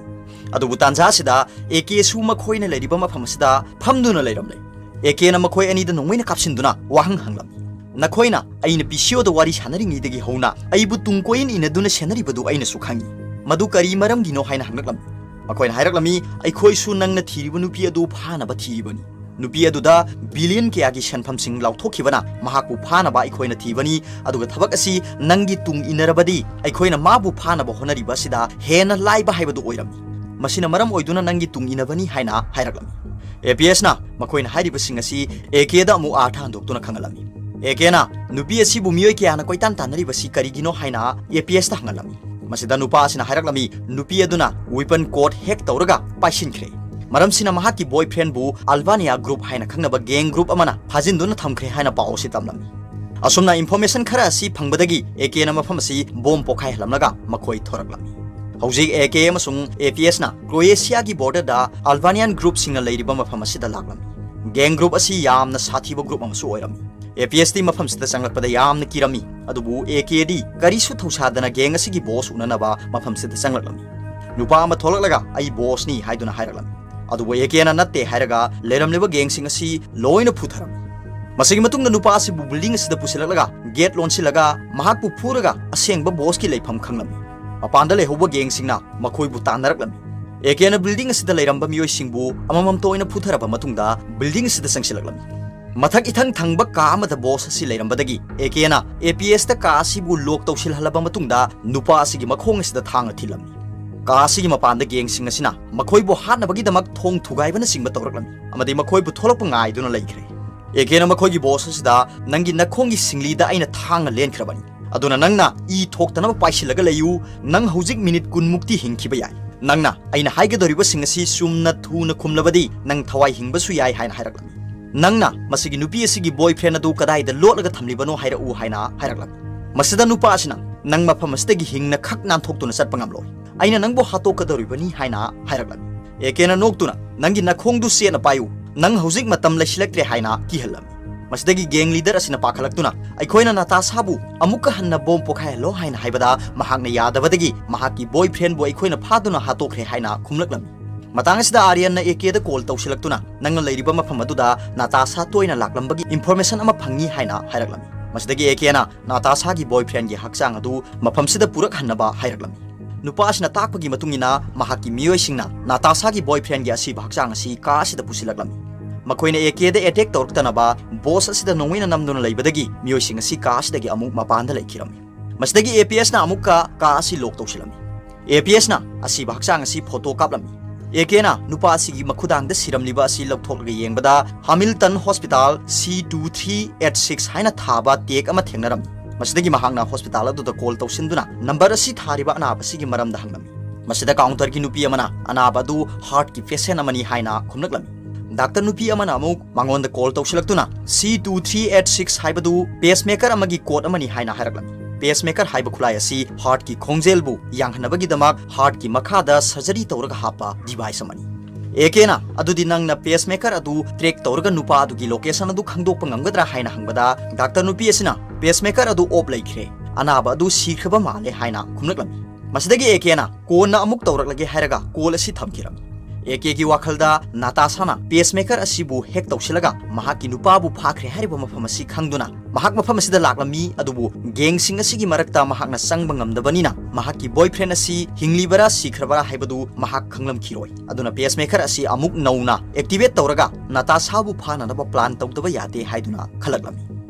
ꯑꯗꯨꯕꯨ ꯇꯥꯟꯖꯥ ꯑꯁꯤꯗ ꯑꯦ ꯀꯦꯁꯨ ꯃꯈꯣꯏꯅ ꯂꯩꯔꯤꯕ ꯃꯐꯝ ꯑꯁꯤꯗ ꯐꯝꯗꯨꯅ ꯂꯩꯔꯝꯂꯦ꯫ ꯑꯦ ꯀꯦꯅ ꯃꯈꯣꯏ ꯑꯅꯤꯗ ꯅꯣꯡꯃꯩꯅ ꯀꯥꯞꯁꯤꯟꯗꯨꯅ ꯋꯥꯍꯪ ꯍꯪꯂꯝꯃꯤ꯫ "ꯅꯈꯣꯏꯅ ꯑꯩꯅ ꯄꯤ ꯁꯤ ꯑꯣꯗ ꯋꯥꯔꯤ ꯁꯥꯟꯅꯔꯤꯉꯩꯗꯒꯤ ꯍꯧꯅ ꯑꯩꯕꯨ ꯇꯨꯡ ꯀꯣꯏꯏꯟ ꯏꯟꯅꯗꯨꯅ ꯁꯦꯟꯅꯔꯤꯕꯗꯨ ꯑꯩꯅꯁꯨ ꯈꯪꯏ꯫ ꯃꯗꯨ ꯀꯔꯤ ꯃꯔꯝꯒꯤꯅꯣ?" ꯍꯥꯏꯅ ꯍꯪꯂꯛꯂꯝꯃꯤ꯫ ꯃꯈꯣꯏꯅ ꯍꯥꯏꯔꯛꯂꯝꯃꯤ, "ꯑꯩꯈꯣꯏꯁꯨ ꯅꯪꯅ ꯊꯤꯔꯤꯕ ꯅꯨꯄꯤ ꯑꯗꯨ ꯐꯥꯅꯕ ꯊꯤꯔꯤꯕꯅꯤ꯫ ꯅꯨꯄꯤ ꯑꯗꯨꯗ ꯕꯤꯂꯤꯌꯟ ꯀꯌꯥꯒꯤ ꯁꯦꯟꯐꯝꯁꯤꯡ ꯂꯥꯎꯊꯣꯛꯈꯤꯕꯅ ꯃꯍꯥꯛꯄꯨ ꯐꯥꯅꯕ ꯑꯩꯈꯣꯏꯅ ꯊꯤꯕꯅꯤ, ꯑꯗꯨꯒ ꯊꯕꯛ ꯑꯁꯤ ꯅꯪꯒꯤ ꯇꯨꯡ ꯏꯟꯅꯔꯕꯗꯤ ꯑꯩꯈꯣꯏꯅ ꯃꯥꯕꯨ ꯐꯥꯅꯕ ꯍꯣꯠꯅꯔꯤꯕ ꯑꯁꯤꯗ ꯍꯦꯟꯅ ꯂꯥꯏꯕ ꯍꯥꯏꯕꯗꯨ ꯑꯣꯏꯔꯝꯃꯤ꯫ ꯃꯁꯤꯅ ꯃꯔꯝ ꯑꯣꯏꯗꯨꯅ ꯅꯪꯒꯤ ꯇꯨꯡ ꯏꯟꯅꯕꯅꯤ" ꯍꯥꯏꯅ ꯍꯥꯏꯔꯛꯂꯝꯃꯤ꯫ ꯑꯦ ꯄꯤ ꯑꯦꯁꯅ ꯃꯈꯣꯏꯅ ꯍꯥꯏꯔꯤꯕꯁꯤꯡ ꯑꯁꯤ ꯑꯦ ꯀꯦꯗ ꯑꯃꯨꯛ ꯑꯥꯔꯊ ꯍꯟꯗꯣꯛꯇꯨꯅ ꯈꯪꯍꯜꯂꯝꯃꯤ꯫ ꯑꯦ ꯀꯦꯅ ꯅꯨꯄꯤ ꯑꯁꯤꯕꯨ ꯃꯤꯑꯣꯏ ꯀꯌꯥꯅ ꯀꯣꯏꯇꯥꯟ ꯇꯥꯟꯅꯔꯤꯕꯁꯤ ꯀꯔꯤꯒꯤꯅꯣ ꯍꯥꯏꯅ ꯑꯦ ꯄꯤ ꯑꯦꯁꯇ ꯍꯪꯍꯜꯂꯝꯃꯤ꯫ ꯃꯁꯤꯗ ꯅꯨꯄꯥ ꯑꯁꯤꯅ ꯍꯥꯏꯔꯛꯂꯝꯃꯤ, ꯅꯨꯄꯤ ꯑꯗꯨꯅ ꯋꯤꯄꯟ ꯀꯣꯗ ꯍꯦꯛ ꯇꯧꯔꯒ ꯄꯥꯏꯁꯤꯟꯈ꯭ꯔꯦ꯫ ꯃꯔꯝꯁꯤꯅ ꯃꯍꯥꯛꯀꯤ ꯕꯣꯏꯐ꯭ꯔꯦꯟꯕꯨ ꯑꯜꯕꯥꯅꯤꯌꯥ ꯒ꯭ꯔꯨꯞ ꯍꯥꯏꯅ ꯈꯪꯅꯕ ꯒꯦꯡ ꯒ꯭ꯔꯨꯞ ꯑꯃꯅ ꯐꯥꯖꯤꯟꯗꯨꯅ ꯊꯝꯈ꯭ꯔꯦ ꯍꯥꯏꯅ ꯄꯥꯎ ꯑꯁꯤ ꯇꯝꯂꯝꯃꯤ꯫ ꯑꯁꯨꯝꯅ ꯏꯟꯐꯣꯔꯃꯦꯁꯟ ꯈꯔ ꯑꯁꯤ ꯐꯪꯕꯗꯒꯤ ꯑꯦ ꯀꯦꯅ ꯃꯐꯝ ꯑꯁꯤ ꯕꯣꯝ ꯄꯣꯈꯥꯏꯍꯜꯂꯝꯂꯒ ꯃꯈꯣꯏ ꯊꯣꯔꯛꯂꯝꯃꯤ꯫ ꯍꯧꯖꯤꯛ ꯑꯦ ꯀꯦ ꯑꯃꯁꯨꯡ ꯑꯦ ꯄꯤ ꯑꯦꯁꯅ ꯀ꯭ꯔꯣꯌꯦꯁꯤꯌꯥꯒꯤ ꯕꯣꯔꯗꯔꯗ ꯑꯜꯕꯥꯅꯤꯌꯥꯟ ꯒ꯭ꯔꯨꯞꯁꯤꯡꯅ ꯂꯩꯔꯤꯕ ꯃꯐꯝ ꯑꯁꯤꯗ ꯂꯥꯛꯂꯝꯃꯤ꯫ ꯒꯦꯡ ꯒ꯭ꯔꯨꯞ ꯑꯁꯤ ꯌꯥꯝꯅ ꯁꯥꯊꯤꯕ ꯒ꯭ꯔꯨꯞ ꯑꯃꯁꯨ ꯑꯣꯏꯔꯝꯃꯤ꯫ ꯑꯦ ꯄꯤ ꯑꯦꯁꯇꯤ ꯃꯐꯝꯁꯤꯗ ꯆꯪꯂꯛꯄꯗ ꯌꯥꯝꯅ ꯀꯤꯔꯝꯃꯤ, ꯑꯗꯨꯕꯨ ꯑꯦ ꯀꯦꯗꯤ ꯀꯔꯤꯁꯨ ꯊꯧꯁꯥꯗꯅ ꯒꯦꯡ ꯑꯁꯤꯒꯤ ꯕꯣꯁ ꯎꯅꯅꯕ ꯃꯐꯝꯁꯤꯗ ꯆꯪꯂꯛꯂꯝꯃꯤ꯫ ꯅꯨꯄꯥ ꯑꯃ ꯊꯣꯛꯂꯛꯂꯒ "ꯑꯩ ꯕꯣꯁꯅꯤ" ꯍꯥꯏꯗꯨꯅ ꯍꯥꯏꯔꯛꯂꯝꯃꯤ꯫ ꯑꯗꯨꯕꯨ ꯑꯦ ꯀꯦꯅ "ꯅꯠꯇꯦ" ꯍꯥꯏꯔꯒ ꯂꯩꯔꯝꯂꯤꯕ ꯒꯦꯡꯁꯤꯡ ꯑꯁꯤ ꯂꯣꯏꯅ ꯐꯨꯊꯔꯝꯃꯤ꯫ ꯃꯁꯤꯒꯤ ꯃꯇꯨꯡꯗ ꯅꯨꯄꯥ ꯑꯁꯤꯕꯨ ꯕꯤꯜꯗꯤꯡ ꯑꯁꯤꯗ ꯄꯨꯁꯤꯜꯂꯛꯂꯒ ꯒꯦꯠ ꯂꯣꯟꯁꯤꯜꯂꯒ ꯃꯍꯥꯛꯄꯨ ꯐꯨꯔꯒ ꯑꯁꯦꯡꯕ ꯕꯣꯁꯀꯤ ꯂꯩꯐꯝ ꯈꯪꯂꯝꯃꯤ꯫ ꯃꯄꯥꯟꯗ ꯂꯩꯍꯧꯕ ꯒꯦꯡꯁꯤꯡꯅ ꯃꯈꯣꯏꯕꯨ ꯇꯥꯟꯅꯔꯛꯂꯝꯃꯤ꯫ ꯑꯦ ꯀꯦꯅ ꯕꯤꯜꯗꯤꯡ ꯑꯁꯤꯗ ꯂꯩꯔꯝꯕ ꯃꯤꯑꯣꯏꯁꯤꯡꯕꯨ ꯑꯃꯃꯝꯇ ꯑꯣꯏꯅ ꯐꯨꯊꯔꯕ ꯃꯇꯨꯡꯗ ꯕꯤꯜꯗꯤꯡ ꯑꯁꯤꯗ ꯆꯪꯁꯤꯜꯂꯛꯂꯝꯃꯤ꯫ ꯃꯊꯛ ꯏꯊꯪ ꯊꯪꯕ ꯀꯥ ꯑꯃꯗ ꯕꯣꯁ ꯑꯁꯤ ꯂꯩꯔꯝꯕꯗꯒꯤ ꯑꯦ ꯀꯦꯅ ꯑꯦ ꯄꯤ ꯑꯦꯁꯇ ꯀꯥ ꯑꯁꯤꯕꯨ ꯂꯣꯛ ꯇꯧꯁꯤꯜꯍꯜꯂꯕ ꯃꯇꯨꯡꯗ ꯅꯨꯄꯥ ꯑꯁꯤꯒꯤ ꯃꯈꯣꯡ ꯑꯁꯤꯗ ꯊꯥꯡꯅ ꯊꯤꯜꯂꯝꯃꯤ꯫ ꯀꯥ ꯑꯁꯤꯒꯤ ꯃꯄꯥꯟꯗ ꯒꯦꯡꯁꯤꯡ ꯑꯁꯤꯅ ꯃꯈꯣꯏꯕꯨ ꯍꯥꯠꯅꯕꯒꯤꯗꯃꯛ ꯊꯣꯡ ꯊꯨꯒꯥꯏꯕꯅꯆꯤꯡꯕ ꯇꯧꯔꯛꯂꯝꯃꯤ ꯑꯃꯗꯤ ꯃꯈꯣꯏꯕꯨ ꯊꯣꯛꯂꯛꯄ ꯉꯥꯏꯗꯨꯅ ꯂꯩꯈ꯭ꯔꯦ꯫ ꯑꯦ ꯀꯦꯅ ꯃꯈꯣꯏꯒꯤ ꯕꯣꯁ ꯑꯁꯤꯗ "ꯅꯪꯒꯤ ꯅꯈꯣꯡꯒꯤ ꯁꯤꯡꯂꯤꯗ ꯑꯩꯅ ꯊꯥꯡꯅ ꯂꯦꯟꯈ꯭ꯔꯕꯅꯤ, ꯑꯗꯨꯅ ꯅꯪꯅ ꯏ ꯊꯣꯛꯇꯅꯕ ꯄꯥꯏꯁꯤꯜꯂꯒ ꯂꯩꯌꯨ꯫ ꯅꯪ ꯍꯧꯖꯤꯛ ꯃꯤꯅꯤꯠ ꯀꯨꯟ ꯃꯨꯛꯇꯤ ꯍꯤꯡꯈꯤꯕ ꯌꯥꯏ꯫ ꯅꯪꯅ ꯑꯩꯅ ꯍꯥꯏꯒꯗꯧꯔꯤꯕꯁꯤꯡ ꯑꯁꯤ ꯆꯨꯝꯅ ꯊꯨꯅ ꯈꯨꯝꯂꯕꯗꯤ ꯅꯪ ꯊꯋꯥꯏ ꯍꯤꯡꯕꯁꯨ ꯌꯥꯏ" ꯍꯥꯏꯅ ꯍꯥꯏꯔꯛꯂꯝꯃꯤ꯫ "ꯅꯪꯅ ꯃꯁꯤꯒꯤ ꯅꯨꯄꯤ ꯑꯁꯤꯒꯤ ꯕꯣꯏꯐ꯭ꯔꯦꯟ ꯑꯗꯨ ꯀꯗꯥꯏꯗ ꯂꯣꯠꯂꯒ ꯊꯝꯂꯤꯕꯅꯣ ꯍꯥꯏꯔꯛꯎ" ꯍꯥꯏꯅ ꯍꯥꯏꯔꯛꯂꯝꯃꯤ꯫ ꯃꯁꯤꯗ ꯅꯨꯄꯥ ꯑꯁꯤꯅ "ꯅꯪ ꯃꯐꯝ ꯑꯁꯤꯗꯒꯤ ꯍꯤꯡꯅ ꯈꯛ ꯅꯥꯟꯊꯣꯛꯇꯨꯅ ꯆꯠꯄ ꯉꯝꯂꯣꯏ꯫ ꯑꯩꯅ ꯅꯪꯕꯨ ꯍꯥꯠꯇꯣꯛꯀꯗꯧꯔꯤꯕꯅꯤ" ꯍꯥꯏꯅ ꯍꯥꯏꯔꯛꯂꯝꯃꯤ꯫ ꯑꯦ ꯀꯦꯅ ꯅꯣꯛꯇꯨꯅ "ꯅꯪꯒꯤ ꯅꯈꯣꯡꯗꯨ ꯆꯦꯠꯅ ꯄꯥꯏꯌꯨ, ꯅꯪ ꯍꯧꯖꯤꯛ ꯃꯇꯝ ꯂꯩꯁꯤꯜꯂꯛꯇ꯭ꯔꯦ" ꯍꯥꯏꯅ ꯀꯤꯍꯜꯂꯝꯃꯤ꯫ ꯃꯁꯤꯗꯒꯤ ꯒꯦꯡ ꯂꯤꯗꯔ ꯑꯁꯤꯅ ꯄꯥꯈꯠꯂꯛꯇꯨꯅ "ꯑꯩꯈꯣꯏꯅ ꯅꯥꯇꯥꯁꯥꯕꯨ ꯑꯃꯨꯛꯀ ꯍꯟꯅ ꯕꯣꯝ ꯄꯣꯈꯥꯏꯍꯜꯂꯣ" ꯍꯥꯏꯅ ꯍꯥꯏꯕꯗ ꯃꯍꯥꯛꯅ ꯌꯥꯗꯕꯗꯒꯤ ꯃꯍꯥꯛꯀꯤ ꯕꯣꯏꯐ꯭ꯔꯦꯟꯕꯨ "ꯑꯩꯈꯣꯏꯅ ꯐꯥꯗꯨꯅ ꯍꯥꯠꯇꯣꯛꯈ꯭ꯔꯦ" ꯍꯥꯏꯅ ꯈꯨꯝꯂꯛꯂꯝꯃꯤ꯫ ꯃꯇꯥꯡ ꯑꯁꯤꯗ ꯑꯥꯔꯌꯟꯅ ꯑꯦ ꯀꯦꯗ ꯀꯣꯜ ꯇꯧꯁꯤꯜꯂꯛꯇꯨꯅ, "ꯅꯪꯅ ꯂꯩꯔꯤꯕ ꯃꯐꯝ ꯑꯗꯨꯗ ꯅꯥꯇꯥꯁꯥ ꯇꯣꯏꯅ ꯂꯥꯛꯂꯝꯕꯒꯤ ꯏꯟꯐꯣꯔꯃꯦꯁꯟ ꯑꯃ ꯐꯪꯉꯤ" ꯍꯥꯏꯅ ꯍꯥꯏꯔꯛꯂꯝꯃꯤ꯫ ꯃꯁꯤꯗꯒꯤ ꯑꯦ ꯀꯦꯅ ꯅꯥꯇꯥꯁꯥꯒꯤ ꯕꯣꯏꯐ꯭ꯔꯦꯟꯒꯤ ꯍꯛꯆꯥꯡ ꯑꯗꯨ ꯃꯐꯝꯁꯤꯗ ꯄꯨꯔꯛꯍꯟꯅꯕ ꯍꯥꯏꯔꯛꯂꯝꯃꯤ꯫ ꯅꯨꯄꯥ ꯑꯁꯤꯅ ꯇꯥꯛꯄꯒꯤ ꯃꯇꯨꯡ ꯏꯟꯅ, ꯃꯍꯥꯛꯀꯤ ꯃꯤꯑꯣꯏꯁꯤꯡꯅ ꯅꯥꯇꯥꯁꯥꯒꯤ ꯕꯣꯏꯐ꯭ꯔꯦꯟꯒꯤ ꯑꯁꯤꯕ ꯍꯛꯆꯥꯡ ꯑꯁꯤ ꯀꯥ ꯑꯁꯤꯗ ꯄꯨꯁꯤꯜꯂꯛꯂꯝꯃꯤ꯫ ꯃꯈꯣꯏꯅ ꯑꯦ ꯀꯦꯗ ꯑꯦꯇꯦꯛ ꯇꯧꯔꯛꯇꯅꯕ ꯕꯣꯁ ꯑꯁꯤꯗ ꯅꯣꯡꯃꯩꯅ ꯅꯝꯗꯨꯅ ꯂꯩꯕꯗꯒꯤ ꯃꯤꯑꯣꯏꯁꯤꯡ ꯑꯁꯤ ꯀꯥ ꯑꯁꯤꯗꯒꯤ ꯑꯃꯨꯛ ꯃꯄꯥꯟꯗ ꯂꯩꯈꯤꯔꯝꯃꯤ꯫ ꯃꯁꯤꯗꯒꯤ ꯑꯦ ꯄꯤ ꯑꯦꯁꯅ ꯑꯃꯨꯛꯀ ꯀꯥ ꯑꯁꯤ ꯂꯣꯛ ꯇꯧꯁꯤꯜꯂꯝꯃꯤ꯫ ꯑꯦ ꯄꯤ ꯑꯦꯁꯅ ꯑꯁꯤꯕ ꯍꯛꯆꯥꯡ ꯑꯁꯤ ꯐꯣꯇꯣ ꯀꯥꯞꯂꯝꯃꯤ꯫ ꯑꯦ ꯀꯦꯅ ꯅꯨꯄꯥ ꯑꯁꯤꯒꯤ ꯃꯈꯨꯗꯥꯡꯗ ꯁꯤꯔꯝꯂꯤꯕ ꯑꯁꯤ ꯂꯧꯊꯣꯛꯂꯒ ꯌꯦꯡꯕꯗ, ꯍꯥꯃꯤꯜꯇꯟ ꯍꯣꯁꯄꯤꯇꯥꯜ ꯁꯤ ꯇꯨ ꯊ꯭ꯔꯤ ꯑꯦꯠ ꯁꯤꯛꯁ ꯍꯥꯏꯅ ꯊꯥꯕ ꯇꯦꯒ ꯑꯃ ꯊꯦꯡꯅꯔꯝꯃꯤ꯫ ꯃꯁꯤꯗꯒꯤ ꯃꯍꯥꯛꯅ ꯍꯣꯁꯄꯤꯇꯥꯜ ꯑꯗꯨꯗ ꯀꯣꯜ ꯇꯧꯁꯤꯟꯗꯨꯅ ꯅꯝꯕꯔ ꯑꯁꯤ ꯊꯥꯔꯤꯕ ꯑꯅꯥꯕ ꯑꯁꯤꯒꯤ ꯃꯔꯝꯗ ꯍꯪꯂꯝꯃꯤ꯫ ꯃꯁꯤꯗ ꯀꯥꯎꯟꯇꯔꯒꯤ ꯅꯨꯄꯤ ꯑꯃꯅ ꯑꯅꯥꯕ ꯑꯗꯨ ꯍꯥꯔꯠꯀꯤ ꯄꯦꯁꯦꯟ ꯑꯃꯅꯤ ꯍꯥꯏꯅ ꯈꯨꯝꯂꯛꯂꯝꯃꯤ꯫ ꯗꯥꯛꯇꯔ ꯅꯨꯄꯤ ꯑꯃꯅ ꯑꯃꯨꯛ ꯃꯉꯣꯟꯗ ꯀꯣꯜ ꯇꯧꯁꯤꯜꯂꯛꯇꯨꯅ, "ꯁꯤ ꯇꯨ ꯊ꯭ꯔꯤ ꯑꯦꯠ ꯁꯤꯛꯁ ꯍꯥꯏꯕꯗꯨ ꯄꯦꯁꯃꯦꯀꯔ ꯑꯃꯒꯤ ꯀꯣꯗ ꯑꯃꯅꯤ" ꯍꯥꯏꯅ ꯍꯥꯏꯔꯛꯂꯝꯃꯤ꯫ ꯄꯦꯁꯃꯦꯀꯔ ꯍꯥꯏꯕ ꯈꯨꯠꯂꯥꯏ ꯑꯁꯤ ꯍꯥꯔꯠꯀꯤ ꯈꯣꯡꯖꯦꯜꯕꯨ ꯌꯥꯡꯍꯟꯅꯕꯒꯤꯗꯃꯛ ꯍꯥꯔꯠꯀꯤ ꯃꯈꯥꯗ ꯁꯔꯖꯔꯤ ꯇꯧꯔꯒ ꯍꯥꯞꯄ ꯗꯤꯚꯥꯏꯁ ꯑꯃꯅꯤ꯫ ꯑꯦ ꯀꯦꯅ, "ꯑꯗꯨꯗꯤ ꯅꯪꯅ ꯄꯦꯁꯃꯦꯀꯔ ꯑꯗꯨ ꯇ꯭ꯔꯦꯛ ꯇꯧꯔꯒ ꯅꯨꯄꯥ ꯑꯗꯨꯒꯤ ꯂꯣꯀꯦꯁꯟ ꯑꯗꯨ ꯈꯪꯗꯣꯛꯄ ꯉꯝꯒꯗ꯭ꯔꯥ?" ꯍꯥꯏꯅ ꯍꯪꯕꯗ, ꯗꯥꯛꯇꯔ ꯅꯨꯄꯤ ꯑꯁꯤꯅ, "ꯄꯦꯁꯃꯦꯀꯔ ꯑꯗꯨ ꯑꯣꯞ ꯂꯩꯈ꯭ꯔꯦ, ꯑꯅꯥꯕ ꯑꯗꯨ ꯁꯤꯈ꯭ꯔꯕ ꯃꯥꯜꯂꯦ" ꯍꯥꯏꯅ ꯈꯨꯝꯂꯛꯂꯝꯃꯤ꯫ ꯃꯁꯤꯗꯒꯤ ꯑꯦ ꯀꯦꯅ, "ꯀꯣꯟꯅ ꯑꯃꯨꯛ ꯇꯧꯔꯛꯂꯒꯦ" ꯍꯥꯏꯔꯒ ꯀꯣꯜ ꯑꯁꯤ ꯊꯝꯈꯤꯔꯝꯃꯤ꯫ ꯑꯦ ꯀꯦꯒꯤ ꯋꯥꯈꯜꯗ ꯅꯥꯇꯥꯁꯥꯅ ꯄꯦꯁꯃꯦꯀꯔ ꯑꯁꯤꯕꯨ ꯍꯦꯛ ꯇꯧꯁꯤꯜꯂꯒ ꯃꯍꯥꯛꯀꯤ ꯅꯨꯄꯥꯕꯨ ꯐꯥꯈ꯭ꯔꯦ ꯍꯥꯏꯔꯤꯕ ꯃꯐꯝ ꯑꯁꯤ ꯈꯪꯗꯨꯅ ꯃꯍꯥꯛ ꯃꯐꯝ ꯑꯁꯤꯗ ꯂꯥꯛꯂꯝꯃꯤ, ꯑꯗꯨꯕꯨ ꯒꯦꯡꯁꯤꯡ ꯑꯁꯤꯒꯤ ꯃꯔꯛꯇ ꯃꯍꯥꯛꯅ ꯆꯪꯕ ꯉꯝꯗꯕꯅꯤꯅ ꯃꯍꯥꯛꯀꯤ ꯕꯣꯏꯐ꯭ꯔꯦꯟ ꯑꯁꯤ ꯍꯤꯡꯂꯤꯕꯔꯥ ꯁꯤꯈ꯭ꯔꯕꯔꯥ ꯍꯥꯏꯕꯗꯨ ꯃꯍꯥꯛ ꯈꯪꯂꯝꯈꯤꯔꯣꯏ꯫ ꯑꯗꯨꯅ ꯄꯦꯁꯃꯦꯀꯔ ꯑꯁꯤ ꯑꯃꯨꯛ ꯅꯧꯅ ꯑꯦꯛꯇꯤꯚꯦꯠ ꯇꯧꯔꯒ ꯅꯥꯇꯥꯁꯥꯕꯨ ꯐꯥꯅꯅꯕ ꯄ꯭ꯂꯥꯟ ꯇꯧꯗꯕ ꯌꯥꯗꯦ ꯍꯥꯏꯗꯨꯅ ꯈꯜꯂꯛꯂꯝꯃꯤ꯫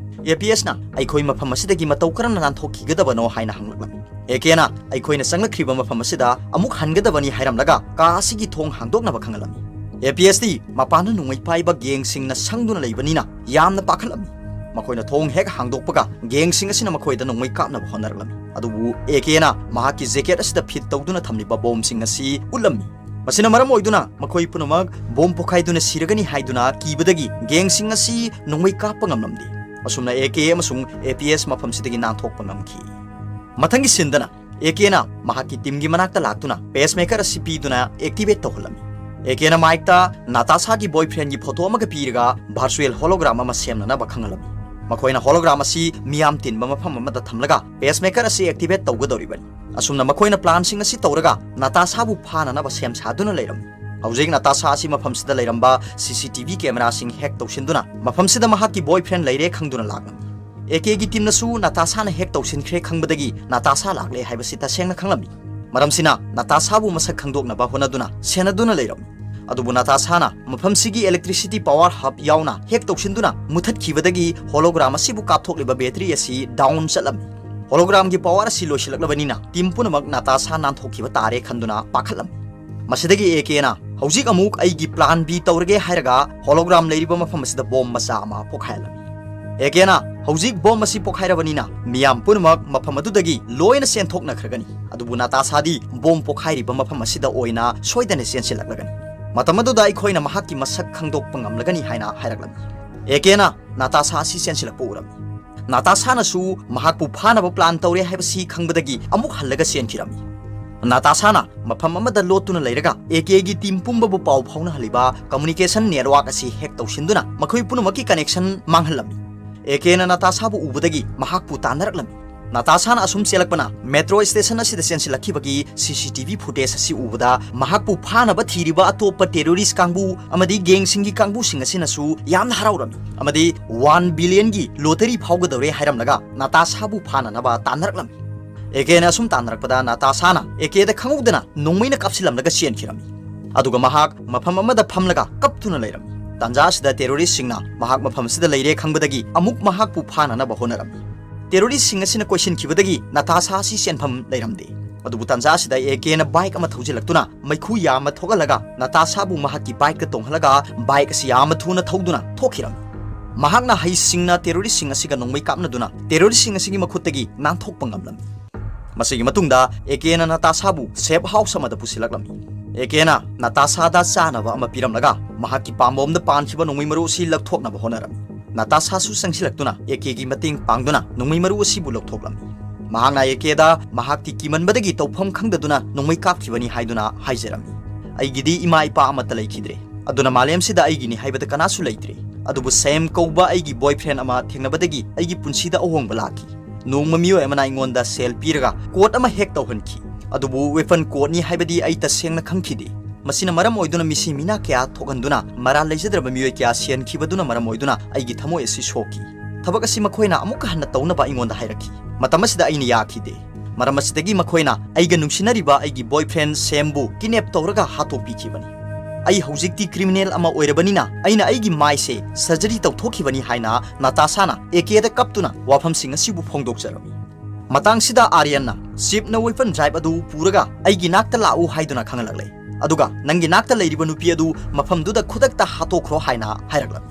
ꯑꯦ ꯄꯤ ꯑꯦꯁꯅ, "ꯑꯩꯈꯣꯏ ꯃꯐꯝ ꯑꯁꯤꯗꯒꯤ ꯃꯇꯧ ꯀꯔꯝꯅ ꯅꯥꯟꯊꯣꯛꯈꯤꯒꯗꯕꯅꯣ?" ꯍꯥꯏꯅ ꯍꯪꯂꯛꯂꯝꯃꯤ꯫ ꯑꯦ ꯀꯦꯅ, "ꯑꯩꯈꯣꯏꯅ ꯆꯪꯂꯛꯈ꯭ꯔꯤꯕ ꯃꯐꯝ ꯑꯁꯤꯗ ꯑꯃꯨꯛ ꯍꯟꯒꯗꯕꯅꯤ" ꯍꯥꯏꯔꯝꯂꯒ ꯀꯥ ꯑꯁꯤꯒꯤ ꯊꯣꯡ ꯍꯥꯡꯗꯣꯛꯅꯕ ꯈꯪꯍꯜꯂꯝꯃꯤ꯫ ꯑꯦ ꯄꯤ ꯑꯦꯁꯇꯤ ꯃꯄꯥꯟꯗ ꯅꯣꯡꯃꯩ ꯄꯥꯏꯕ ꯒꯦꯡꯁꯤꯡꯅ ꯁꯪꯗꯨꯅ ꯂꯩꯕꯅꯤꯅ ꯌꯥꯝꯅ ꯄꯥꯈꯠꯂꯝꯃꯤ꯫ ꯃꯈꯣꯏꯅ ꯊꯣꯡ ꯍꯦꯛ ꯍꯥꯡꯗꯣꯛꯄꯒ ꯒꯦꯡꯁꯤꯡ ꯑꯁꯤꯅ ꯃꯈꯣꯏꯗ ꯅꯣꯡꯃꯩ ꯀꯥꯞꯅꯕ ꯍꯣꯠꯅꯔꯛꯂꯝꯃꯤ꯫ ꯑꯗꯨꯕꯨ ꯑꯦ ꯀꯦꯅ ꯃꯍꯥꯛꯀꯤ ꯖꯦꯀꯦꯠ ꯑꯁꯤꯗ ꯐꯤꯠ ꯇꯧꯗꯨꯅ ꯊꯝꯂꯤꯕ ꯕꯣꯝꯁꯤꯡ ꯑꯁꯤ ꯎꯠꯂꯝꯃꯤ꯫ ꯃꯁꯤꯅ ꯃꯔꯝ ꯑꯣꯏꯗꯨꯅ ꯃꯈꯣꯏ ꯄꯨꯝꯅꯃꯛ ꯕꯣꯝ ꯄꯣꯈꯥꯏꯗꯨꯅ ꯁꯤꯔꯒꯅꯤ ꯍꯥꯏꯗꯨꯅ ꯀꯤꯕꯗꯒꯤ ꯒꯦꯡꯁꯤꯡ ꯑꯁꯤ ꯅꯣꯡꯃꯩ ꯀꯥꯞꯄ ꯉꯝꯂꯝꯗꯦ꯫ ꯑꯁꯨꯝꯅ ꯑꯦ ꯀꯦ ꯑꯃꯁꯨꯡ ꯑꯦ ꯄꯤ ꯑꯦꯁ ꯃꯐꯝꯁꯤꯗꯒꯤ ꯅꯥꯟꯊꯣꯛꯄ ꯉꯝꯈꯤ꯫ ꯃꯊꯪꯒꯤ ꯁꯤꯟꯗꯅ ꯑꯦ ꯀꯦꯅ ꯃꯍꯥꯛꯀꯤ ꯇꯤꯝꯒꯤ ꯃꯅꯥꯛꯇ ꯂꯥꯛꯇꯨꯅ ꯄꯦꯁꯃꯦꯀꯔ ꯑꯁꯤ ꯄꯤꯗꯨꯅ ꯑꯦꯛꯇꯤꯚꯦꯠ ꯇꯧꯍꯜꯂꯝꯃꯤ꯫ ꯑꯦ ꯀꯦꯅ ꯃꯥꯏꯛꯇ ꯅꯥꯇꯥꯁꯥꯒꯤ ꯕꯣꯏꯐ꯭ꯔꯦꯟꯒꯤ ꯐꯣꯇꯣ ꯑꯃꯒ ꯄꯤꯔꯒ ꯚꯔꯆꯨꯑꯦꯜ ꯍꯣꯂꯣꯒ꯭ꯔꯥꯝ ꯑꯃ ꯁꯦꯝꯅꯅꯕ ꯈꯪꯍꯜꯂꯝꯃꯤ꯫ ꯃꯈꯣꯏꯅ ꯍꯣꯂꯣꯒ꯭ꯔꯥꯝ ꯑꯁꯤ ꯃꯤꯌꯥꯝ ꯇꯤꯟꯕ ꯃꯐꯝ ꯑꯃꯗ ꯊꯝꯂꯒ ꯄꯦꯁꯃꯦꯀꯔ ꯑꯁꯤ ꯑꯦꯛꯇꯤꯚꯦꯠ ꯇꯧꯒꯗꯧꯔꯤꯕꯅꯤ꯫ ꯑꯁꯨꯝꯅ ꯃꯈꯣꯏꯅ ꯄ꯭ꯂꯥꯟꯁꯤꯡ ꯑꯁꯤ ꯇꯧꯔꯒ ꯅꯥꯇꯥꯁꯥꯕꯨ ꯐꯥꯅꯅꯕ ꯁꯦꯝ ꯁꯥꯗꯨꯅ ꯂꯩꯔꯝꯃꯤ꯫ ꯍꯧꯖꯤꯛ ꯅꯥꯇꯥꯁꯥ ꯑꯁꯤ ꯃꯐꯝꯁꯤꯗ ꯂꯩꯔꯝꯕ ꯁꯤ ꯁꯤ ꯇꯤ ꯚꯤ ꯀꯦꯃꯦꯔꯥꯁꯤꯡ ꯍꯦꯛ ꯇꯧꯁꯤꯟꯗꯨꯅ ꯃꯐꯝꯁꯤꯗ ꯃꯍꯥꯛꯀꯤ ꯕꯣꯏꯐ꯭ꯔꯦꯟ ꯂꯩꯔꯦ ꯈꯪꯗꯨꯅ ꯂꯥꯛꯂꯝꯃꯤ꯫ ꯑꯦ ꯀꯦꯒꯤ ꯇꯤꯝꯅꯁꯨ ꯅꯥꯇꯥꯁꯥꯅ ꯍꯦꯛ ꯇꯧꯁꯤꯟꯈ꯭ꯔꯦ ꯈꯪꯕꯗꯒꯤ ꯅꯥꯇꯥꯁꯥ ꯂꯥꯛꯂꯦ ꯍꯥꯏꯕꯁꯤ ꯇꯁꯦꯡꯅ ꯈꯪꯂꯝꯃꯤ꯫ ꯃꯔꯝꯁꯤꯅ ꯅꯥꯇꯥꯁꯥꯕꯨ ꯃꯁꯛ ꯈꯪꯗꯣꯛꯅꯕ ꯍꯣꯠꯅꯗꯨꯅ ꯁꯦꯟꯅꯗꯨꯅ ꯂꯩꯔꯝꯃꯤ꯫ ꯑꯗꯨꯕꯨ ꯅꯥꯇꯥꯁꯥꯅ ꯃꯐꯝꯁꯤꯒꯤ electricity power hub ꯌꯥꯎꯅ ꯍꯦꯛ ꯇꯧꯁꯤꯟꯗꯨꯅ ꯃꯨꯊꯠꯈꯤꯕꯗꯒꯤ hologram ꯑꯁꯤꯕꯨ ꯀꯥꯞꯊꯣꯛꯂꯤꯕ battery ꯑꯁꯤ down ꯆꯠꯂꯝꯃꯤ꯫ Hologramꯒꯤ power ꯑꯁꯤ ꯂꯣꯏꯁꯤꯜꯂꯛꯂꯕꯅꯤꯅ ꯇꯤꯝ ꯄꯨꯝꯅꯃꯛ ꯅꯥꯇꯥꯁꯥ ꯅꯥꯟꯊꯣꯛꯈꯤꯕ ꯇꯥꯔꯦ ꯈꯟꯗꯨꯅ ꯄꯥꯈꯠꯂꯝꯃꯤ꯫ ꯃꯁꯤꯗꯒꯤ ꯑꯦ ꯀꯦꯅ ꯍꯧꯖꯤꯛ ꯑꯃꯨꯛ ꯑꯩꯒꯤ plan B ꯇꯧꯔꯒꯦ ꯍꯥꯏꯔꯒ hologram ꯂꯩꯔꯤꯕ ꯃꯐꯝ ꯑꯁꯤꯗ ꯕꯣꯝ ꯃꯆꯥ ꯑꯃ ꯄꯣꯈꯥꯏꯍꯜꯂꯝꯃꯤ꯫ ꯑꯦ ꯀꯦꯅ ꯍꯧꯖꯤꯛ ꯕꯣꯝ ꯑꯁꯤ ꯄꯣꯈꯥꯏꯔꯕꯅꯤꯅ ꯃꯤꯌꯥꯝ ꯄꯨꯝꯅꯃꯛ ꯃꯐꯝ ꯑꯗꯨꯗꯒꯤ ꯂꯣꯏꯅ ꯆꯦꯟꯊꯣꯛꯅꯈ꯭ꯔꯒꯅꯤ, ꯑꯗꯨꯕꯨ ꯅꯥꯇꯥꯁꯥꯗꯤ ꯕꯣꯝ ꯄꯣꯈꯥꯏꯔꯤꯕ ꯃꯐꯝ ꯑꯁꯤꯗ ꯑꯣꯏꯅ ꯁꯣꯏꯗꯅ ꯆꯦꯟꯁꯤꯜꯂꯛꯂꯒꯅꯤ꯫ ꯃꯇꯝ ꯑꯗꯨꯗ ꯑꯩꯈꯣꯏꯅ ꯃꯍꯥꯛꯀꯤ ꯃꯁꯛ ꯈꯪꯗꯣꯛꯄ ꯉꯝꯂꯒꯅꯤ ꯍꯥꯏꯅ ꯍꯥꯏꯔꯛꯂꯝꯃꯤ꯫ ꯑꯦ ꯀꯦꯅ ꯅꯥꯇꯥꯁꯥ ꯑꯁꯤ ꯆꯦꯟꯁꯤꯜꯂꯛꯄ ꯎꯔꯝꯃꯤ꯫ ꯅꯥꯇꯥꯁꯥꯅꯁꯨ ꯃꯍꯥꯛꯄꯨ ꯐꯥꯅꯕ plan ꯇꯧꯔꯦ ꯍꯥꯏꯕꯁꯤ ꯈꯪꯕꯗꯒꯤ ꯑꯃꯨꯛ ꯍꯜꯂꯒ ꯆꯦꯟꯈꯤꯔꯝꯃꯤ꯫ ꯅꯥꯇꯥꯁꯥꯅ ꯃꯐꯝ ꯑꯃꯗ ꯂꯣꯠꯇꯨꯅ ꯂꯩꯔꯒ ꯑꯦ ꯀꯦꯒꯤ ꯇꯤꯝ ꯄꯨꯝꯕꯕꯨ ꯄꯥꯎ ꯐꯥꯎꯅꯍꯜꯂꯤꯕ communication network ꯑꯁꯤ ꯍꯦꯛ ꯇꯧꯁꯤꯟꯗꯨꯅ ꯃꯈꯣꯏ ꯄꯨꯝꯅꯃꯛꯀꯤ connection ꯃꯥꯡꯍꯜꯂꯝꯃꯤ꯫ ꯑꯦ ꯀꯦꯅ ꯅꯥꯇꯥꯁꯥꯕꯨ ꯎꯕꯗꯒꯤ ꯃꯍꯥꯛꯄꯨ ꯇꯥꯟꯅꯔꯛꯂꯝꯃꯤ꯫ ꯅꯥꯇꯥꯁꯥꯅ ꯑꯁꯨꯝ ꯆꯦꯜꯂꯛꯄꯅ ꯃꯦꯇ꯭ꯔꯣ ꯁ꯭ꯇꯦꯁꯟ ꯑꯁꯤꯗ ꯆꯦꯟꯁꯤꯜꯂꯛꯈꯤꯕꯒꯤ ꯁꯤ ꯁꯤ ꯇꯤ ꯚꯤ footage ꯑꯁꯤ ꯎꯕꯗ ꯃꯍꯥꯛꯄꯨ ꯐꯥꯅꯕ ꯊꯤꯔꯤꯕ ꯑꯇꯣꯞꯄ terrorist ꯀꯥꯡꯕꯨ ꯑꯃꯗꯤ gangꯁꯤꯡꯒꯤ ꯀꯥꯡꯕꯨꯁꯤꯡ ꯑꯁꯤꯅꯁꯨ ꯌꯥꯝꯅ ꯍꯔꯥꯎꯔꯝꯃꯤ ꯑꯃꯗꯤ one billionꯒꯤ lottery ꯐꯥꯎꯒꯗꯧꯔꯦ ꯍꯥꯏꯔꯝꯂꯒ ꯅꯥꯇꯥꯁꯥꯕꯨ ꯐꯥꯅꯅꯕ ꯇꯥꯟꯅꯔꯛꯂꯝꯃꯤ꯫ ꯑꯦ ꯀꯦꯅ ꯑꯁꯨꯝ ꯇꯥꯟꯅꯔꯛꯄꯗ ꯅꯥꯇꯥꯁꯥꯅ ꯑꯦ ꯀꯦꯗ ꯈꯪꯍꯧꯗꯅ ꯅꯣꯡꯃꯩꯅ ꯀꯥꯞꯁꯤꯜꯂꯝꯂꯒ ꯆꯦꯟꯈꯤꯔꯝꯃꯤ꯫ ꯑꯗꯨꯒ ꯃꯍꯥꯛ ꯃꯐꯝ ꯑꯃꯗ ꯐꯝꯂꯒ ꯀꯞꯇꯨꯅ ꯂꯩꯔꯝꯃꯤ꯫ ꯇꯥꯟꯖꯥ ꯑꯁꯤꯗ terroristꯁꯤꯡꯅ ꯃꯍꯥꯛ ꯃꯐꯝ ꯑꯁꯤꯗ ꯂꯩꯔꯦ ꯈꯪꯕꯗꯒꯤ ꯑꯃꯨꯛ ꯃꯍꯥꯛꯄꯨ ꯐꯥꯅꯅꯕ ꯍꯣꯠꯅꯔꯝꯃꯤ꯫ Terroristꯁꯤꯡ ꯑꯁꯤꯅ ꯀꯣꯏꯁꯤꯟꯈꯤꯕꯗꯒꯤ ꯅꯥꯇꯥꯁꯥ ꯑꯁꯤ ꯆꯦꯟꯐꯝ ꯂꯩꯔꯝꯗꯦ꯫ ꯑꯗꯨꯕꯨ ꯇꯥꯟꯖꯥ ꯑꯁꯤꯗ ꯑꯦ ꯀꯦꯅ bike ꯑꯃ ꯊꯧꯖꯤꯜꯂꯛꯇꯨꯅ ꯃꯩꯈꯨ ꯌꯥꯝꯅ ꯊꯣꯛꯍꯜꯂꯒ ꯅꯥꯇꯥꯁꯥꯕꯨ ꯃꯍꯥꯛꯀꯤ bikeꯇ ꯇꯣꯡꯍꯜꯂꯒ bike ꯑꯁꯤ ꯌꯥꯝꯅ ꯊꯨꯅ ꯊꯧꯗꯨꯅ ꯊꯣꯛꯈꯤꯔꯝꯃꯤ꯫ ꯃꯍꯥꯛꯅ ꯍꯩꯁꯤꯡꯅ terroristꯁꯤꯡ ꯑꯁꯤꯒ ꯅꯣꯡꯃꯩ ꯀꯥꯞꯅꯗꯨꯅ terroristꯁꯤꯡ ꯑꯁꯤꯒꯤ ꯃꯈꯨꯠꯇꯒꯤ ꯅꯥꯟꯊꯣꯛꯄ ꯉꯝꯂꯝꯃꯤ꯫ ꯃꯁꯤꯒꯤ ꯃꯇꯨꯡꯗ ꯑꯦ ꯀꯦꯅ ꯅꯥꯇꯥꯁꯥꯕꯨ safe house ꯑꯃꯗ ꯄꯨꯁꯤꯜꯂꯛꯂꯝꯃꯤ꯫ ꯑꯦ ꯀꯦꯅ ꯅꯥꯇꯥꯁꯥꯗ ꯆꯥꯅꯕ ꯑꯃ ꯄꯤꯔꯝꯂꯒ ꯃꯍꯥꯛꯀꯤ ꯄꯥꯝꯕꯣꯝꯗ ꯄꯥꯟꯈꯤꯕ ꯅꯣꯡꯃꯩ ꯃꯔꯨ ꯑꯁꯤ ꯂꯧꯊꯣꯛꯅꯕ ꯍꯣꯠꯅꯔꯝꯃꯤ꯫ ꯅꯥꯇꯥꯁꯥꯁꯨ ꯆꯪꯁꯤꯜꯂꯛꯇꯨꯅ ꯑꯦ ꯀꯦꯒꯤ ꯃꯇꯦꯡ ꯄꯥꯡꯗꯨꯅ ꯅꯣꯡꯃꯩ ꯃꯔꯨ ꯑꯁꯤꯕꯨ ꯂꯧꯊꯣꯛꯂꯝꯃꯤ꯫ ꯃꯍꯥꯛꯅ ꯑꯦ ꯀꯦꯗ ꯃꯍꯥꯛꯇꯤ ꯀꯤꯃꯟꯕꯗꯒꯤ ꯇꯧꯐꯝ ꯈꯪꯗꯗꯨꯅ ꯅꯣꯡꯃꯩ ꯀꯥꯞꯈꯤꯕꯅꯤ ꯍꯥꯏꯗꯨꯅ ꯍꯥꯏꯖꯔꯝꯃꯤ꯫ ꯑꯩꯒꯤꯗꯤ ꯏꯃꯥ ꯏꯄꯥ ꯑꯃꯠꯇ ꯂꯩꯈꯤꯗ꯭ꯔꯦ, ꯑꯗꯨꯅ ꯃꯥꯂꯦꯝꯁꯤꯗ ꯑꯩꯒꯤꯅꯤ ꯍꯥꯏꯕꯗ ꯀꯅꯥꯁꯨ ꯂꯩꯇ꯭ꯔꯦ꯫ ꯑꯗꯨꯕꯨ ꯁꯦꯝ ꯀꯧꯕ ꯑꯩꯒꯤ boyfriend ꯑꯃ ꯊꯦꯡꯅꯕꯗꯒꯤ ꯑꯩꯒꯤ ꯄꯨꯟꯁꯤꯗ ꯑꯍꯣꯡꯕ ꯂꯥꯛꯈꯤ꯫ ꯅꯣꯡꯃ ꯃꯤꯑꯣꯏ ꯑꯃꯅ ꯑꯩꯉꯣꯟꯗ ꯁꯦꯜ ꯄꯤꯔꯒ code ꯑꯃ hack ꯇꯧꯍꯟꯈꯤ꯫ ꯑꯗꯨꯕꯨ weapon codeꯅꯤ ꯍꯥꯏꯕꯗꯤ ꯑꯩ ꯇꯁꯦꯡꯅ ꯈꯪꯈꯤꯗꯦ꯫ ꯃꯁꯤꯅ ꯃꯔꯝ ꯑꯣꯏꯗꯨꯅ ꯃꯤꯁꯤ ꯃꯤꯅꯥ ꯀꯌꯥ ꯊꯣꯛꯍꯟꯗꯨꯅ ꯃꯔꯥꯜ ꯂꯩꯖꯗ꯭ꯔꯕ ꯃꯤꯑꯣꯏ ꯀꯌꯥ ꯁꯤꯍꯟꯈꯤꯕꯗꯨꯅ ꯃꯔꯝ ꯑꯣꯏꯗꯨꯅ ꯑꯩꯒꯤ ꯊꯃꯣꯏ ꯑꯁꯤ ꯁꯣꯛꯈꯤ꯫ ꯊꯕꯛ ꯑꯁꯤ ꯃꯈꯣꯏꯅ ꯑꯃꯨꯛꯀ ꯍꯟꯅ ꯇꯧꯅꯕ ꯑꯩꯉꯣꯟꯗ ꯍꯥꯏꯔꯛꯈꯤ꯫ ꯃꯇꯝ ꯑꯁꯤꯗ ꯑꯩꯅ ꯌꯥꯈꯤꯗꯦ꯫ ꯃꯔꯝ ꯑꯁꯤꯗꯒꯤ ꯃꯈꯣꯏꯅ ꯑꯩꯒ ꯅꯨꯡꯁꯤꯅꯔꯤꯕ ꯑꯩꯒꯤ boyfriend ꯁꯦꯝꯕꯨ kidnap ꯇꯧꯔꯒ ꯍꯥꯠꯇꯣꯛꯄꯤꯈꯤꯕꯅꯤ꯫ ꯑꯩ ꯍꯧꯖꯤꯛꯇꯤ criminal ꯑꯃ ꯑꯣꯏꯔꯕꯅꯤꯅ ꯑꯩꯅ ꯑꯩꯒꯤ ꯃꯥꯏꯁꯦ surgery ꯇꯧꯊꯣꯛꯈꯤꯕꯅꯤ ꯍꯥꯏꯅ ꯅꯥꯇꯥꯁꯥꯅ ꯑꯦ ꯀꯦꯗ ꯀꯞꯇꯨꯅ ꯋꯥꯐꯝꯁꯤꯡ ꯑꯁꯤꯕꯨ ꯐꯣꯡꯗꯣꯛꯆꯔꯝꯃꯤ꯫ ꯃꯇꯥꯡꯁꯤꯗ ꯑꯥꯔꯌꯟꯅ ꯆꯤꯞꯅ weapon drive ꯑꯗꯨ ꯄꯨꯔꯒ ꯑꯩꯒꯤ ꯅꯥꯛꯇ ꯂꯥꯛꯎ ꯍꯥꯏꯗꯨꯅ ꯈꯪꯍꯜꯂꯛꯂꯦ꯫ ꯑꯗꯨꯒ ꯅꯪꯒꯤ ꯅꯥꯛꯇ ꯂꯩꯔꯤꯕ ꯅꯨꯄꯤ ꯑꯗꯨ ꯃꯐꯝꯗꯨꯗ ꯈꯨꯗꯛꯇ ꯍꯥꯠꯇꯣꯛꯈ꯭ꯔꯣ ꯍꯥꯏꯅ ꯍꯥꯏꯔꯛꯂꯝꯃꯤ꯫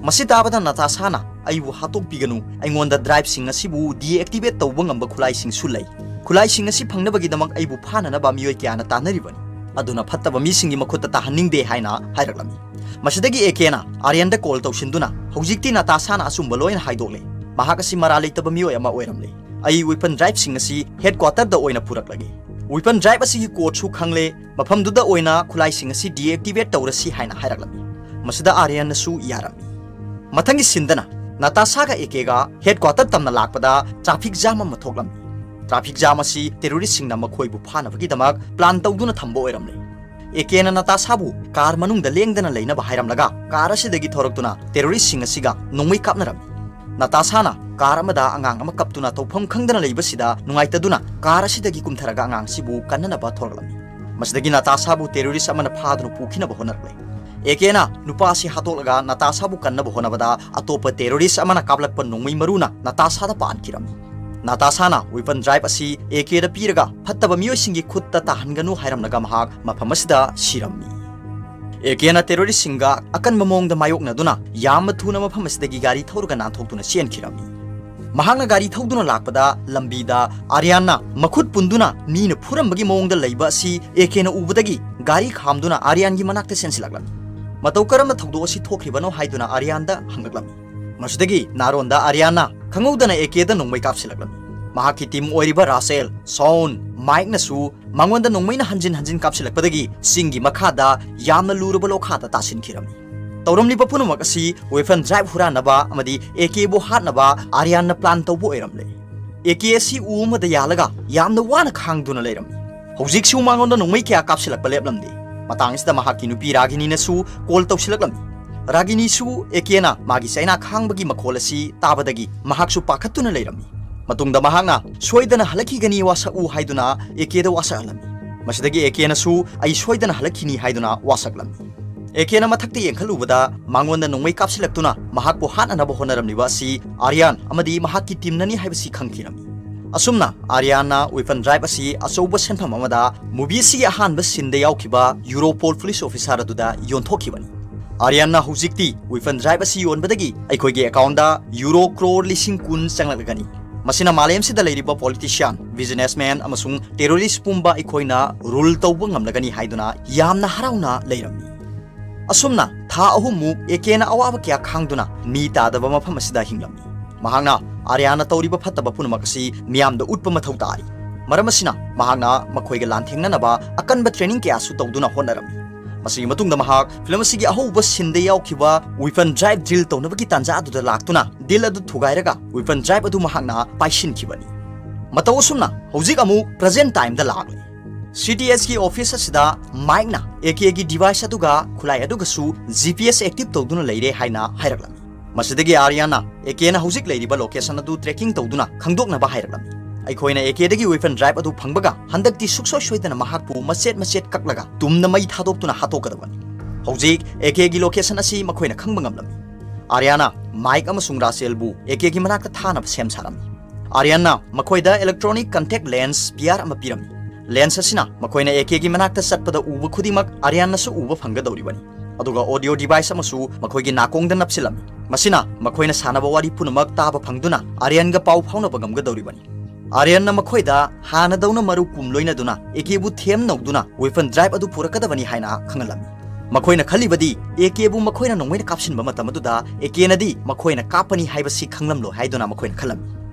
ꯃꯁꯤ ꯇꯥꯕꯗ ꯅꯥꯇꯥꯁꯥꯅ ꯑꯩꯕꯨ ꯍꯥꯠꯇꯣꯛꯄꯤꯒꯅꯨ, ꯑꯩꯉꯣꯟꯗ driveꯁꯤꯡ ꯑꯁꯤꯕꯨ deactivate ꯇꯧꯕ ꯉꯝꯕ ꯈꯨꯠꯂꯥꯏꯁꯤꯡꯁꯨ ꯂꯩ꯫ ꯈꯨꯠꯂꯥꯏꯁꯤꯡ ꯑꯁꯤ ꯐꯪꯅꯕꯒꯤꯗꯃꯛ ꯑꯩꯕꯨ ꯐꯥꯅꯅꯕ ꯃꯤꯑꯣꯏ ꯀꯌꯥꯅ ꯇꯥꯟꯅꯔꯤꯕꯅꯤ꯫ ꯑꯗꯨꯅ ꯐꯠꯇꯕ ꯃꯤꯁꯤꯡꯒꯤ ꯃꯈꯨꯠꯇ ꯇꯥꯍꯟꯅꯤꯡꯗꯦ ꯍꯥꯏꯅ ꯍꯥꯏꯔꯛꯂꯝꯃꯤ꯫ ꯃꯁꯤꯗꯒꯤ ꯑꯦ ꯀꯦꯅ ꯑꯥꯔꯌꯟꯗ call ꯇꯧꯁꯤꯟꯗꯨꯅ ꯍꯧꯖꯤꯛꯇꯤ ꯅꯥꯇꯥꯁꯥꯅ ꯑꯆꯨꯝꯕ ꯂꯣꯏꯅ ꯍꯥꯏꯗꯣꯛꯂꯦ꯫ ꯃꯍꯥꯛ ꯑꯁꯤ ꯃꯔꯥꯜ ꯂꯩꯇꯕ ꯃꯤꯑꯣꯏ ꯑꯃ ꯑꯣꯏꯔꯝꯂꯦ꯫ ꯑꯩ weapon driveꯁꯤꯡ ꯑꯁꯤ headquarterꯗ ꯑꯣꯏꯅ ꯄꯨꯔꯛꯂꯒꯦ꯫ Weapon drive ꯑꯁꯤꯒꯤ codeꯁꯨ ꯈꯪꯂꯦ, ꯃꯐꯝꯗꯨꯗ ꯑꯣꯏꯅ ꯈꯨꯠꯂꯥꯏꯁꯤꯡ ꯑꯁꯤ deactivate ꯇꯧꯔꯁꯤ ꯍꯥꯏꯅ ꯍꯥꯏꯔꯛꯂꯝꯃꯤ꯫ ꯃꯁꯤꯗ ꯑꯥꯔꯌꯟꯅꯁꯨ ꯌꯥꯔꯝꯃꯤ꯫ ꯃꯊꯪꯒꯤ sceneꯗꯅ ꯅꯥꯇꯥꯁꯥꯒ ꯑꯦ ꯀꯦꯒ headquarter ꯇꯝꯅ ꯂꯥꯛꯄꯗ traffic jam ꯑꯃ ꯊꯣꯛꯂꯝꯃꯤ꯫ Traffic jam ꯑꯁꯤ terroristꯁꯤꯡꯅ ꯃꯈꯣꯏꯕꯨ ꯐꯥꯅꯕꯒꯤꯗꯃꯛ plan ꯇꯧꯗꯨꯅ ꯊꯝꯕ ꯑꯣꯏꯔꯝꯂꯦ꯫ ꯑꯦ ꯀꯦꯅ ꯅꯥꯇꯥꯁꯥꯕꯨ car ꯃꯅꯨꯡꯗ ꯂꯦꯡꯗꯅ ꯂꯩꯅꯕ ꯍꯥꯏꯔꯝꯂꯒ car ꯑꯁꯤꯗꯒꯤ ꯊꯣꯔꯛꯇꯨꯅ terroristꯁꯤꯡ ꯑꯁꯤꯒ ꯅꯣꯡꯃꯩ ꯀꯥꯞꯅꯔꯝꯃꯤ꯫ ꯅꯥꯇꯥꯁꯥꯅ car ꯑꯃꯗ ꯑꯉꯥꯡ ꯑꯃ ꯀꯞꯇꯨꯅ ꯇꯧꯐꯝ ꯈꯪꯗꯅ ꯂꯩꯕꯁꯤꯗ ꯅꯨꯡꯉꯥꯏꯇꯗꯨꯅ car ꯑꯁꯤꯗꯒꯤ ꯀꯨꯝꯊꯔꯒ ꯑꯉꯥꯡꯁꯤꯕꯨ ꯀꯟꯅꯅꯕ ꯊꯣꯔꯛꯂꯝꯃꯤ꯫ ꯃꯁꯤꯗꯒꯤ ꯅꯥꯇꯥꯁꯥꯕꯨ terrorist ꯑꯃꯅ ꯐꯥꯗꯨꯅ ꯄꯨꯈꯤꯅꯕ ꯍꯣꯠꯅꯔꯛꯂꯦ꯫ ꯑꯦ ꯀꯦꯅ ꯅꯨꯄꯥ ꯑꯁꯤ ꯍꯥꯠꯇꯣꯛꯂꯒ ꯅꯥꯇꯥꯁꯥꯕꯨ ꯀꯟꯅꯕ ꯍꯣꯠꯅꯕꯗ ꯑꯇꯣꯞꯄ terrorist ꯑꯃꯅ ꯀꯥꯞꯂꯛꯄ ꯅꯣꯡꯃꯩ ꯃꯔꯨꯅ ꯅꯥꯇꯥꯁꯥꯗ ꯄꯥꯟꯈꯤꯔꯝꯃꯤ꯫ ꯅꯥꯇꯥꯁꯥꯅ weapon drive ꯑꯁꯤ ꯑꯦ ꯀꯦꯗ ꯄꯤꯔꯒ ꯐꯠꯇꯕ ꯃꯤꯑꯣꯏꯁꯤꯡꯒꯤ ꯈꯨꯠꯇ ꯇꯥꯍꯟꯒꯅꯨ ꯍꯥꯏꯔꯝꯂꯒ ꯃꯍꯥꯛ ꯃꯐꯝ ꯑꯁꯤꯗ ꯁꯤꯔꯝꯃꯤ꯫ ꯑꯦ ꯀꯦꯅ terroristꯁꯤꯡꯒ ꯑꯀꯟꯕ ꯃꯑꯣꯡꯗ ꯃꯥꯌꯣꯛꯅꯗꯨꯅ ꯌꯥꯝꯅ ꯊꯨꯅ ꯃꯐꯝ ꯑꯁꯤꯗꯒꯤ ꯒꯥꯔꯤ ꯊꯧꯔꯒ ꯅꯥꯟꯊꯣꯛꯇꯨꯅ ꯆꯦꯟꯈꯤꯔꯝꯃꯤ꯫ ꯃꯍꯥꯛꯅ ꯒꯥꯔꯤ ꯊꯧꯗꯨꯅ ꯂꯥꯛꯄꯗ ꯂꯝꯕꯤꯗ ꯑꯥꯔꯌꯥꯟꯅ ꯃꯈꯨꯠ ꯄꯨꯟꯗꯨꯅ ꯃꯤꯅ ꯐꯨꯔꯝꯕꯒꯤ ꯃꯑꯣꯡꯗ ꯂꯩꯕ ꯑꯁꯤ ꯑꯦ ꯀꯦꯅ ꯎꯕꯗꯒꯤ ꯒꯥꯔꯤ ꯈꯥꯝꯗꯨꯅ ꯑꯥꯔꯌꯥꯟꯒꯤ ꯃꯅꯥꯛꯇ ꯆꯦꯟꯁꯤꯜꯂꯛꯂꯝꯃꯤ꯫ ꯃꯇꯧ ꯀꯔꯝꯅ ꯊꯧꯗꯣꯛ ꯑꯁꯤ ꯊꯣꯛꯈ꯭ꯔꯤꯕꯅꯣ ꯍꯥꯏꯗꯨꯅ ꯑꯥꯔꯌꯥꯟꯗ ꯍꯪꯂꯛꯂꯝꯃꯤ꯫ ꯃꯁꯤꯗꯒꯤ ꯅꯥꯔꯣꯟꯗ ꯑꯥꯔꯌꯥꯟꯅ ꯈꯪꯍꯧꯗꯅ ꯑꯦ ꯀꯦꯗ ꯅꯣꯡꯃꯩ ꯀꯥꯞꯁꯤꯜꯂꯛꯂꯝꯃꯤ꯫ ꯃꯍꯥꯛꯀꯤ team ꯑꯣꯏꯔꯤꯕ ꯔꯥꯁꯦꯜ, ꯁꯣꯟ, ꯃꯥꯏꯛꯅꯁꯨ ꯃꯉꯣꯟꯗ ꯅꯣꯡꯃꯩꯅ ꯍꯟꯖꯤꯟ ꯍꯟꯖꯤꯟ ꯀꯥꯞꯁꯤꯜꯂꯛꯄꯗꯒꯤ ꯆꯤꯡꯒꯤ ꯃꯈꯥꯗ ꯌꯥꯝꯅ ꯂꯨꯔꯕ ꯂꯣꯈꯥꯗ ꯇꯥꯁꯤꯟꯈꯤꯔꯝꯃꯤ꯫ ꯇꯧꯔꯝꯂꯤꯕ ꯄꯨꯝꯅꯃꯛ ꯑꯁꯤ weapon drive ꯍꯨꯔꯥꯟꯅꯕ ꯑꯃꯗꯤ ꯑꯦ ꯀꯦꯕꯨ ꯍꯥꯠꯅꯕ ꯑꯥꯔꯌꯥꯟꯅ plan ꯇꯧꯕ ꯑꯣꯏꯔꯝꯂꯦ꯫ ꯑꯦ ꯀꯦ ꯑꯁꯤ ꯎ ꯑꯃꯗ ꯌꯥꯜꯂꯒ ꯌꯥꯝꯅ ꯋꯥꯅ ꯈꯥꯡꯗꯨꯅ ꯂꯩꯔꯝꯃꯤ꯫ ꯍꯧꯖꯤꯛꯁꯨ ꯃꯉꯣꯟꯗ ꯅꯣꯡꯃꯩ ꯀꯌꯥ ꯀꯥꯞꯁꯤꯜꯂꯛꯄ ꯂꯦꯞꯂꯝꯗꯦ꯫ ꯃꯇꯥꯡ ꯑꯁꯤꯗ ꯃꯍꯥꯛꯀꯤ ꯅꯨꯄꯤ ꯔꯥꯒꯤꯅꯤꯅꯁꯨ ꯀꯣꯜ ꯇꯧꯁꯤꯜꯂꯛꯂꯝꯃꯤ꯫ ꯔꯥꯒꯤꯅꯤꯁꯨ ꯑꯦ ꯀꯦꯅ ꯃꯥꯒꯤ ꯆꯩꯅꯥ ꯈꯥꯡꯕꯒꯤ ꯃꯈꯣꯜ ꯑꯁꯤ ꯇꯥꯕꯗꯒꯤ ꯃꯍꯥꯛꯁꯨ ꯄꯥꯈꯠꯇꯨꯅ ꯂꯩꯔꯝꯃꯤ꯫ ꯃꯇꯨꯡꯗ ꯃꯍꯥꯛꯅ ꯁꯣꯏꯗꯅ ꯍꯜꯂꯛꯈꯤꯒꯅꯤ, ꯋꯥꯁꯛꯎ ꯍꯥꯏꯗꯨꯅ ꯑꯦ ꯀꯦꯗ ꯋꯥꯁꯛꯍꯜꯂꯝꯃꯤ꯫ ꯃꯁꯤꯗꯒꯤ ꯑꯦ ꯀꯦꯅꯁꯨ ꯑꯩ ꯁꯣꯏꯗꯅ ꯍꯜꯂꯛꯈꯤꯅꯤ ꯍꯥꯏꯗꯨꯅ ꯋꯥꯁꯛꯂꯝꯃꯤ꯫ ꯑꯦ ꯀꯦꯅ ꯃꯊꯛꯇ ꯌꯦꯡꯈꯠꯂꯨꯕꯗ ꯃꯉꯣꯟꯗ ꯅꯣꯡꯃꯩ ꯀꯥꯞꯁꯤꯜꯂꯛꯇꯨꯅ ꯃꯍꯥꯛꯄꯨ ꯍꯥꯠꯅꯅꯕ ꯍꯣꯠꯅꯔꯝꯂꯤꯕ ꯑꯁꯤ ꯑꯥꯔꯌꯥꯟ ꯑꯃꯗꯤ ꯃꯍꯥꯛꯀꯤ ꯇꯤꯝꯅꯅꯤ ꯍꯥꯏꯕꯁꯤ ꯈꯪꯈꯤꯔꯝꯃꯤ꯫ ꯑꯁꯨꯝꯅ ꯑꯥꯔꯌꯥꯟꯅ ꯋꯤꯐꯟ ꯗ꯭ꯔꯥꯏꯚ ꯑꯁꯤ ꯑꯆꯧꯕ ꯁꯦꯟꯐꯝ ꯑꯃꯗ ꯃꯨꯚꯤ ꯑꯁꯤꯒꯤ ꯑꯍꯥꯟꯕ ꯁꯤꯟꯗ ꯌꯥꯎꯈꯤꯕ ꯌꯨꯔꯣꯄꯣꯜ ꯄꯨꯂꯤꯁ ꯑꯣꯐꯤꯁꯥꯔ ꯑꯗꯨꯗ ꯌꯣꯟꯊꯣꯛꯈꯤꯕꯅꯤ꯫ ꯑꯥꯔꯌꯥꯟꯅ ꯍꯧꯖꯤꯛꯇꯤ ꯋꯤꯐꯟ ꯗ꯭ꯔꯥꯏꯚ ꯑꯁꯤ ꯌꯣꯟꯕꯗꯒꯤ ꯑꯩꯈꯣꯏꯒꯤ ꯑꯦꯀꯥꯎꯟꯗ ꯌꯨꯔꯣ ꯀ꯭ꯔꯣꯔ ꯂꯤꯁꯤꯡ ꯀꯨꯟ ꯆꯪꯂꯛꯂꯒꯅꯤ꯫ ꯃꯁꯤꯅ ꯃꯥꯂꯦꯝꯁꯤꯗ ꯂꯩꯔꯤꯕ ꯄꯣꯂꯤꯇꯤꯁꯤꯌꯥꯟ, ꯕꯤꯖꯤꯅꯦꯁꯃꯦꯟ ꯑꯃꯁꯨꯡ ꯇꯦꯔꯣꯔꯤꯁ ꯄꯨꯝꯕ ꯑꯩꯈꯣꯏꯅ ꯔꯨꯜ ꯇꯧꯕ ꯉꯝꯂꯒꯅꯤ ꯍꯥꯏꯗꯨꯅ ꯌꯥꯝꯅ ꯍꯔꯥꯎꯅ ꯂꯩꯔꯝꯃꯤ꯫ ꯑꯁꯨꯝꯅ ꯊꯥ ꯑꯍꯨꯝꯃꯨꯛ ꯑꯦ ꯀꯦꯅ ꯑꯋꯥꯕ ꯀꯌꯥ ꯈꯥꯡꯗꯨꯅ ꯃꯤ ꯇꯥꯗꯕ ꯃꯐꯝ ꯑꯁꯤꯗ ꯍꯤꯡꯂꯝꯃꯤ꯫ ꯃꯍꯥꯛꯅ ꯑꯥꯔꯌꯥꯟꯅ ꯇꯧꯔꯤꯕ ꯐꯠꯇꯕ ꯄꯨꯝꯅꯃꯛ ꯑꯁꯤ ꯃꯤꯌꯥꯝꯗ ꯎꯠꯄ ꯃꯊꯧ ꯇꯥꯔꯤ꯫ ꯃꯔꯝ ꯑꯁꯤꯅ ꯃꯍꯥꯛꯅ ꯃꯈꯣꯏꯒ ꯂꯥꯟꯊꯦꯡꯅꯅꯕ ꯑꯀꯟꯕ ꯇ꯭ꯔꯦꯅꯤꯡ ꯀꯌꯥꯁꯨ ꯇꯧꯗꯨꯅ ꯍꯣꯠꯅꯔꯝꯃꯤ꯫ ꯃꯁꯤꯒꯤ ꯃꯇꯨꯡꯗ ꯃꯍꯥꯛ ꯐꯤꯂꯝ ꯑꯁꯤꯒꯤ ꯑꯍꯧꯕ ꯁꯤꯟꯗ ꯌꯥꯎꯈꯤꯕ ꯋꯤꯐꯟ ꯗ꯭ꯔꯥꯏꯚ ꯗ꯭ꯔꯤꯜ ꯇꯧꯅꯕꯒꯤ ꯇꯥꯟꯖꯥ ꯑꯗꯨꯗ ꯂꯥꯛꯇꯨꯅ ꯗꯤꯜ ꯑꯗꯨ ꯊꯨꯒꯥꯏꯔꯒ ꯋꯤꯐꯟ ꯗ꯭ꯔꯥꯏꯚ ꯑꯗꯨ ꯃꯍꯥꯛꯅ ꯄꯥꯏꯁꯤꯟꯈꯤꯕꯅꯤ꯫ ꯃꯇꯧ ꯑꯁꯨꯝꯅ ꯍꯧꯖꯤꯛ ꯑꯃꯨꯛ ꯄ꯭ꯔꯖꯦꯟ ꯇꯥꯏꯝꯗ ꯂꯥꯛꯂꯤ꯫ ꯁꯤ ꯇꯤ ꯑꯦꯁꯀꯤ ꯑꯣꯐꯤꯁ ꯑꯁꯤꯗ ꯃꯥꯏꯛꯅ ꯑꯦ ꯀꯦꯒꯤ ꯗꯤꯚꯥꯏꯁ ꯑꯗꯨꯒ ꯈꯨꯠꯂꯥꯏ ꯑꯗꯨꯒꯁꯨ ꯖꯤ ꯄꯤ ꯑꯦꯁ ꯑꯦꯛꯇꯤꯚ ꯇꯧꯗꯨꯅ ꯂꯩꯔꯦ ꯍꯥꯏꯅ ꯍꯥꯏꯔꯛꯂꯝꯃꯤ꯫ ꯃꯁꯤꯗꯒꯤ ꯑꯥꯔꯌꯥꯟꯅ ꯑꯦ ꯀꯦꯅ ꯍꯧꯖꯤꯛ ꯂꯩꯔꯤꯕ ꯂꯣꯀꯦꯁꯟ ꯑꯗꯨ ꯇ꯭ꯔꯦꯀꯤꯡ ꯇꯧꯗꯨꯅ ꯈꯪꯗꯣꯛꯅꯕ ꯍꯥꯏꯔꯛꯂꯝꯃꯤ꯫ ꯑꯩꯈꯣꯏꯅ ꯑꯦ ꯀꯦꯗꯒꯤ ꯋꯤꯐꯟ ꯗ꯭ꯔꯥꯏꯚ ꯑꯗꯨ ꯐꯪꯕꯒ ꯍꯟꯗꯛꯇꯤ ꯁꯨꯛꯁꯣꯏ ꯁꯣꯏꯗꯅ ꯃꯍꯥꯛꯄꯨ ꯃꯆꯦꯠ ꯃꯆꯦꯠ ꯀꯛꯂꯒ ꯇꯨꯝꯅ ꯃꯩ ꯊꯥꯗꯣꯛꯇꯨꯅ ꯍꯥꯠꯇꯣꯛꯀꯗꯕꯅꯤ꯫ ꯍꯧꯖꯤꯛ ꯑꯦ ꯀꯦꯒꯤ ꯂꯣꯀꯦꯁꯟ ꯑꯁꯤ ꯃꯈꯣꯏꯅ ꯈꯪꯕ ꯉꯝꯂꯝꯃꯤ꯫ ꯑꯥꯔꯌꯥꯟꯅ ꯃꯥꯏꯛ ꯑꯃꯁꯨꯡ ꯔꯥꯁꯦꯜꯕꯨ ꯑꯦ ꯀꯦꯒꯤ ꯃꯅꯥꯛꯇ ꯊꯥꯅꯕ ꯁꯦꯝ ꯁꯥꯔꯝꯃꯤ꯫ ꯑꯥꯔꯌꯥꯟꯅ ꯃꯈꯣꯏꯗ ꯏꯂꯦꯛꯇ꯭ꯔꯣꯅꯤꯛ ꯀꯟꯇꯦꯛ ꯂꯦꯟꯁ ꯄꯤꯌꯥꯔ ꯑꯃ ꯄꯤꯔꯝꯃꯤ꯫ ꯂꯦꯟꯁ ꯑꯁꯤꯅ ꯃꯈꯣꯏꯅ ꯑꯦ ꯀꯦꯒꯤ ꯃꯅꯥꯛꯇ ꯆꯠꯄꯗ ꯎꯕ ꯈꯨꯗꯤꯡꯃꯛ ꯑꯥꯔꯌꯥꯟꯅꯁꯨ ꯎꯕ ꯐꯪꯒꯗꯧꯔꯤꯕꯅꯤ꯫ ꯑꯗꯨꯒ ꯑꯣꯗꯤꯑꯣ ꯗꯤꯚꯥꯏꯁ ꯑꯃꯁꯨ ꯃꯈꯣꯏꯒꯤ ꯅꯥꯀꯣꯡꯗ ꯅꯞꯁꯤꯜꯂꯝꯃꯤ꯫ ꯃꯁꯤꯅ ꯃꯈꯣꯏꯅ ꯁꯥꯟꯅꯕ ꯋꯥꯔꯤ ꯄꯨꯝꯅꯃꯛ ꯇꯥꯕ ꯐꯪꯗꯨꯅ ꯑꯥꯔꯌꯥꯟꯒ ꯄꯥꯎ ꯐꯥꯎꯅꯕ ꯉꯝꯒꯗꯧꯔꯤꯕꯅꯤ꯫ ꯑꯥꯔꯌꯥꯟꯅ ꯃꯈꯣꯏꯗ ꯍꯥꯟꯅꯗꯧꯅ ꯃꯔꯨꯞ ꯀꯨꯝ ꯂꯣꯏꯅꯗꯨꯅ ꯑꯦ ꯀꯦꯕꯨ ꯊꯦꯝ ꯅꯧꯗꯨꯅ ꯋꯤꯐꯟ ꯗ꯭ꯔꯥꯏꯚ ꯑꯗꯨ ꯄꯨꯔꯛꯀꯗꯕꯅꯤ ꯍꯥꯏꯅ ꯈꯪꯍꯜꯂꯝꯃꯤ꯫ ꯃꯈꯣꯏꯅ ꯈꯜꯂꯤꯕꯗꯤ ꯑꯦ ꯀꯦꯕꯨ ꯃꯈꯣꯏꯅ ꯅꯣꯡꯃꯩꯅ ꯀꯥꯞꯁꯤꯟꯕ ꯃꯇꯝ ꯑꯗꯨꯗ ꯑꯦ ꯀꯦꯅꯗꯤ ꯃꯈꯣꯏꯅ ꯀꯥꯞꯄꯅꯤ ꯍꯥꯏꯕꯁꯤ ꯈꯪꯂꯝꯂꯣꯏ ꯍꯥꯏꯗꯨꯅ ꯃꯈꯣꯏꯅ ꯈꯜꯂꯝꯃꯤ꯫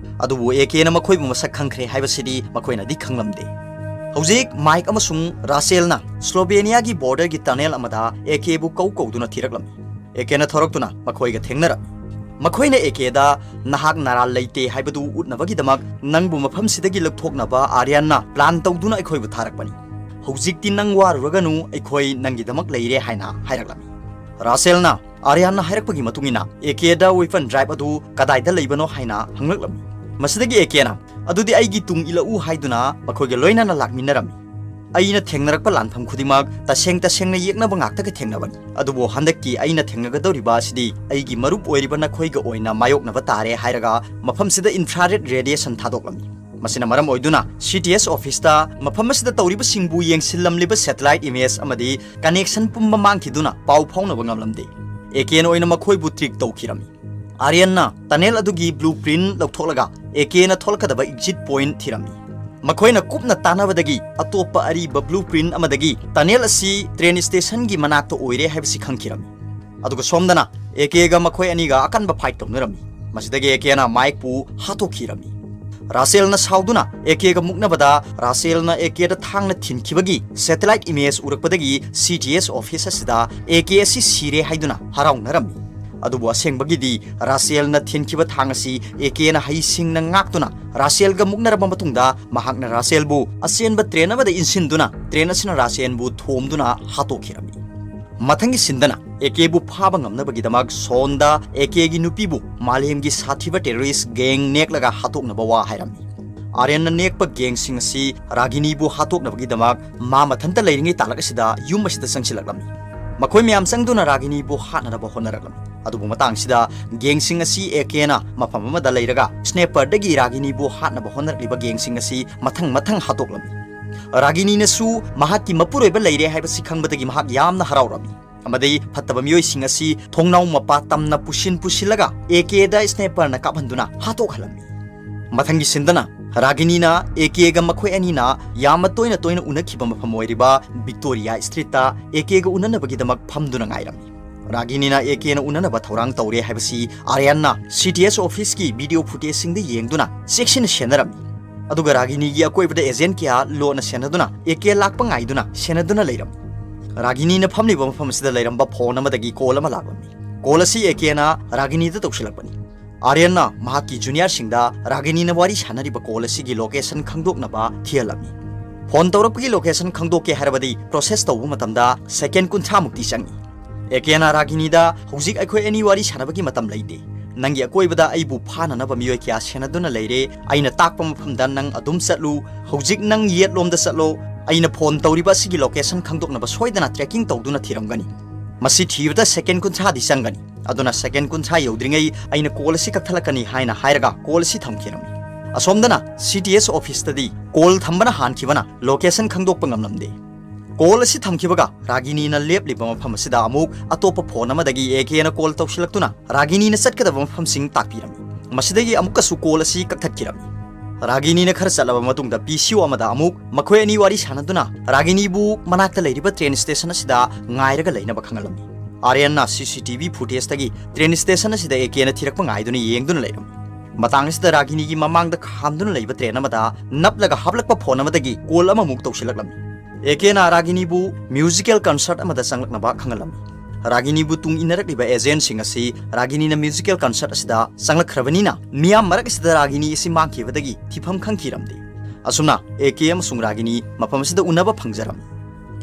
ꯑꯗꯨꯕꯨ ꯑꯦ ꯀꯦꯅ ꯃꯈꯣꯏꯕꯨ ꯃꯁꯛ ꯈꯪꯈ꯭ꯔꯦ ꯍꯥꯏꯕꯁꯤꯗꯤ ꯃꯈꯣꯏꯅꯗꯤ ꯈꯪꯂꯝꯗꯦ꯫ ꯍꯧꯖꯤꯛ ꯃꯥꯏꯛ ꯑꯃꯁꯨꯡ ꯔꯥꯁꯦꯜꯅ ꯁ꯭ꯂꯣꯚꯦꯅꯤꯌꯥꯒꯤ ꯕꯣꯔꯗꯔꯒꯤ ꯇꯅꯦꯜ ꯑꯃꯗ ꯑꯦ ꯀꯦꯕꯨ ꯀꯧ ꯀꯧꯗꯨꯅ ꯊꯤꯔꯛꯂꯝꯃꯤ꯫ ꯑꯦ ꯀꯦꯅ ꯊꯧꯔꯛꯇꯨꯅ ꯃꯈꯣꯏꯒ ꯊꯦꯡꯅꯔꯝꯃꯤ꯫ ꯃꯈꯣꯏꯅ ꯑꯦ ꯀꯦꯗ "ꯅꯍꯥꯛ ꯅꯔꯥꯜ ꯂꯩꯇꯦ ꯍꯥꯏꯕꯗꯨ ꯎꯠꯅꯕꯒꯤꯗꯃꯛ ꯅꯪꯕꯨ ꯃꯐꯝꯁꯤꯗꯒꯤ ꯂꯧꯊꯣꯛꯅꯕ ꯑꯥꯔꯌꯥꯟꯅ ꯄ꯭ꯂꯥꯟ ꯇꯧꯗꯨꯅ ꯑꯩꯈꯣꯏꯕꯨ ꯊꯥꯔꯛꯄꯅꯤ꯫ "ꯍꯧꯖꯤꯛꯇꯤ ꯅꯪ ꯋꯥꯔꯨꯔꯒꯅꯨ, ꯑꯩꯈꯣꯏ ꯅꯪꯒꯤꯗꯃꯛ ꯂꯩꯔꯦ" ꯍꯥꯏꯅ ꯍꯥꯏꯔꯛꯂꯝꯃꯤ꯫ ꯔꯥꯁꯦꯜꯅ ꯑꯥꯔꯌꯥꯟꯅ ꯍꯥꯏꯔꯛꯄꯒꯤ ꯃꯇꯨꯡ ꯏꯟꯅ ꯑꯦ ꯀꯦꯗ weapon drive ꯑꯗꯨ ꯀꯗꯥꯏꯗ ꯂꯩꯕꯅꯣ ꯍꯥꯏꯅ ꯍꯪꯂꯛꯂꯝꯃꯤ꯫ ꯃꯁꯤꯗꯒꯤ ꯑꯦ ꯀꯦꯅ, "ꯑꯗꯨꯗꯤ ꯑꯩꯒꯤ ꯇꯨꯡ ꯏꯜꯂꯛꯎ" ꯍꯥꯏꯗꯨꯅ ꯃꯈꯣꯏꯒ ꯂꯣꯏꯅꯅ ꯂꯥꯛꯃꯤꯟꯅꯔꯝꯃꯤ꯫ ꯑꯩꯅ ꯊꯦꯡꯅꯔꯛꯄ ꯂꯥꯟꯐꯝ ꯈꯨꯗꯤꯡꯃꯛ ꯇꯁꯦꯡ ꯇꯁꯦꯡꯅ ꯌꯦꯛꯅꯕ ꯉꯥꯛꯇꯒ ꯊꯦꯡꯅꯕꯅꯤ, ꯑꯗꯨꯕꯨ ꯍꯟꯗꯛꯀꯤ ꯑꯩꯅ ꯊꯦꯡꯅꯒꯗꯧꯔꯤꯕ ꯑꯁꯤꯗꯤ ꯑꯩꯒꯤ ꯃꯔꯨꯞ ꯑꯣꯏꯔꯤꯕ ꯅꯈꯣꯏꯒ ꯑꯣꯏꯅ ꯃꯥꯌꯣꯛꯅꯕ ꯇꯥꯔꯦ ꯍꯥꯏꯔꯒ ꯃꯐꯝꯁꯤꯗ infrared radiation ꯊꯥꯗꯣꯛꯂꯝꯃꯤ꯫ ꯃꯁꯤꯅ ꯃꯔꯝ ꯑꯣꯏꯗꯨꯅ C T S officeꯇ ꯃꯐꯝ ꯑꯁꯤꯗ ꯇꯧꯔꯤꯕꯁꯤꯡꯕꯨ ꯌꯦꯡꯁꯤꯜꯂꯝꯂꯤꯕ satellite image ꯑꯃꯗꯤ connection ꯄꯨꯝꯕ ꯃꯥꯡꯈꯤꯗꯨꯅ ꯄꯥꯎ ꯐꯥꯎꯅꯕ ꯉꯝꯂꯝꯗꯦ꯫ ꯑꯦ ꯀꯦꯅ ꯑꯣꯏꯅ ꯃꯈꯣꯏꯕꯨ track ꯇꯧꯈꯤꯔꯝꯃꯤ꯫ ꯑꯥꯔꯌꯟꯅ tunnel ꯑꯗꯨꯒꯤ blueprint ꯂꯧꯊꯣꯛꯂꯒ ꯑꯦ ꯀꯦꯅ ꯊꯣꯛꯂꯛꯀꯗꯕ exit point ꯊꯤꯔꯝꯃꯤ꯫ ꯃꯈꯣꯏꯅ ꯀꯨꯞꯅ ꯇꯥꯟꯅꯕꯗꯒꯤ ꯑꯇꯣꯞꯄ ꯑꯔꯤꯕ blueprint ꯑꯃꯗꯒꯤ tunnel ꯑꯁꯤ train stationꯒꯤ ꯃꯅꯥꯛꯇ ꯑꯣꯏꯔꯦ ꯍꯥꯏꯕꯁꯤ ꯈꯪꯈꯤꯔꯝꯃꯤ꯫ ꯑꯗꯨꯒ ꯁꯣꯝꯗꯅ ꯑꯦ ꯀꯦꯒ ꯃꯈꯣꯏ ꯑꯅꯤꯒ ꯑꯀꯟꯕ fight ꯇꯧꯅꯔꯝꯃꯤ꯫ ꯃꯁꯤꯗꯒꯤ ꯑꯦ ꯀꯦꯅ ꯃꯥꯏꯛꯄꯨ ꯍꯥꯠꯇꯣꯛꯈꯤꯔꯝꯃꯤ꯫ ꯔꯥꯁꯦꯜꯅ ꯁꯥꯎꯗꯨꯅ ꯑꯦ ꯀꯦꯒ ꯃꯨꯛꯅꯕꯗ ꯔꯥꯁꯦꯜꯅ ꯑꯦ ꯀꯦꯗ ꯊꯥꯡꯅ ꯊꯤꯟꯈꯤꯕꯒꯤ satellite image ꯎꯔꯛꯄꯗꯒꯤ C T S office ꯑꯁꯤꯗ ꯑꯦ ꯀꯦ ꯑꯁꯤ ꯁꯤꯔꯦ ꯍꯥꯏꯗꯨꯅ ꯍꯔꯥꯎꯅꯔꯝꯃꯤ꯫ ꯑꯗꯨꯕꯨ ꯑꯁꯦꯡꯕꯒꯤꯗꯤ ꯔꯥꯁꯦꯜꯅ ꯊꯤꯟꯈꯤꯕ ꯊꯥꯡ ꯑꯁꯤ ꯑꯦ ꯀꯦꯅ ꯍꯩꯁꯤꯡꯅ ꯉꯥꯛꯇꯨꯅ ꯔꯥꯁꯦꯜꯒ ꯃꯨꯛꯅꯔꯕ ꯃꯇꯨꯡꯗ ꯃꯍꯥꯛꯅ ꯔꯥꯁꯦꯜꯕꯨ ꯑꯆꯦꯟꯕ train ꯑꯃꯗ ꯏꯟꯁꯤꯟꯗꯨꯅ train ꯑꯁꯤꯅ ꯔꯥꯁꯦꯜꯕꯨ ꯊꯣꯝꯗꯨꯅ ꯍꯥꯠꯇꯣꯛꯈꯤꯔꯝꯃꯤ꯫ ꯃꯊꯪꯒꯤ sceneꯗꯅ ꯑꯦ ꯀꯦꯕꯨ ꯐꯥꯕ ꯉꯝꯅꯕꯒꯤꯗꯃꯛ ꯁꯣꯟꯗ ꯑꯦ ꯀꯦꯒꯤ ꯅꯨꯄꯤꯕꯨ ꯃꯥꯂꯦꯝꯒꯤ ꯁꯥꯊꯤꯕ terrorist gang ꯅꯦꯛꯂꯒ ꯍꯥꯠꯇꯣꯛꯅꯕ ꯋꯥ ꯍꯥꯏꯔꯝꯃꯤ꯫ ꯑꯥꯔꯌꯟꯅ ꯅꯦꯛꯄ gangꯁꯤꯡ ꯑꯁꯤ ꯔꯥꯒꯤꯅꯤꯕꯨ ꯍꯥꯠꯇꯣꯛꯅꯕꯒꯤꯗꯃꯛ ꯃꯥ ꯃꯊꯟꯇ ꯂꯩꯔꯤꯉꯩ ꯇꯥꯂꯛ ꯑꯁꯤꯗ ꯌꯨꯝ ꯑꯁꯤꯗ ꯆꯪꯁꯤꯜꯂꯛꯂꯝꯃꯤ꯫ ꯃꯈꯣꯏ ꯃꯌꯥꯝ ꯆꯪꯗꯨꯅ ꯔꯥꯒꯤꯅꯤꯕꯨ ꯍꯥꯠꯅꯅꯕ ꯍꯣꯠꯅꯔꯛꯂꯝꯃꯤ꯫ ꯑꯗꯨꯕꯨ ꯃꯇꯥꯡꯁꯤꯗ gangꯁꯤꯡ ꯑꯁꯤ ꯑꯦ ꯀꯦꯅ ꯃꯐꯝ ꯑꯃꯗ ꯂꯩꯔꯒ sniperꯗꯒꯤ ꯔꯥꯒꯤꯅꯤꯕꯨ ꯍꯥꯠꯅꯕ ꯍꯣꯠꯅꯔꯛꯂꯤꯕ gangꯁꯤꯡ ꯑꯁꯤ ꯃꯊꯪ ꯃꯊꯪ ꯍꯥꯠꯇꯣꯛꯂꯝꯃꯤ꯫ ꯔꯥꯒꯤꯅꯤꯅꯁꯨ ꯃꯍꯥꯛꯀꯤ ꯃꯄꯨꯔꯣꯏꯕ ꯂꯩꯔꯦ ꯍꯥꯏꯕꯁꯤ ꯈꯪꯕꯗꯒꯤ ꯃꯍꯥꯛ ꯌꯥꯝꯅ ꯍꯔꯥꯎꯔꯝꯃꯤ꯫ ꯑꯃꯗꯤ ꯐꯠꯇꯕ ꯃꯤꯑꯣꯏꯁꯤꯡ ꯑꯁꯤ ꯊꯣꯡꯅꯥꯎ ꯃꯄꯥ ꯇꯝꯅ ꯄꯨꯁꯤꯟ ꯄꯨꯁꯤꯜꯂꯒ ꯑꯦ ꯀꯦꯗ sniperꯅ ꯀꯥꯞꯍꯟꯗꯨꯅ ꯍꯥꯠꯇꯣꯛꯍꯜꯂꯝꯃꯤ꯫ ꯃꯊꯪꯒꯤ sceneꯗꯅ ꯔꯥꯒꯤꯅꯤꯅ ꯑꯦ ꯀꯦꯒ ꯃꯈꯣꯏ ꯑꯅꯤꯅ ꯌꯥꯝꯅ ꯇꯣꯏꯅ ꯇꯣꯏꯅ ꯎꯅꯈꯤꯕ ꯃꯐꯝ ꯑꯣꯏꯔꯤꯕ Victoria Streetꯇ ꯑꯦ ꯀꯦꯒ ꯎꯅꯅꯕꯒꯤꯗꯃꯛ ꯐꯝꯗꯨꯅ ꯉꯥꯏꯔꯝꯃꯤ꯫ ꯔꯥꯒꯤꯅꯤꯅ ꯑꯦ ꯀꯦꯅ ꯎꯅꯅꯕ ꯊꯧꯔꯥꯡ ꯇꯧꯔꯦ ꯍꯥꯏꯕꯁꯤ ꯑꯥꯔꯌꯟꯅ C T S officeꯀꯤ video footageꯁꯤꯡꯗ ꯌꯦꯡꯗꯨꯅ ꯆꯦꯛꯁꯤꯟꯅ ꯁꯦꯟꯅꯔꯝꯃꯤ꯫ ꯑꯗꯨꯒ ꯔꯥꯒꯤꯅꯤꯒꯤ ꯑꯀꯣꯏꯕꯗ agent ꯀꯌꯥ ꯂꯣꯟꯅ ꯁꯦꯟꯅꯗꯨꯅ ꯑꯦ ꯀꯦ ꯂꯥꯛꯄ ꯉꯥꯏꯗꯨꯅ ꯁꯦꯟꯅꯗꯨꯅ ꯂꯩꯔꯝꯃꯤ꯫ ꯔꯥꯒꯤꯅꯤꯅ ꯐꯝꯂꯤꯕ ꯃꯐꯝ ꯑꯁꯤꯗ ꯂꯩꯔꯝꯕ phone ꯑꯃꯗꯒꯤ call ꯑꯃ ꯂꯥꯛꯂꯝꯃꯤ꯫ Call ꯑꯁꯤ ꯑꯦ ꯀꯦꯅ ꯔꯥꯒꯤꯅꯤꯗ ꯇꯧꯁꯤꯜꯂꯛꯄꯅꯤ꯫ ꯑꯥꯔꯌꯟꯅ ꯃꯍꯥꯛꯀꯤ juniorꯁꯤꯡꯗ ꯔꯥꯒꯤꯅꯤꯅ ꯋꯥꯔꯤ ꯁꯥꯟꯅꯔꯤꯕ call ꯑꯁꯤꯒꯤ location ꯈꯪꯗꯣꯛꯅꯕ ꯊꯤꯍꯜꯂꯝꯃꯤ꯫ ꯐꯣꯟ ꯇꯧꯔꯛꯄꯒꯤ ꯂꯣꯀꯦꯁꯟ ꯈꯪꯗꯣꯛꯀꯦ ꯍꯥꯏꯔꯕꯗꯤ ꯄ꯭ꯔꯣꯁꯦꯁ ꯇꯧꯕ ꯃꯇꯝꯗ ꯁꯦꯀꯦꯟ ꯀꯨꯟꯊ꯭ꯔꯥ ꯃꯨꯛꯇꯤ ꯆꯪꯏ꯫ ꯑꯦ ꯀꯦꯅ ꯔꯥꯒꯤꯅꯤꯗ, "ꯍꯧꯖꯤꯛ ꯑꯩꯈꯣꯏ ꯑꯅꯤ ꯋꯥꯔꯤ ꯁꯥꯟꯅꯕꯒꯤ ꯃꯇꯝ ꯂꯩꯇꯦ꯫ ꯅꯪꯒꯤ ꯑꯀꯣꯏꯕꯗ ꯑꯩꯕꯨ ꯐꯥꯅꯅꯕ ꯃꯤꯑꯣꯏ ꯀꯌꯥ ꯁꯦꯟꯅꯗꯨꯅ ꯂꯩꯔꯦ꯫ ꯑꯩꯅ ꯇꯥꯛꯄ ꯃꯐꯝꯗ ꯅꯪ ꯑꯗꯨꯝ ꯆꯠꯂꯨ꯫ ꯍꯧꯖꯤꯛ ꯅꯪ ꯌꯦꯠꯂꯣꯝꯗ ꯆꯠꯂꯣ꯫ ꯑꯩꯅ ꯐꯣꯟ ꯇꯧꯔꯤꯕ ꯑꯁꯤꯒꯤ ꯂꯣꯀꯦꯁꯟ ꯈꯪꯗꯣꯛꯅꯕ ꯁꯣꯏꯗꯅ ꯇ꯭ꯔꯦꯀꯤꯡ ꯇꯧꯗꯨꯅ ꯊꯤꯔꯝꯒꯅꯤ"꯫ ꯃꯁꯤ ꯊꯤꯕꯗ ꯁꯦꯀꯦꯟ ꯀꯨꯟꯊ꯭ꯔꯥꯗꯤ ꯆꯪꯒꯅꯤ꯫ ꯑꯗꯨꯅ ꯁꯦꯀꯦꯟ ꯀꯨꯟꯊ꯭ꯔꯥ ꯌꯧꯗ꯭ꯔꯤꯉꯩ ꯑꯩꯅ ꯀꯣꯜ ꯑꯁꯤ ꯀꯛꯊꯠꯂꯛꯀꯅꯤ ꯍꯥꯏꯅ ꯍꯥꯏꯔꯒ ꯀꯣꯜ ꯑꯁꯤ ꯊꯝꯈꯤꯔꯝꯃꯤ꯫ ꯑꯁꯣꯝꯗꯅ ꯁꯤ ꯇꯤ ꯑꯦꯁ ꯑꯣꯐꯤꯁꯇꯗꯤ ꯀꯣꯜ ꯊꯝꯕꯅ ꯍꯥꯟꯈꯤꯕꯅ ꯂꯣꯀꯦꯁꯟ ꯈꯪꯗꯣꯛꯄ ꯉꯝꯂꯝꯗꯦ꯫ ꯀꯣꯜ ꯑꯁꯤ ꯊꯝꯈꯤꯕꯒ ꯔꯥꯒꯤꯅꯤꯅ ꯂꯦꯞꯂꯤꯕ ꯃꯐꯝ ꯑꯁꯤꯗ ꯑꯃꯨꯛ ꯑꯇꯣꯞꯄ ꯐꯣꯟ ꯑꯃꯗꯒꯤ ꯑꯦ ꯀꯦꯅ ꯀꯣꯜ ꯇꯧꯁꯤꯜꯂꯛꯇꯨꯅ ꯔꯥꯒꯤꯅꯤꯅ ꯆꯠꯀꯗꯕ ꯃꯐꯝꯁꯤꯡ ꯇꯥꯛꯄꯤꯔꯝꯃꯤ꯫ ꯃꯁꯤꯗꯒꯤ ꯑꯃꯨꯛꯀꯁꯨ ꯀꯣꯜ ꯑꯁꯤ ꯀꯛꯊꯠꯈꯤꯔꯝꯃꯤ꯫ ꯔꯥꯒꯤꯅꯤꯅ ꯈꯔ ꯆꯠꯂꯕ ꯃꯇꯨꯡꯗ ꯄꯤ ꯁꯤ ꯑꯣ ꯑꯃꯗ ꯑꯃꯨꯛ ꯃꯈꯣꯏ ꯑꯅꯤ ꯋꯥꯔꯤ ꯁꯥꯟꯅꯗꯨꯅ ꯔꯥꯒꯤꯅꯤꯕꯨ ꯃꯅꯥꯛꯇ ꯂꯩꯔꯤꯕ ꯇ꯭ꯔꯦꯟ ꯁ꯭ꯇꯦꯁꯟ ꯑꯁꯤꯗ ꯉꯥꯏꯔꯒ ꯂꯩꯅꯕ ꯈꯪꯍꯜꯂꯝꯃꯤ꯫ ꯑꯥꯔꯌꯟꯅ ꯁꯤ ꯁꯤ ꯇꯤ ꯚꯤ ꯐꯨꯇꯦꯖꯇꯒꯤ ꯇ꯭ꯔꯦꯟ ꯁ꯭ꯇꯦꯁꯟ ꯑꯁꯤꯗ ꯑꯦ ꯀꯦꯅ ꯊꯤꯔꯛꯄ ꯉꯥꯏꯗꯨꯅ ꯌꯦꯡꯗꯨꯅ ꯂꯩꯔꯝꯃꯤ꯫ ꯃꯇꯥꯡ ꯑꯁꯤꯗ ꯔꯥꯒꯤꯅꯤꯒꯤ ꯃꯃꯥꯡꯗ ꯈꯥꯝꯗꯨꯅ ꯂꯩꯕ ꯇ꯭ꯔꯦꯟ ꯑꯃꯗ ꯅꯞꯂꯒ ꯍꯥꯞꯂꯛꯄ ꯐꯣꯟ ꯑꯃꯗꯒꯤ ꯀꯣꯜ ꯑꯃꯃꯨꯛ ꯇꯧꯁꯤꯜꯂꯛꯂꯝꯃꯤ꯫ ꯑꯦ ꯀꯦꯅ ꯔꯥꯒꯤꯅꯤꯕꯨ ꯃ꯭ꯌꯨꯖꯤꯀꯦꯜ ꯀꯟꯁꯔꯠ ꯑꯃꯗ ꯆꯪꯂꯛꯅꯕ ꯈꯪꯍꯜꯂꯝꯃꯤ꯫ ꯔꯥꯒꯤꯅꯤꯕꯨ ꯇꯨꯡ ꯏꯟꯅꯔꯛꯂꯤꯕ ꯑꯦꯖꯦꯟꯁꯤꯡ ꯑꯁꯤ ꯔꯥꯒꯤꯅꯤꯅ ꯃ꯭ꯌꯨꯖꯤꯀꯦꯜ ꯀꯟꯁꯔꯠ ꯑꯁꯤꯗ ꯆꯪꯂꯛꯈ꯭ꯔꯕꯅꯤꯅ ꯃꯤꯌꯥꯝ ꯃꯔꯛ ꯑꯁꯤꯗ ꯔꯥꯒꯤꯅꯤ ꯑꯁꯤ ꯃꯥꯡꯈꯤꯕꯗꯒꯤ ꯊꯤꯐꯝ ꯈꯪꯈꯤꯔꯝꯗꯦ꯫ ꯑꯁꯨꯝꯅ ꯑꯦ ꯀꯦ ꯑꯃꯁꯨꯡ ꯔꯥꯒꯤꯅꯤ ꯃꯐꯝ ꯑꯁꯤꯗ ꯎꯅꯕ ꯐꯪꯖꯔꯝꯃꯤ꯫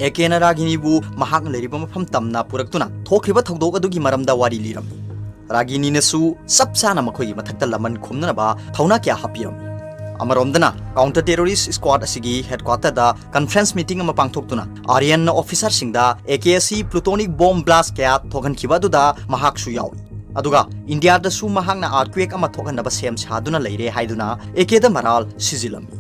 ꯑꯦ ꯀꯦꯅ ꯔꯥꯒꯤꯅꯤꯕꯨ ꯃꯍꯥꯛꯅ ꯂꯩꯔꯤꯕ ꯃꯐꯝ ꯇꯝꯅ ꯄꯨꯔꯛꯇꯨꯅ ꯊꯣꯛꯈ꯭ꯔꯤꯕ ꯊꯧꯗꯣꯛ ꯑꯗꯨꯒꯤ ꯃꯔꯝꯗ ꯋꯥꯔꯤ ꯂꯤꯔꯝꯃꯤ꯫ ꯔꯥꯒꯤꯅꯤꯅꯁꯨ ꯆꯞ ꯆꯥꯅ ꯃꯈꯣꯏꯒꯤ ꯃꯊꯛꯇ ꯂꯃꯟ ꯈꯨꯝꯅꯅꯕ ꯊꯧꯅꯥ ꯀꯌꯥ ꯍꯥꯞꯄꯤꯔꯝꯃꯤ꯫ ꯑꯃꯔꯣꯝꯗꯅ ꯀꯥꯎꯟꯇꯔ ꯇꯦꯔꯣꯔꯤꯁ ꯁ꯭ꯀ꯭ꯋꯥꯗ ꯑꯁꯤꯒꯤ ꯍꯦꯗꯀ꯭ꯋꯥꯇꯔꯗ ꯀꯟꯐꯔꯦꯟꯁ ꯃꯤꯇꯤꯡ ꯑꯃ ꯄꯥꯡꯊꯣꯛꯇꯨꯅ ꯑꯥꯔꯌꯟꯅ ꯑꯣꯐꯤꯁꯔꯁꯤꯡꯗ ꯑꯦ ꯀꯦ ꯑꯁꯤ ꯄ꯭ꯂꯨꯇꯣꯅꯤꯛ ꯕꯣꯝ ꯕ꯭ꯂꯥꯁ ꯀꯌꯥ ꯊꯣꯛꯍꯟꯈꯤꯕ ꯑꯗꯨꯗ ꯃꯍꯥꯛꯁꯨ ꯌꯥꯎꯏ꯫ ꯑꯗꯨꯒ ꯏꯟꯗꯤꯌꯥꯗꯁꯨ ꯃꯍꯥꯛꯅ ꯑꯥꯔꯊꯀ꯭ꯋꯦꯛ ꯑꯃ ꯊꯣꯛꯍꯟꯅꯕ ꯁꯦꯝ ꯁꯥꯗꯨꯅ ꯂꯩꯔꯦ ꯍꯥꯏꯗꯨꯅ ꯑꯦ ꯀꯦꯗ ꯃꯔꯥꯜ ꯁꯤꯖꯤꯜꯂꯝꯃꯤ꯫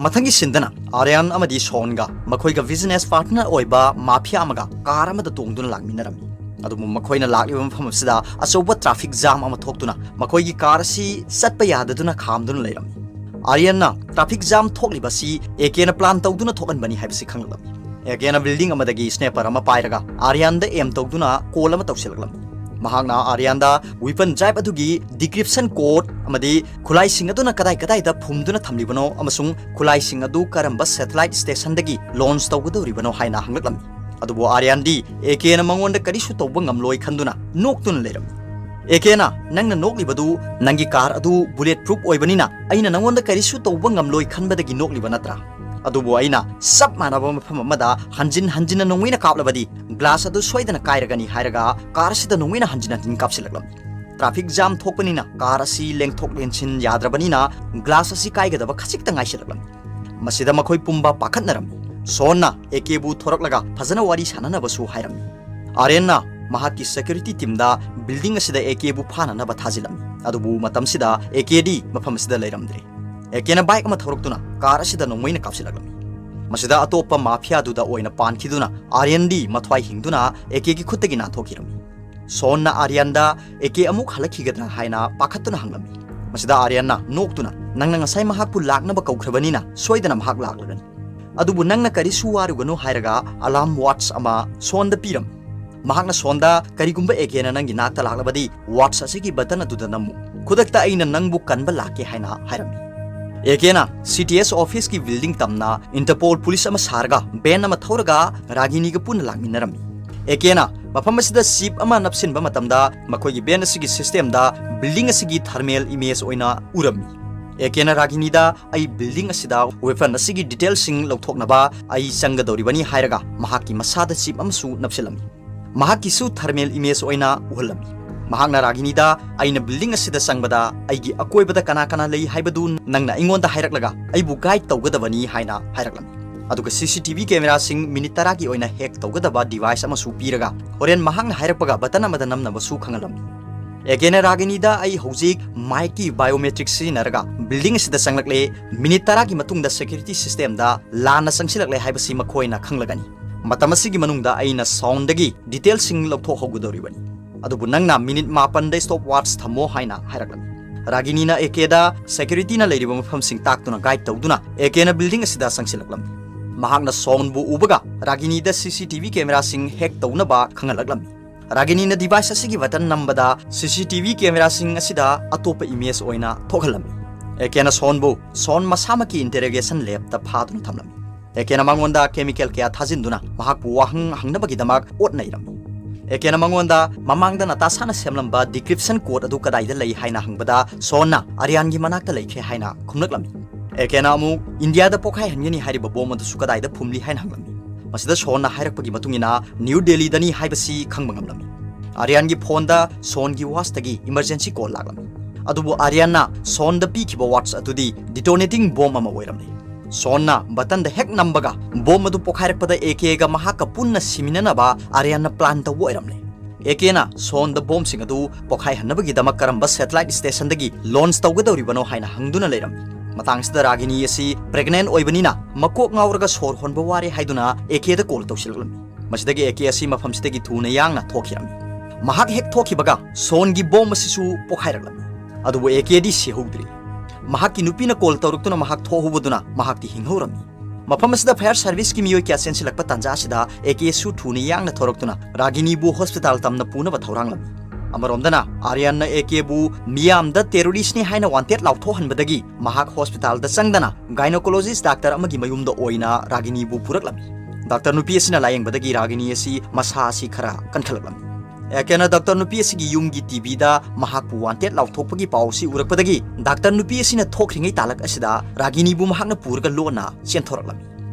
ꯃꯊꯪꯒꯤ ꯁꯤꯟꯗꯅ ꯑꯥꯔꯌꯟ ꯑꯃꯗꯤ ꯁꯣꯟꯒ ꯃꯈꯣꯏꯒ ꯕꯤꯖꯤꯅꯦꯁ ꯄꯥꯔꯠꯅꯔ ꯑꯣꯏꯕ ꯃꯥꯐꯤꯌꯥ ꯑꯃꯒ ꯀꯥꯔ ꯑꯃꯗ ꯇꯣꯡꯗꯨꯅ ꯂꯥꯛꯃꯤꯟꯅꯔꯝꯃꯤ꯫ ꯑꯗꯨꯕꯨ ꯃꯈꯣꯏꯅ ꯂꯥꯛꯂꯤꯕ ꯃꯐꯝ ꯑꯁꯤꯗ ꯑꯆꯧꯕ ꯇ꯭ꯔꯥꯐꯤꯛ ꯖꯥꯝ ꯑꯃ ꯊꯣꯛꯇꯨꯅ ꯃꯈꯣꯏꯒꯤ ꯀꯥꯔ ꯑꯁꯤ ꯆꯠꯄ ꯌꯥꯗꯗꯨꯅ ꯈꯥꯝꯗꯨꯅ ꯂꯩꯔꯝꯃꯤ꯫ ꯑꯥꯔꯌꯟꯅ ꯇ꯭ꯔꯥꯐꯤꯛ ꯖꯥꯝ ꯊꯣꯛꯂꯤꯕ ꯑꯁꯤ ꯑꯦ ꯀꯦꯅ ꯄ꯭ꯂꯥꯟ ꯇꯧꯗꯨꯅ ꯊꯣꯛꯍꯟꯕꯅꯤ ꯍꯥꯏꯕꯁꯤ ꯈꯪꯂꯛꯂꯝꯃꯤ꯫ ꯑꯦ ꯀꯦꯅ ꯕꯤꯜꯗꯤꯡ ꯑꯃꯗꯒꯤ ꯁ꯭ꯅꯦꯄꯔ ꯑꯃ ꯄꯥꯏꯔꯒ ꯑꯥꯔꯌꯟꯗ ꯑꯦꯝ ꯇꯧꯗꯨꯅ ꯀꯣꯜ ꯑꯃ ꯇꯧꯁꯤꯜꯂꯛꯂꯝꯃꯤ꯫ ꯃꯍꯥꯛꯅ ꯑꯥꯔꯌꯟꯗ ꯋꯤꯄꯟ ꯇꯥꯏꯞ ꯑꯗꯨꯒꯤ ꯗꯤꯀ꯭ꯔꯤꯞꯁꯟ ꯀꯣꯗ ꯑꯃꯗꯤ ꯈꯨꯠꯂꯥꯏꯁꯤꯡ ꯑꯗꯨꯅ ꯀꯗꯥꯏ ꯀꯗꯥꯏꯗ ꯐꯨꯝꯗꯨꯅ ꯊꯝꯂꯤꯕꯅꯣ ꯑꯃꯁꯨꯡ ꯈꯨꯠꯂꯥꯏꯁꯤꯡ ꯑꯗꯨ ꯀꯔꯝꯕ ꯁꯦꯇꯦꯂꯥꯏꯠ ꯁ꯭ꯇꯦꯁꯟꯗꯒꯤ ꯂꯣꯟꯆ ꯇꯧꯒꯗꯧꯔꯤꯕꯅꯣ ꯍꯥꯏꯅ ꯍꯪꯂꯛꯂꯝꯃꯤ꯫ ꯑꯗꯨꯕꯨ ꯑꯥꯔꯌꯟꯗꯤ ꯑꯦ ꯀꯦꯅ ꯃꯉꯣꯟꯗ ꯀꯔꯤꯁꯨ ꯇꯧꯕ ꯉꯝꯂꯣꯏ ꯈꯟꯗꯨꯅ ꯅꯣꯛꯇꯨꯅ ꯂꯩꯔꯝꯃꯤ꯫ ꯑꯦ ꯀꯦꯅ, "ꯅꯪꯅ ꯅꯣꯛꯂꯤꯕꯗꯨ ꯅꯪꯒꯤ ꯀꯥꯔ ꯑꯗꯨ ꯕꯨꯂꯦꯠ ꯄ꯭ꯔꯨꯐ ꯑꯣꯏꯕꯅꯤꯅ ꯑꯩꯅ ꯅꯉꯣꯟꯗ ꯀꯔꯤꯁꯨ ꯇꯧꯕ ꯉꯝꯂꯣꯏ ꯈꯟꯕꯗꯒꯤ ꯅꯣꯛꯂꯤꯕ ꯅꯠꯇ꯭ꯔꯥ?" ꯑꯗꯨꯕꯨ ꯑꯩꯅ ꯆꯞ ꯃꯥꯟꯅꯕ ꯃꯐꯝ ꯑꯃꯗ ꯍꯟꯖꯤꯟ ꯍꯟꯖꯤꯟꯅ ꯅꯣꯡꯃꯩꯅ ꯀꯥꯞꯂꯕꯗꯤ glass ꯑꯗꯨ ꯁꯣꯏꯗꯅ ꯀꯥꯏꯔꯒꯅꯤ ꯍꯥꯏꯔꯒ car ꯑꯁꯤꯗ ꯅꯣꯡꯃꯩꯅ ꯍꯟꯖꯤꯟ ꯍꯟꯖꯤꯟ ꯀꯥꯞꯁꯤꯜꯂꯛꯂꯝꯃꯤ꯫ Traffic jam ꯊꯣꯛꯄꯅꯤꯅ car ꯑꯁꯤ ꯂꯦꯡꯊꯣꯛ ꯂꯦꯡꯁꯤꯟ ꯌꯥꯗ꯭ꯔꯕꯅꯤꯅ glass ꯑꯁꯤ ꯀꯥꯏꯒꯗꯕ ꯈꯖꯤꯛꯇ ꯉꯥꯏꯁꯤꯜꯂꯛꯂꯝꯃꯤ꯫ ꯃꯁꯤꯗ ꯃꯈꯣꯏ ꯄꯨꯝꯕ ꯄꯥꯈꯠꯅꯔꯝꯃꯤ꯫ ꯁꯣꯟꯅ ꯑꯦ ꯀꯦꯕꯨ ꯊꯣꯔꯛꯂꯒ ꯐꯖꯅ ꯋꯥꯔꯤ ꯁꯥꯟꯅꯅꯕꯁꯨ ꯍꯥꯏꯔꯝꯃꯤ꯫ ꯑꯥꯔꯌꯟꯅ ꯃꯍꯥꯛꯀꯤ security teamꯗ building ꯑꯁꯤꯗ ꯑꯦ ꯀꯦꯕꯨ ꯐꯥꯅꯅꯕ ꯊꯥꯖꯤꯜꯂꯝꯃꯤ꯫ ꯑꯗꯨꯕꯨ ꯃꯇꯝꯁꯤꯗ ꯑꯦ ꯀꯦꯗꯤ ꯃꯐꯝ ꯑꯁꯤꯗ ꯂꯩꯔꯝꯗ꯭ꯔꯦ꯫ ꯑꯦ ꯀꯦꯅ bike ꯑꯃ ꯊꯧꯔꯛꯇꯨꯅ car ꯑꯁꯤꯗ ꯅꯣꯡꯃꯩꯅ ꯀꯥꯞꯁꯤꯜꯂꯛꯂꯝꯃꯤ꯫ ꯃꯁꯤꯗ ꯑꯇꯣꯞꯄ mafiaꯗꯨꯗ ꯑꯣꯏꯅ ꯄꯥꯟꯈꯤꯗꯨꯅ ꯑꯥꯔꯌꯟꯗꯤ ꯃꯊ꯭ꯋꯥꯏ ꯍꯤꯡꯗꯨꯅ ꯑꯦ ꯀꯦꯒꯤ ꯈꯨꯠꯇꯒꯤ ꯅꯥꯟꯊꯣꯛꯈꯤꯔꯝꯃꯤ꯫ ꯁꯣꯟꯅ ꯑꯥꯔꯌꯟꯗ ꯑꯦ ꯀꯦ ꯑꯃꯨꯛ ꯍꯜꯂꯛꯈꯤꯒꯗ꯭ꯔꯥ ꯍꯥꯏꯅ ꯄꯥꯈꯠꯇꯨꯅ ꯍꯪꯂꯝꯃꯤ꯫ ꯃꯁꯤꯗ ꯑꯥꯔꯌꯟꯅ ꯅꯣꯛꯇꯨꯅ, "ꯅꯪꯅ ꯉꯁꯥꯏ ꯃꯍꯥꯛꯄꯨ ꯂꯥꯛꯅꯕ ꯀꯧꯈ꯭ꯔꯕꯅꯤꯅ ꯁꯣꯏꯗꯅ ꯃꯍꯥꯛ ꯂꯥꯛꯂꯒꯅꯤ꯫ ꯑꯗꯨꯕꯨ ꯅꯪꯅ ꯀꯔꯤꯁꯨ ꯋꯥꯔꯨꯒꯅꯨ" ꯍꯥꯏꯔꯒ alarm watch ꯑꯃ ꯁꯣꯟꯗ ꯄꯤꯔꯝꯃꯤ꯫ ꯃꯍꯥꯛꯅ ꯁꯣꯟꯗ, "ꯀꯔꯤꯒꯨꯝꯕ ꯑꯦ ꯀꯦꯅ ꯅꯪꯒꯤ ꯅꯥꯛꯇ ꯂꯥꯛꯂꯕꯗꯤ watch ꯑꯁꯤꯒꯤ button ꯑꯗꯨꯗ ꯅꯝꯃꯨ꯫ ꯈꯨꯗꯛꯇ ꯑꯩꯅ ꯅꯪꯕꯨ ꯀꯟꯕ ꯂꯥꯛꯀꯦ" ꯍꯥꯏꯅ ꯍꯥꯏꯔꯝꯃꯤ꯫ ꯑꯦ ꯀꯦꯅ C T S officeꯀꯤ building ꯇꯝꯅ Interpol police ꯑꯃ ꯁꯥꯔꯒ van ꯑꯃ ꯊꯧꯔꯒ ꯔꯥꯒꯤꯅꯤꯒ ꯄꯨꯟꯅ ꯂꯥꯛꯃꯤꯟꯅꯔꯝꯃꯤ꯫ ꯑꯦ ꯀꯦꯅ ꯃꯐꯝ ꯑꯁꯤꯗ chip ꯑꯃ ꯅꯞꯁꯤꯟꯕ ꯃꯇꯝꯗ ꯃꯈꯣꯏꯒꯤ van ꯑꯁꯤꯒꯤ systemꯗ building ꯑꯁꯤꯒꯤ thermal image ꯑꯣꯏꯅ ꯎꯔꯝꯃꯤ꯫ ꯑꯦ ꯀꯦꯅ ꯔꯥꯒꯤꯅꯤꯗ, "ꯑꯩ building ꯑꯁꯤꯗ weapon ꯑꯁꯤꯒꯤ detailꯁꯤꯡ ꯂꯧꯊꯣꯛꯅꯕ ꯑꯩ ꯆꯪꯒꯗꯧꯔꯤꯕꯅꯤ" ꯍꯥꯏꯔꯒ ꯃꯍꯥꯛꯀꯤ ꯃꯁꯥꯗ chip ꯑꯃꯁꯨ ꯅꯞꯁꯤꯜꯂꯝꯃꯤ꯫ ꯃꯍꯥꯛꯀꯤꯁꯨ thermal image ꯑꯣꯏꯅ ꯎꯍꯜꯂꯝꯃꯤ꯫ ꯃꯍꯥꯛꯅ ꯔꯥꯒꯤꯅꯤꯗ, "ꯑꯩꯅ building ꯑꯁꯤꯗ ꯆꯪꯕꯗ ꯑꯩꯒꯤ ꯑꯀꯣꯏꯕꯗ ꯀꯅꯥ ꯀꯅꯥ ꯂꯩ ꯍꯥꯏꯕꯗꯨ ꯅꯪꯅ ꯑꯩꯉꯣꯟꯗ ꯍꯥꯏꯔꯛꯂꯒ ꯑꯩꯕꯨ guide ꯇꯧꯒꯗꯕꯅꯤ" ꯍꯥꯏꯅ ꯍꯥꯏꯔꯛꯂꯝꯃꯤ꯫ ꯑꯗꯨꯒ C C T V cameraꯁꯤꯡ minute ꯇꯔꯥꯒꯤ ꯑꯣꯏꯅ hack ꯇꯧꯒꯗꯕ device ꯑꯃꯁꯨ ꯄꯤꯔꯒ ꯍꯣꯔꯦꯟ ꯃꯍꯥꯛꯅ ꯍꯥꯏꯔꯛꯄꯒ button ꯑꯃꯗ ꯅꯝꯅꯕꯁꯨ ꯈꯪꯍꯜꯂꯝꯃꯤ꯫ ꯑꯦ ꯀꯦꯅ ꯔꯥꯒꯤꯅꯤꯗ, "ꯑꯩ ꯍꯧꯖꯤꯛ mikeꯀꯤ biometric ꯁꯤꯖꯤꯟꯅꯔꯒ building ꯑꯁꯤꯗ ꯆꯪꯂꯛꯂꯦ꯫ Minute ꯇꯔꯥꯒꯤ ꯃꯇꯨꯡꯗ security systemꯗ ꯂꯥꯟꯅ ꯆꯪꯁꯤꯜꯂꯛꯂꯦ ꯍꯥꯏꯕꯁꯤ ꯃꯈꯣꯏꯅ ꯈꯪꯂꯒꯅꯤ꯫ ꯃꯇꯝ ꯑꯁꯤꯒꯤ ꯃꯅꯨꯡꯗ ꯑꯩꯅ soundꯗꯒꯤ detailꯁꯤꯡ ꯂꯧꯊꯣꯛꯍꯧꯒꯗꯧꯔꯤꯕꯅꯤ꯫ ꯑꯗꯨꯕꯨ ꯅꯪꯅ minute ꯃꯥꯄꯟꯗ stopwatch ꯊꯝꯃꯣ" ꯍꯥꯏꯅ ꯍꯥꯏꯔꯛꯂꯝꯃꯤ꯫ ꯔꯥꯒꯤꯅꯤꯅ ꯑꯦ ꯀꯦꯗ securityꯅ ꯂꯩꯔꯤꯕ ꯃꯐꯝꯁꯤꯡ ꯇꯥꯛꯇꯨꯅ guide ꯇꯧꯗꯨꯅ ꯑꯦ ꯀꯦꯅ building ꯑꯁꯤꯗ ꯆꯪꯁꯤꯜꯂꯛꯂꯝꯃꯤ꯫ ꯃꯍꯥꯛꯅ ꯁꯣꯟꯕꯨ ꯎꯕꯒ ꯔꯥꯒꯤꯅꯤꯗ C C T V cameraꯁꯤꯡ hack ꯇꯧꯅꯕ ꯈꯪꯍꯜꯂꯛꯂꯝꯃꯤ꯫ ꯔꯥꯒꯤꯅꯤꯅ device ꯑꯁꯤꯒꯤ button ꯅꯝꯕꯗ C C T V cameraꯁꯤꯡ ꯑꯁꯤꯗ ꯑꯇꯣꯞꯄ image ꯑꯣꯏꯅ ꯊꯣꯛꯍꯜꯂꯝꯃꯤ꯫ ꯑꯦ ꯀꯦꯅ ꯁꯣꯟꯕꯨ ꯁꯣꯟ ꯃꯁꯥꯃꯛꯀꯤ interrogation labꯇ ꯐꯥꯗꯨꯅ ꯊꯝꯂꯝꯃꯤ꯫ ꯑꯦ ꯀꯦꯅ ꯃꯉꯣꯟꯗ chemical ꯀꯌꯥ ꯊꯥꯖꯤꯟꯗꯨꯅ ꯃꯍꯥꯛꯄꯨ ꯋꯥꯍꯪ ꯍꯪꯅꯕꯒꯤꯗꯃꯛ ꯑꯣꯠꯅꯩꯔꯝꯃꯤ꯫ ꯑꯦ ꯀꯦꯅ ꯃꯉꯣꯟꯗ ꯃꯃꯥꯡꯗ ꯅꯇꯥꯁꯥꯅ ꯁꯦꯝꯂꯝꯕ decryption code ꯑꯗꯨ ꯀꯗꯥꯏꯗ ꯂꯩ ꯍꯥꯏꯅ ꯍꯪꯕꯗ ꯁꯣꯟꯅ ꯑꯔꯤꯌꯥꯟꯒꯤ ꯃꯅꯥꯛꯇ ꯂꯩꯈ꯭ꯔꯦ ꯍꯥꯏꯅ ꯈꯨꯝꯂꯛꯂꯝꯃꯤ꯫ ꯑꯦ ꯀꯦꯅ ꯑꯃꯨꯛ ꯏꯟꯗꯤꯌꯥꯗ ꯄꯣꯈꯥꯏꯍꯟꯒꯅꯤ ꯍꯥꯏꯔꯤꯕ ꯕꯣꯝ ꯑꯗꯨꯁꯨ ꯀꯗꯥꯏꯗ ꯐꯨꯝꯂꯤ ꯍꯥꯏꯅ ꯍꯪꯂꯝꯃꯤ꯫ ꯃꯁꯤꯗ ꯁꯣꯟꯅ ꯍꯥꯏꯔꯛꯄꯒꯤ ꯃꯇꯨꯡ ꯏꯟꯅ ꯅ꯭ꯌꯨ ꯗꯦꯜꯂꯤꯗꯅꯤ ꯍꯥꯏꯕꯁꯤ ꯈꯪꯕ ꯉꯝꯂꯝꯃꯤ꯫ ꯑꯥꯔꯌꯥꯟꯒꯤ ꯐꯣꯟꯗ ꯁꯣꯟꯒꯤ ꯋꯥꯆꯇꯒꯤ ꯏꯃꯔꯖꯦꯟꯁꯤ ꯀꯣꯜ ꯂꯥꯛꯂꯝꯃꯤ꯫ ꯑꯗꯨꯕꯨ ꯑꯥꯔꯌꯥꯟꯅ ꯁꯣꯟꯗ ꯄꯤꯈꯤꯕ ꯋꯥꯆ ꯑꯗꯨꯗꯤ ꯗꯤꯇꯣꯅꯦꯇꯤꯡ ꯕꯣꯝ ꯑꯃ ꯑꯣꯏꯔꯝꯂꯦ꯫ ꯁꯣꯟꯅ ꯕꯇꯟꯗ ꯍꯦꯛ ꯅꯝꯕꯒ ꯕꯣꯝ ꯑꯗꯨ ꯄꯣꯈꯥꯏꯔꯛꯄꯗ ꯑꯦ ꯀꯦꯒ ꯃꯍꯥꯛꯀ ꯄꯨꯟꯅ ꯁꯤꯃꯤꯟꯅꯅꯕ ꯑꯥꯔꯌꯥꯟꯅ ꯄ꯭ꯂꯥꯟ ꯇꯧꯕ ꯑꯣꯏꯔꯝꯂꯦ꯫ ꯑꯦ ꯀꯦꯅ ꯁꯣꯟꯗ ꯕꯣꯝꯁꯤꯡ ꯑꯗꯨ ꯄꯣꯈꯥꯏꯍꯟꯅꯕꯒꯤꯗꯃꯛ ꯀꯔꯝꯕ ꯁꯦꯇꯦꯂꯥꯏꯠ ꯁ꯭ꯇꯦꯁꯟꯗꯒꯤ ꯂꯣꯟꯆ ꯇꯧꯒꯗꯧꯔꯤꯕꯅꯣ ꯍꯥꯏꯅ ꯍꯪꯗꯨꯅ ꯂꯩꯔꯝꯃꯤ꯫ ꯃꯇꯥꯡꯁꯤꯗ ꯔꯥꯒꯤꯅꯤ ꯑꯁꯤ ꯄ꯭ꯔꯦꯒꯅꯦꯟ ꯑꯣꯏꯕꯅꯤꯅ ꯃꯀꯣꯛ ꯉꯥꯎꯔꯒ ꯁꯣꯔ ꯍꯣꯟꯕ ꯋꯥꯔꯦ ꯍꯥꯏꯗꯨꯅ ꯑꯦ ꯀꯦꯗ ꯀꯣꯜ ꯇꯧꯁꯤꯜꯂꯛꯂꯝꯃꯤ꯫ ꯃꯁꯤꯗꯒꯤ ꯑꯦ ꯀꯦ ꯑꯁꯤ ꯃꯐꯝꯁꯤꯗꯒꯤ ꯊꯨꯅ ꯌꯥꯡꯅ ꯊꯣꯛꯈꯤꯔꯝꯃꯤ꯫ ꯃꯍꯥꯛ ꯍꯦꯛ ꯊꯣꯛꯈꯤꯕꯒ ꯁꯣꯟꯒꯤ ꯕꯣꯝ ꯑꯁꯤꯁꯨ ꯄꯣꯈꯥꯏꯔꯛꯂꯝꯃꯤ꯫ ꯑꯗꯨꯕꯨ ꯑꯦ ꯀꯦꯗꯤ ꯁꯤꯍꯧꯗ꯭ꯔꯤ꯫ ꯃꯍꯥꯛꯀꯤ ꯅꯨꯄꯤꯅ ꯀꯣꯜ ꯇꯧꯔꯛꯇꯨꯅ ꯃꯍꯥꯛ ꯊꯣꯛꯍꯧꯕꯗꯨꯅ ꯃꯍꯥꯛꯇꯤ ꯍꯤꯡꯍꯧꯔꯝꯃꯤ꯫ ꯃꯐꯝ ꯑꯁꯤꯗ ꯐꯥꯌꯔ ꯁꯔꯚꯤꯁꯀꯤ ꯃꯤꯑꯣꯏ ꯀꯌꯥ ꯆꯦꯟꯁꯤꯜꯂꯛꯄ ꯇꯥꯟꯖꯥ ꯑꯁꯤꯗ ꯑꯦ ꯀꯦꯁꯨ ꯊꯨꯅ ꯌꯥꯡꯅ ꯊꯣꯔꯛꯇꯨꯅ ꯔꯥꯒꯤꯅꯤꯕꯨ ꯍꯣꯁꯄꯤꯇꯥꯜ ꯇꯝꯅ ꯄꯨꯅꯕ ꯊꯧꯔꯥꯡꯂꯝꯃꯤ꯫ ꯑꯃꯔꯣꯝꯗꯅ ꯑꯥꯔꯌꯥꯟꯅ ꯑꯦ ꯀꯦꯕꯨ ꯃꯤꯌꯥꯝꯗ ꯇꯦꯔꯣꯔꯤꯁ꯭ꯠꯅꯤ ꯍꯥꯏꯅ ꯋꯥꯟꯇꯦꯗ ꯂꯥꯎꯊꯣꯛꯍꯟꯕꯗꯒꯤ ꯃꯍꯥꯛ ꯍꯣꯁꯄꯤꯇꯥꯜꯗ ꯆꯪꯗꯅ ꯒꯥꯏꯅꯣꯀꯣꯂꯣꯖꯤꯁ꯭ꯠ ꯗꯥꯛꯇꯔ ꯑꯃꯒꯤ ꯃꯌꯨꯝꯗ ꯑꯣꯏꯅ ꯔꯥꯒꯤꯅꯤꯕꯨ ꯄꯨꯔꯛꯂꯝꯃꯤ꯫ ꯗꯥꯛꯇꯔ ꯅꯨꯄꯤ ꯑꯁꯤꯅ ꯂꯥꯌꯦꯡꯕꯗꯒꯤ ꯔꯥꯒꯤꯅꯤ ꯑꯁꯤ ꯃꯁꯥ ꯑꯁꯤ ꯈꯔ ꯀꯟꯈꯠꯂꯛꯂꯝꯃꯤ꯫ ꯑꯦ ꯀꯦꯅ ꯗꯥꯛꯇꯔ ꯅꯨꯄꯤ ꯑꯁꯤꯒꯤ ꯌꯨꯝꯒꯤ ꯇꯤ ꯚꯤꯗ ꯃꯍꯥꯛꯄꯨ ꯋꯥꯟꯇꯦꯗ ꯂꯥꯎꯊꯣꯛꯄꯒꯤ ꯄꯥꯎ ꯑꯁꯤ ꯎꯔꯛꯄꯗꯒꯤ ꯗꯥꯛꯇꯔ ꯅꯨꯄꯤ ꯑꯁꯤꯅ ꯊꯣꯛꯈ꯭ꯔꯤꯉꯩ ꯇꯥꯂꯛ ꯑꯁꯤꯗ ꯔꯥꯒꯤꯅꯤꯕꯨ ꯃꯍꯥꯛꯅ ꯄꯨꯔꯒ ꯂꯣꯟꯅ ꯆꯦꯟꯊꯣꯔꯛꯂꯝꯃꯤ꯫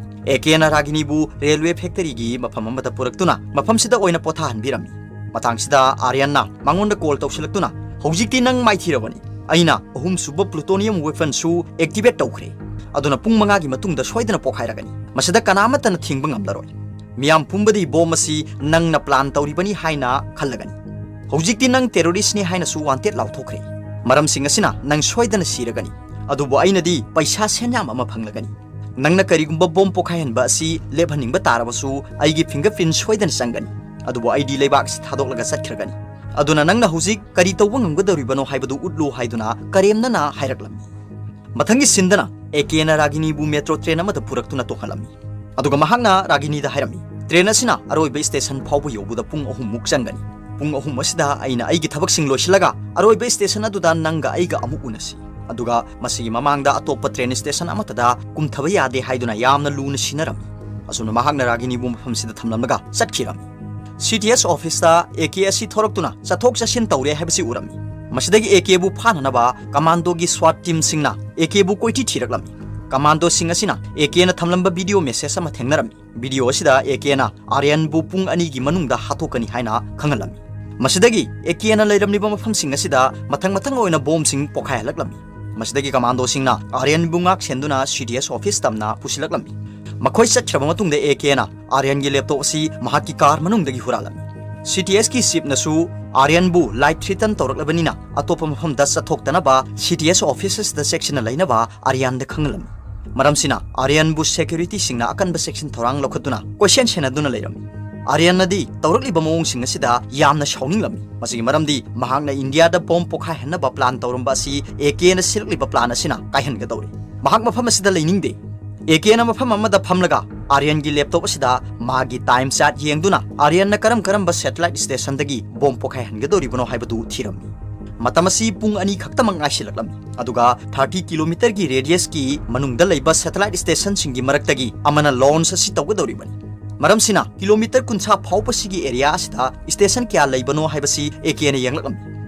ꯑꯦ ꯀꯦꯅ ꯔꯥꯒꯤꯅꯤꯕꯨ ꯔꯦꯜꯋꯦ ꯐꯦꯛꯇꯔꯤꯒꯤ ꯃꯐꯝ ꯑꯃꯗ ꯄꯨꯔꯛꯇꯨꯅ ꯃꯐꯝꯁꯤꯗ ꯑꯣꯏꯅ ꯄꯣꯊꯥꯍꯟꯕꯤꯔꯝꯃꯤ꯫ ꯃꯇꯥꯡꯁꯤꯗ ꯑꯥꯔꯌꯟꯅ ꯃꯉꯣꯟꯗ ꯀꯣꯜ ꯇꯧꯁꯤꯜꯂꯛꯇꯨꯅ, "ꯍꯧꯖꯤꯛꯇꯤ ꯅꯪ ꯃꯥꯏꯊꯤꯔꯕꯅꯤ꯫ ꯑꯩꯅ ꯑꯍꯨꯝꯁꯨꯕ ꯄ꯭ꯂꯨꯇꯣꯅꯤꯌꯝ ꯋꯦꯄꯟꯁꯨ ꯑꯦꯛꯇꯤꯚꯦꯠ ꯇꯧꯈ꯭ꯔꯦ꯫ ꯑꯗꯨꯅ ꯄꯨꯡ ꯃꯉꯥꯒꯤ ꯃꯇꯨꯡꯗ ꯁꯣꯏꯗꯅ ꯄꯣꯈꯥꯏꯔꯒꯅꯤ꯫ ꯃꯁꯤꯗ ꯀꯅꯥꯃꯠꯇꯅ ꯊꯤꯡꯕ ꯉꯝꯂꯔꯣꯏ꯫ ꯃꯤꯌꯥꯝ ꯄꯨꯝꯕꯗꯤ ꯕꯣꯝ ꯑꯁꯤ ꯅꯪꯅ ꯄ꯭ꯂꯥꯟ ꯇꯧꯔꯤꯕꯅꯤ ꯍꯥꯏꯅ ꯈꯜꯂꯒꯅꯤ꯫ ꯍꯧꯖꯤꯛꯇꯤ ꯅꯪ ꯇꯦꯔꯣꯔꯤꯁ꯭ꯠꯅꯤ ꯍꯥꯏꯅꯁꯨ ꯋꯥꯟꯇꯦꯗ ꯂꯥꯎꯊꯣꯛꯈ꯭ꯔꯦ꯫ ꯃꯔꯝꯁꯤꯡ ꯑꯁꯤꯅ ꯅꯪ ꯁꯣꯏꯗꯅ ꯁꯤꯔꯒꯅꯤ꯫ ꯑꯗꯨꯕꯨ ꯑꯩꯅꯗꯤ ꯄꯩꯁꯥ ꯁꯦꯟꯌꯥꯝ ꯑꯃ ꯐꯪꯂꯒꯅꯤ꯫ ꯅꯪꯅ ꯀꯔꯤꯒꯨꯝꯕ ꯕꯣꯝ ꯄꯣꯈꯥꯏꯍꯟꯕ ꯑꯁꯤ ꯂꯦꯞꯍꯟꯅꯤꯡꯕ ꯇꯥꯔꯕꯁꯨ ꯑꯩꯒꯤ ꯐꯤꯡꯒꯔ ꯄ꯭ꯔꯤꯟꯠ ꯁꯣꯏꯗꯅ ꯆꯪꯒꯅꯤ꯫ ꯑꯗꯨꯕꯨ ꯑꯩꯗꯤ ꯂꯩꯕꯥꯛ ꯑꯁꯤ ꯊꯥꯗꯣꯛꯂꯒ ꯆꯠꯈ꯭ꯔꯒꯅꯤ꯫ ꯑꯗꯨꯅ ꯅꯪꯅ ꯍꯧꯖꯤꯛ ꯀꯔꯤ ꯇꯧꯕ ꯉꯝꯒꯗꯧꯔꯤꯕꯅꯣ ꯍꯥꯏꯕꯗꯨ ꯎꯠꯂꯨ" ꯍꯥꯏꯗꯨꯅ ꯀꯔꯦꯝꯅꯅ ꯍꯥꯏꯔꯛꯂꯝꯃꯤ꯫ ꯃꯊꯪꯒꯤ ꯁꯤꯟꯗꯅ ꯑꯦ ꯀꯦꯅ ꯔꯥꯒꯤꯅꯤꯕꯨ ꯃꯦꯇ꯭ꯔꯣ ꯇ꯭ꯔꯦꯟ ꯑꯃꯗ ꯄꯨꯔꯛꯇꯨꯅ ꯇꯣꯡꯍꯜꯂꯝꯃꯤ꯫ ꯑꯗꯨꯒ ꯃꯍꯥꯛꯅ ꯔꯥꯒꯤꯅꯤꯗ ꯍꯥꯏꯔꯝꯃꯤ, "ꯇ꯭ꯔꯦꯟ ꯑꯁꯤꯅ ꯑꯔꯣꯏꯕ ꯁ꯭ꯇꯦꯁꯟ ꯐꯥꯎꯕ ꯌꯧꯕꯗ ꯄꯨꯡ ꯑꯍꯨꯝꯃꯨꯛ ꯆꯪꯒꯅꯤ꯫ ꯄꯨꯡ ꯑꯍꯨꯝ ꯑꯁꯤꯗ ꯑꯩꯅ ꯑꯩꯒꯤ ꯊꯕꯛꯁꯤꯡ ꯂꯣꯏꯁꯤꯜꯂꯒ ꯑꯔꯣꯏꯕ ꯁ꯭ꯇꯦꯁꯟ ꯑꯗꯨꯗ ꯅꯪꯒ ꯑꯩꯒ ꯑꯃꯨꯛ ꯎꯅꯁꯤ꯫ ꯑꯗꯨꯒ ꯃꯁꯤꯒꯤ ꯃꯃꯥꯡꯗ ꯑꯇꯣꯞꯄ ꯇ꯭ꯔꯦꯟ ꯁ꯭ꯇꯦꯁꯟ ꯑꯃꯠꯇꯗ ꯀꯨꯝꯊꯕ ꯌꯥꯗꯦ" ꯍꯥꯏꯗꯨꯅ ꯌꯥꯝꯅ ꯂꯨꯅ ꯁꯤꯟꯅꯔꯝꯃꯤ꯫ ꯑꯁꯨꯝꯅ ꯃꯍꯥꯛꯅ ꯔꯥꯒꯤꯅꯤꯕꯨ ꯃꯐꯝꯁꯤꯗ ꯊꯝꯂꯝꯂꯒ ꯆꯠꯈꯤꯔꯝꯃꯤ꯫ ꯁꯤ ꯇꯤ ꯑꯦꯁ ꯑꯣꯐꯤꯁꯇ ꯑꯦ ꯀꯦ ꯑꯁꯤ ꯊꯣꯔꯛꯇꯨꯅ ꯆꯠꯊꯣꯛ ꯆꯠꯁꯤꯟ ꯇꯧꯔꯦ ꯍꯥꯏꯕꯁꯤ ꯎꯔꯝꯃꯤ꯫ ꯃꯁꯤꯗꯒꯤ ꯑꯦ ꯀꯦꯕꯨ ꯐꯥꯅꯅꯕ ꯀꯃꯥꯟꯗꯣꯒꯤ ꯁ꯭ꯋꯥꯠ ꯇꯤꯝꯁꯤꯡꯅ ꯑꯦ ꯀꯦꯕꯨ ꯀꯣꯏꯊꯤ ꯊꯤꯔꯛꯂꯝꯃꯤ꯫ ꯀꯃꯥꯟꯗꯣꯁꯤꯡ ꯑꯁꯤꯅ ꯑꯦ ꯀꯦꯅ ꯊꯝꯂꯝꯕ ꯚꯤꯗꯤꯑꯣ ꯃꯦꯁꯦꯖ ꯑꯃ ꯊꯦꯡꯅꯔꯝꯃꯤ꯫ ꯚꯤꯗꯤꯑꯣ ꯑꯁꯤꯗ ꯑꯦ ꯀꯦꯅ ꯑꯥꯔꯌꯟꯕꯨ ꯄꯨꯡ ꯑꯅꯤꯒꯤ ꯃꯅꯨꯡꯗ ꯍꯥꯠꯇꯣꯛꯀꯅꯤ ꯍꯥꯏꯅ ꯈꯪꯍꯜꯂꯝꯃꯤ꯫ ꯃꯁꯤꯗꯒꯤ ꯑꯦ ꯀꯦꯅ ꯂꯩꯔꯝꯂꯤꯕ ꯃꯐꯝꯁꯤꯡ ꯑꯁꯤꯗ ꯃꯊꯪ ꯃꯊꯪ ꯑꯣꯏꯅ ꯕꯣꯝꯁꯤꯡ ꯄꯣꯈꯥꯏꯍꯜꯂꯛꯂꯝꯃꯤ꯫ ꯃꯁꯤꯗꯒꯤ ꯀꯃꯥꯟꯗꯣꯁꯤꯡꯅ ꯑꯥꯔꯌꯟꯕꯨ ꯉꯥꯛ ꯁꯦꯟꯗꯨꯅ ꯁꯤ ꯇꯤ ꯑꯦꯁ ꯑꯣꯐꯤꯁ ꯇꯝꯅ ꯄꯨꯁꯤꯜꯂꯛꯂꯝꯃꯤ꯫ ꯃꯈꯣꯏ ꯆꯠꯈ꯭ꯔꯕ ꯃꯇꯨꯡꯗ ꯑꯦ ꯀꯦꯅ ꯑꯥꯔꯌꯟꯒꯤ ꯂꯦꯞꯇꯣꯞ ꯑꯁꯤ ꯃꯍꯥꯛꯀꯤ ꯀꯥꯔ ꯃꯅꯨꯡꯗꯒꯤ ꯍꯨꯔꯥꯜꯂꯝꯃꯤ꯫ ꯁꯤ ꯇꯤ ꯑꯦꯁꯀꯤ ꯆꯤꯞꯅꯁꯨ ꯑꯥꯔꯌꯟꯕꯨ ꯂꯥꯏꯐ ꯊ꯭ꯔꯤꯇꯟ ꯇꯧꯔꯛꯂꯕꯅꯤꯅ ꯑꯇꯣꯞꯄ ꯃꯐꯝꯗ ꯆꯠꯊꯣꯛꯇꯅꯕ ꯁꯤ ꯇꯤ ꯑꯦꯁ ꯑꯣꯐꯤꯁ ꯑꯁꯤꯗ ꯆꯦꯛꯁꯤꯟꯅ ꯂꯩꯅꯕ ꯑꯥꯔꯌꯟꯗ ꯈꯪꯍꯜꯂꯝꯃꯤ꯫ ꯃꯔꯝꯁꯤꯅ ꯑꯥꯔꯌꯟꯕꯨ ꯁꯦꯀ꯭ꯌꯨꯔꯤꯇꯤꯁꯤꯡꯅ ꯑꯀꯟꯕ ꯆꯦꯛꯁꯤꯟ ꯊꯧꯔꯥꯡ ꯂꯧꯈꯠꯇꯨꯅ ꯀꯣꯏꯁꯦꯟ ꯁꯦꯟꯅꯗꯨꯅ ꯂꯩꯔꯝꯃꯤ꯫ ꯑꯥꯔꯌꯟꯅꯗꯤ ꯇꯧꯔꯛꯂꯤꯕ ꯃꯑꯣꯡꯁꯤꯡ ꯑꯁꯤꯗ ꯌꯥꯝꯅ ꯁꯥꯎꯅꯤꯡꯂꯝꯃꯤ꯫ ꯃꯁꯤꯒꯤ ꯃꯔꯝꯗꯤ ꯃꯍꯥꯛꯅ ꯏꯟꯗꯤꯌꯥꯗ ꯕꯣꯝ ꯄꯣꯈꯥꯏꯍꯟꯅꯕ ꯄ꯭ꯂꯥꯟ ꯇꯧꯔꯝꯕ ꯑꯁꯤ ꯑꯦ ꯀꯦꯅ ꯁꯤꯜꯂꯛꯂꯤꯕ ꯄ꯭ꯂꯥꯟ ꯑꯁꯤꯅ ꯀꯥꯏꯍꯟꯒꯗꯧꯔꯤ꯫ ꯃꯍꯥꯛ ꯃꯐꯝ ꯑꯁꯤꯗ ꯂꯩꯅꯤꯡꯗꯦ꯫ ꯑꯦ ꯀꯦꯅ ꯃꯐꯝ ꯑꯃꯗ ꯐꯝꯂꯒ ꯑꯥꯔꯌꯟꯒꯤ ꯂꯦꯞꯇꯣꯞ ꯑꯁꯤꯗ ꯃꯥꯒꯤ ꯇꯥꯏꯝ ꯆꯥꯔꯠ ꯌꯦꯡꯗꯨꯅ ꯑꯥꯔꯌꯟꯅ ꯀꯔꯝ ꯀꯔꯝꯕ ꯁꯦꯇꯦꯂꯥꯏꯠ ꯁ꯭ꯇꯦꯁꯟꯗꯒꯤ ꯕꯣꯝ ꯄꯣꯈꯥꯏꯍꯟꯒꯗꯧꯔꯤꯕꯅꯣ ꯍꯥꯏꯕꯗꯨ ꯊꯤꯔꯝꯃꯤ꯫ ꯃꯇꯝ ꯑꯁꯤ ꯄꯨꯡ ꯑꯅꯤ ꯈꯛꯇꯃꯛ ꯉꯥꯏꯁꯤꯜꯂꯛꯂꯝꯃꯤ꯫ ꯑꯗꯨꯒ ꯊꯥꯔꯇꯤ ꯀꯤꯂꯣꯃꯤꯇꯔꯒꯤ ꯔꯦꯗꯤꯌꯁꯀꯤ ꯃꯅꯨꯡꯗ ꯂꯩꯕ ꯁꯦꯇꯦꯂꯥꯏꯠ ꯁ꯭ꯇꯦꯁꯟꯁꯤꯡꯒꯤ ꯃꯔꯛꯇꯒꯤ ꯑꯃꯅ ꯂꯣꯟꯆ ꯑꯁꯤ ꯇꯧꯒꯗꯧꯔꯤꯕꯅꯤ꯫ ꯃꯔꯝꯁꯤꯅ ꯀꯤꯂꯣꯃꯤꯇꯔ ꯀꯨꯟꯊ꯭ꯔꯥ ꯐꯥꯎꯕꯁꯤꯒꯤ ꯑꯦꯔꯤꯌꯥ ꯑꯁꯤꯗ ꯁ꯭ꯇꯦꯁꯟ ꯀꯌꯥ ꯂꯩꯕꯅꯣ ꯍꯥꯏꯕꯁꯤ ꯑꯦ ꯀꯦꯅ ꯌꯦꯡꯂꯛꯂꯝꯃꯤ꯫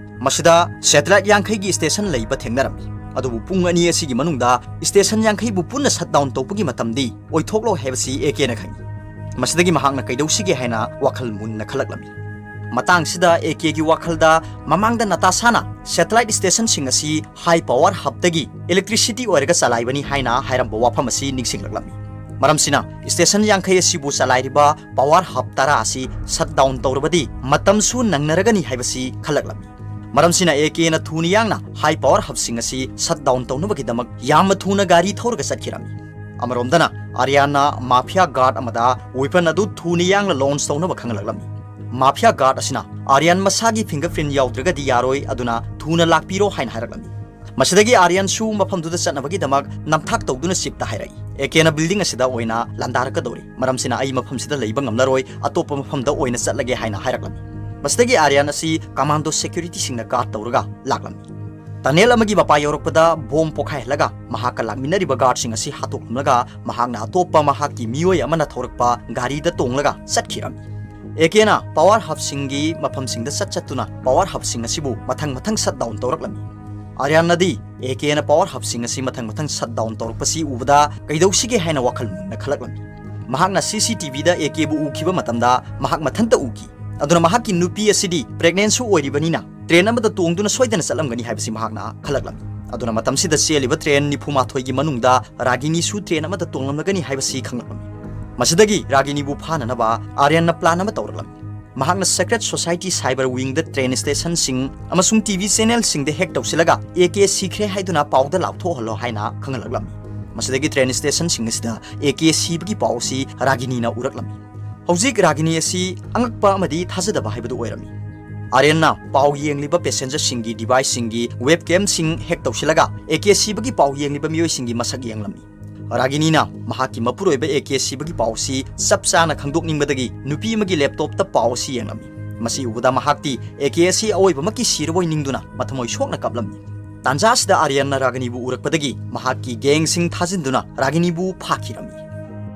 ꯃꯁꯤꯗ ꯁꯦꯇꯦꯂꯥꯏꯠ ꯌꯥꯡꯈꯩꯒꯤ ꯁ꯭ꯇꯦꯁꯟ ꯂꯩꯕ ꯊꯦꯡꯅꯔꯝꯃꯤ꯫ ꯑꯗꯨꯕꯨ ꯄꯨꯡ ꯑꯅꯤ ꯑꯁꯤꯒꯤ ꯃꯅꯨꯡꯗ ꯁ꯭ꯇꯦꯁꯟ ꯌꯥꯡꯈꯩꯕꯨ ꯄꯨꯟꯅ ꯁꯠ ꯗꯥꯎꯟ ꯇꯧꯕꯒꯤ ꯃꯇꯝꯗꯤ ꯑꯣꯏꯊꯣꯛꯂꯣꯏ ꯍꯥꯏꯕꯁꯤ ꯑꯦ ꯀꯦꯅ ꯈꯪꯏ꯫ ꯃꯁꯤꯗꯒꯤ ꯃꯍꯥꯛꯅ ꯀꯩꯗꯧꯁꯤꯒꯦ ꯍꯥꯏꯅ ꯋꯥꯈꯜ ꯃꯨꯟꯅ ꯈꯜꯂꯛꯂꯝꯃꯤ꯫ ꯃꯇꯥꯡꯁꯤꯗ ꯑꯦ ꯀꯦꯒꯤ ꯋꯥꯈꯜꯗ ꯃꯃꯥꯡꯗ ꯅꯇꯥꯁꯥꯅ ꯁꯦꯇꯦꯂꯥꯏꯠ ꯁ꯭ꯇꯦꯁꯟꯁꯤꯡ ꯑꯁꯤ ꯍꯥꯏ ꯄꯥꯋꯔ ꯍꯕꯇꯒꯤ ꯏꯂꯦꯛꯇ꯭ꯔꯤꯁꯤꯇꯤ ꯑꯣꯏꯔꯒ ꯆꯂꯥꯏꯕꯅꯤ ꯍꯥꯏꯅ ꯍꯥꯏꯔꯝꯕ ꯋꯥꯐꯝ ꯑꯁꯤ ꯅꯤꯡꯁꯤꯡꯂꯛꯂꯝꯃꯤ꯫ ꯃꯔꯝꯁꯤꯅ ꯁ꯭ꯇꯦꯁꯟ ꯌꯥꯡꯈꯩ ꯑꯁꯤꯕꯨ ꯆꯂꯥꯏꯔꯤꯕ ꯄꯥꯋꯔ ꯍꯕ ꯇꯔꯥ ꯑꯁꯤ ꯁꯠ ꯗꯥꯎꯟ ꯇꯧꯔꯕꯗꯤ ꯃꯇꯝꯁꯨ ꯅꯪꯅꯔꯒꯅꯤ ꯍꯥꯏꯕꯁꯤ ꯈꯜꯂꯛꯂꯝꯃꯤ꯫ ꯃꯔꯝꯁꯤꯅ ꯑꯦ ꯀꯦꯅ ꯊꯨꯅ ꯌꯥꯡꯅ ꯍꯥꯏ ꯄꯥꯋꯔ ꯍꯕꯁꯤꯡ ꯑꯁꯤ ꯁꯠ ꯗꯥꯎꯟ ꯇꯧꯅꯕꯒꯤꯗꯃꯛ ꯌꯥꯝꯅ ꯊꯨꯅ ꯒꯥꯔꯤ ꯊꯧꯔꯒ ꯆꯠꯈꯤꯔꯝꯃꯤ꯫ ꯑꯃꯔꯣꯝꯗꯅ ꯑꯥꯔꯌꯟꯅ ꯃꯥꯐꯤꯌꯥ ꯒꯥꯔꯗ ꯑꯃꯗ ꯋꯦꯄꯟ ꯑꯗꯨ ꯊꯨꯅ ꯌꯥꯡꯅ ꯂꯣꯟꯆ ꯇꯧꯅꯕ ꯈꯪꯍꯜꯂꯛꯂꯝꯃꯤ꯫ ꯃꯥꯐꯤꯌꯥ ꯒꯥꯔꯗ ꯑꯁꯤꯅ ꯑꯥꯔꯌꯟ ꯃꯁꯥꯒꯤ ꯐꯤꯡꯒꯔ ꯄ꯭ꯔꯤꯟ ꯌꯥꯎꯗ꯭ꯔꯒꯗꯤ ꯌꯥꯔꯣꯏ, ꯑꯗꯨꯅ ꯊꯨꯅ ꯂꯥꯛꯄꯤꯔꯣ ꯍꯥꯏꯅ ꯍꯥꯏꯔꯛꯂꯝꯃꯤ꯫ ꯃꯁꯤꯗꯒꯤ ꯑꯥꯔꯌꯟꯁꯨ ꯃꯐꯝꯗꯨꯗ ꯆꯠꯅꯕꯒꯤꯗꯃꯛ ꯅꯝꯊꯥꯛ ꯇꯧꯗꯨꯅ ꯆꯤꯞꯇ ꯍꯥꯏꯔꯛꯏ, "ꯑꯦ ꯀꯦꯅ ꯕꯤꯜꯗꯤꯡ ꯑꯁꯤꯗ ꯑꯣꯏꯅ ꯂꯥꯟꯗꯥꯔꯛꯀꯗꯧꯔꯤ, ꯃꯔꯝꯁꯤꯅ ꯑꯩ ꯃꯐꯝꯁꯤꯗ ꯂꯩꯕ ꯉꯝꯂꯔꯣꯏ, ꯑꯇꯣꯞꯄ ꯃꯐꯝꯗ ꯑꯣꯏꯅ ꯆꯠꯂꯒꯦ" ꯍꯥꯏꯅ ꯍꯥꯏꯔꯛꯂꯝꯃꯤ꯫ ꯃꯁꯤꯗꯒꯤ ꯑꯥꯔꯌꯟ ꯑꯁꯤ ꯀꯃꯥꯟꯗꯣ ꯁꯦꯀ꯭ꯌꯨꯔꯤꯇꯤꯁꯤꯡꯅ ꯒꯥꯔꯗ ꯇꯧꯔꯒ ꯂꯥꯛꯂꯝꯃꯤ꯫ ꯇꯅꯦꯜ ꯑꯃꯒꯤ ꯃꯄꯥ ꯌꯧꯔꯛꯄꯗ ꯕꯣꯝ ꯄꯣꯈꯥꯏꯍꯜꯂꯒ ꯃꯍꯥꯛꯀ ꯂꯥꯛꯃꯤꯟꯅꯔꯤꯕ ꯒꯥꯔꯗꯁꯤꯡ ꯑꯁꯤ ꯍꯥꯠꯇꯣꯛꯂꯝꯂꯒ ꯃꯍꯥꯛꯅ ꯑꯇꯣꯞꯄ ꯃꯍꯥꯛꯀꯤ ꯃꯤꯑꯣꯏ ꯑꯃꯅ ꯊꯧꯔꯛꯄ ꯒꯥꯔꯤꯗ ꯇꯣꯡꯂꯒ ꯆꯠꯈꯤꯔꯝꯃꯤ꯫ ꯑꯦ ꯀꯦꯅ power hubꯁꯤꯡꯒꯤ ꯃꯐꯝꯁꯤꯡꯗ ꯆꯠ ꯆꯠꯇꯨꯅ power hubꯁꯤꯡ ꯑꯁꯤꯕꯨ ꯃꯊꯪ ꯃꯊꯪ shut down ꯇꯧꯔꯛꯂꯝꯃꯤ꯫ ꯑꯥꯔꯌꯟꯅꯗꯤ ꯑꯦ ꯀꯦꯅ power hubꯁꯤꯡ ꯑꯁꯤ ꯃꯊꯪ ꯃꯊꯪ shut down ꯇꯧꯔꯛꯄꯁꯤ ꯎꯕꯗ ꯀꯩꯗꯧꯁꯤꯒꯦ ꯍꯥꯏꯅ ꯋꯥꯈꯜ ꯃꯨꯟꯅ ꯈꯜꯂꯛꯂꯝꯃꯤ꯫ ꯃꯍꯥꯛꯅ ꯁꯤ ꯁꯤ ꯇꯤ ꯚꯤꯗ ꯑꯦ ꯀꯦꯕꯨ ꯎꯈꯤꯕ ꯃꯇꯝꯗ ꯃꯍꯥꯛ ꯃꯊꯟꯇ ꯎꯈꯤ꯫ ꯑꯗꯨꯅ ꯃꯍꯥꯛꯀꯤ ꯅꯨꯄꯤ ꯑꯁꯤꯗꯤ pregnantꯁꯨ ꯑꯣꯏꯔꯤꯕꯅꯤꯅ train ꯑꯃꯗ ꯇꯣꯡꯗꯨꯅ ꯁꯣꯏꯗꯅ ꯆꯠꯂꯝꯒꯅꯤ ꯍꯥꯏꯕꯁꯤ ꯃꯍꯥꯛꯅ ꯈꯜꯂꯛꯂꯝꯃꯤ꯫ ꯑꯗꯨꯅ ꯃꯇꯝꯁꯤꯗ ꯆꯦꯜꯂꯤꯕ train ꯅꯤꯐꯨ ꯃꯥꯊꯣꯏꯒꯤ ꯃꯅꯨꯡꯗ ꯔꯥꯒꯤꯅꯤꯁꯨ train ꯑꯃꯗ ꯇꯣꯡꯂꯝꯂꯒꯅꯤ ꯍꯥꯏꯕꯁꯤ ꯈꯪꯂꯛꯂꯝꯃꯤ꯫ ꯃꯁꯤꯗꯒꯤ ꯔꯥꯒꯤꯅꯤꯕꯨ ꯐꯥꯅꯅꯕ ꯑꯥꯔꯌꯟꯅ plan ꯑꯃ ꯇꯧꯔꯛꯂꯝꯃꯤ꯫ ꯃꯍꯥꯛꯅ secret society cyber wingꯗ train stationꯁꯤꯡ ꯑꯃꯁꯨꯡ ꯇꯤ ꯚꯤ channelꯁꯤꯡꯗ hack ꯇꯧꯁꯤꯜꯂꯒ ꯑꯦ ꯀꯦ ꯁꯤꯈ꯭ꯔꯦ ꯍꯥꯏꯗꯨꯅ ꯄꯥꯎꯗ ꯂꯥꯎꯊꯣꯛꯍꯜꯂꯣ ꯍꯥꯏꯅ ꯈꯪꯍꯜꯂꯛꯂꯝꯃꯤ꯫ ꯃꯁꯤꯗꯒꯤ train stationꯁꯤꯡ ꯑꯁꯤꯗ ꯑꯦ ꯀꯦ ꯁꯤꯕꯒꯤ ꯄꯥꯎ ꯑꯁꯤ ꯔꯥꯒꯤꯅꯤꯅ ꯎꯔꯛꯂꯝꯃꯤ꯫ ꯍꯧꯖꯤꯛ ꯔꯥꯒꯤꯅꯤ ꯑꯁꯤ ꯑꯉꯛꯄ ꯑꯃꯗꯤ ꯊꯥꯖꯗꯕ ꯍꯥꯏꯕꯗꯨ ꯑꯣꯏꯔꯝꯃꯤ꯫ ꯑꯥꯔꯌꯟꯅ ꯄꯥꯎ ꯌꯦꯡꯂꯤꯕ passengerꯁꯤꯡꯒꯤ deviceꯁꯤꯡꯒꯤ webcamꯁꯤꯡ hack ꯇꯧꯁꯤꯜꯂꯒ ꯑꯦ ꯀꯦ ꯁꯤꯕꯒꯤ ꯄꯥꯎ ꯌꯦꯡꯂꯤꯕ ꯃꯤꯑꯣꯏꯁꯤꯡꯒꯤ ꯃꯁꯛ ꯌꯦꯡꯂꯝꯃꯤ꯫ ꯔꯥꯒꯤꯅꯤꯅ ꯃꯍꯥꯛꯀꯤ ꯃꯄꯨꯔꯣꯏꯕ ꯑꯦ ꯀꯦ ꯁꯤꯕꯒꯤ ꯄꯥꯎ ꯑꯁꯤ ꯆꯞ ꯆꯥꯅ ꯈꯪꯗꯣꯛꯅꯤꯡꯕꯗꯒꯤ ꯅꯨꯄꯤ ꯑꯃꯒꯤ laptopꯇ ꯄꯥꯎ ꯑꯁꯤ ꯌꯦꯡꯂꯝꯃꯤ꯫ ꯃꯁꯤ ꯎꯕꯗ ꯃꯍꯥꯛꯇꯤ ꯑꯦ ꯀꯦ ꯑꯁꯤ ꯑꯑꯣꯏꯕꯃꯛꯀꯤ ꯁꯤꯔꯕꯣꯏ ꯅꯤꯡꯗꯨꯅ ꯃꯊꯃꯣꯏ ꯁꯣꯛꯅ ꯀꯞꯂꯝꯃꯤ꯫ ꯇꯥꯟꯖꯥ ꯑꯁꯤꯗ ꯑꯥꯔꯌꯟꯅ ꯔꯥꯒꯤꯅꯤꯕꯨ ꯎꯔꯛꯄꯗꯒꯤ ꯃꯍꯥꯛꯀꯤ gangꯁꯤꯡ ꯊꯥꯖꯤꯟꯗꯨꯅ ꯔꯥꯒꯤꯅꯤꯕꯨ ꯐꯥꯈꯤꯔꯝꯃꯤ꯫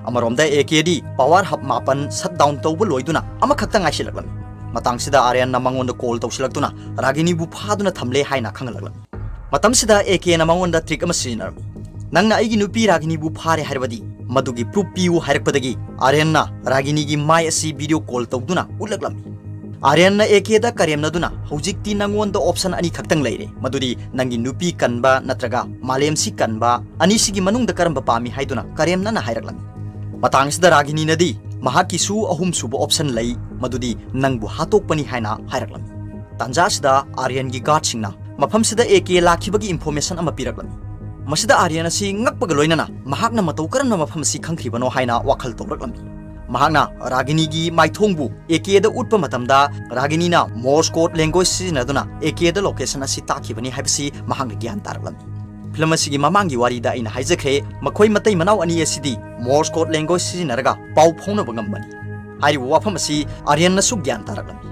ꯑꯃꯔꯣꯝꯗ ꯑꯦ ꯀꯦꯗꯤ power hub ꯃꯥꯄꯟ shut down ꯇꯧꯕ ꯂꯣꯏꯗꯨꯅ ꯑꯃꯈꯛꯇ ꯉꯥꯏꯁꯤꯜꯂꯛꯂꯝꯃꯤ꯫ ꯃꯇꯥꯡꯁꯤꯗ ꯑꯥꯔꯌꯟꯅ ꯃꯉꯣꯟꯗ call ꯇꯧꯁꯤꯜꯂꯛꯇꯨꯅ ꯔꯥꯒꯤꯅꯤꯕꯨ ꯐꯥꯗꯨꯅ ꯊꯝꯂꯦ ꯍꯥꯏꯅ ꯈꯪꯍꯜꯂꯛꯂꯝꯃꯤ꯫ ꯃꯇꯝꯁꯤꯗ ꯑꯦ ꯀꯦꯅ ꯃꯉꯣꯟꯗ trick ꯑꯃ ꯁꯤꯖꯤꯟꯅꯔꯝꯃꯤ꯫ "ꯅꯪꯅ ꯑꯩꯒꯤ ꯅꯨꯄꯤ ꯔꯥꯒꯤꯅꯤꯕꯨ ꯐꯥꯔꯦ ꯍꯥꯏꯔꯕꯗꯤ ꯃꯗꯨꯒꯤ proof ꯄꯤꯌꯨ" ꯍꯥꯏꯔꯛꯄꯗꯒꯤ ꯑꯥꯔꯌꯟꯅ ꯔꯥꯒꯤꯅꯤꯒꯤ ꯃꯥꯏ ꯑꯁꯤ video call ꯇꯧꯗꯨꯅ ꯎꯠꯂꯛꯂꯝꯃꯤ꯫ ꯑꯥꯔꯌꯟꯅ ꯑꯦ ꯀꯦꯗ ꯀꯔꯦꯝꯅꯗꯨꯅ, "ꯍꯧꯖꯤꯛꯇꯤ ꯅꯪꯉꯣꯟꯗ option ꯑꯅꯤꯈꯛꯇꯪ ꯂꯩꯔꯦ, ꯃꯗꯨꯗꯤ ꯅꯪꯒꯤ ꯅꯨꯄꯤ ꯀꯟꯕ ꯅꯠꯇ꯭ꯔꯒ ꯃꯥꯂꯦꯝꯁꯤ ꯀꯟꯕ, ꯑꯅꯤꯁꯤꯒꯤ ꯃꯅꯨꯡꯗ ꯀꯔꯝꯕ ꯄꯥꯝꯃꯤ?" ꯍꯥꯏꯗꯨꯅ ꯀꯔꯦꯝꯅꯅ ꯍꯥꯏꯔꯛꯂꯝꯃꯤ꯫ ꯃꯇꯥꯡꯁꯤꯗ ꯔꯥꯒꯤꯅꯤꯅꯗꯤ ꯃꯍꯥꯛꯀꯤꯁꯨ ꯑꯍꯨꯝꯁꯨꯕ option ꯂꯩ, ꯃꯗꯨꯗꯤ ꯅꯪꯕꯨ ꯍꯥꯠꯇꯣꯛꯄꯅꯤ ꯍꯥꯏꯅ ꯍꯥꯏꯔꯛꯂꯝꯃꯤ꯫ ꯇꯥꯟꯖꯥꯁꯤꯗ ꯑꯥꯔꯌꯟꯒꯤ guardꯁꯤꯡꯅ ꯃꯐꯝꯁꯤꯗ ꯑꯦ ꯀꯦ ꯂꯥꯛꯈꯤꯕꯒꯤ information ꯑꯃ ꯄꯤꯔꯛꯂꯝꯃꯤ꯫ ꯃꯁꯤꯗ ꯑꯥꯔꯌꯟ ꯑꯁꯤ ꯉꯛꯄꯒ ꯂꯣꯏꯅꯅ ꯃꯍꯥꯛꯅ ꯃꯇꯧ ꯀꯔꯝꯅ ꯃꯐꯝ ꯑꯁꯤ ꯈꯪꯈ꯭ꯔꯤꯕꯅꯣ ꯍꯥꯏꯅ ꯋꯥꯈꯜ ꯇꯧꯔꯛꯂꯝꯃꯤ꯫ ꯃꯍꯥꯛꯅ ꯔꯥꯒꯤꯅꯤꯒꯤ ꯃꯥꯏꯊꯣꯡꯕꯨ ꯑꯦ ꯀꯦꯗ ꯎꯠꯄ ꯃꯇꯝꯗ ꯔꯥꯒꯤꯅꯤꯅ Morse code language ꯁꯤꯖꯤꯟꯅꯗꯨꯅ ꯑꯦ ꯀꯦꯗ location ꯑꯁꯤ ꯇꯥꯛꯈꯤꯕꯅꯤ ꯍꯥꯏꯕꯁꯤ ꯃꯍꯥꯛꯅ ꯒ꯭ꯌꯥꯟ ꯇꯥꯔꯛꯂꯝꯃꯤ꯫ Film ꯑꯁꯤꯒꯤ ꯃꯃꯥꯡꯒꯤ ꯋꯥꯔꯤꯗ ꯑꯩꯅ ꯍꯥꯏꯖꯈ꯭ꯔꯦ, ꯃꯈꯣꯏ ꯃꯇꯩ ꯃꯅꯥꯎ ꯑꯅꯤ ꯑꯁꯤꯗꯤ Morse code language ꯁꯤꯖꯤꯟꯅꯔꯒ ꯄꯥꯎ ꯐꯥꯎꯅꯕ ꯉꯝꯕꯅꯤ꯫ ꯍꯥꯏꯔꯤꯕ ꯋꯥꯐꯝ ꯑꯁꯤ ꯑꯥꯔꯌꯟꯅꯁꯨ ꯒ꯭ꯌꯥꯟ ꯇꯥꯔꯛꯂꯝꯃꯤ꯫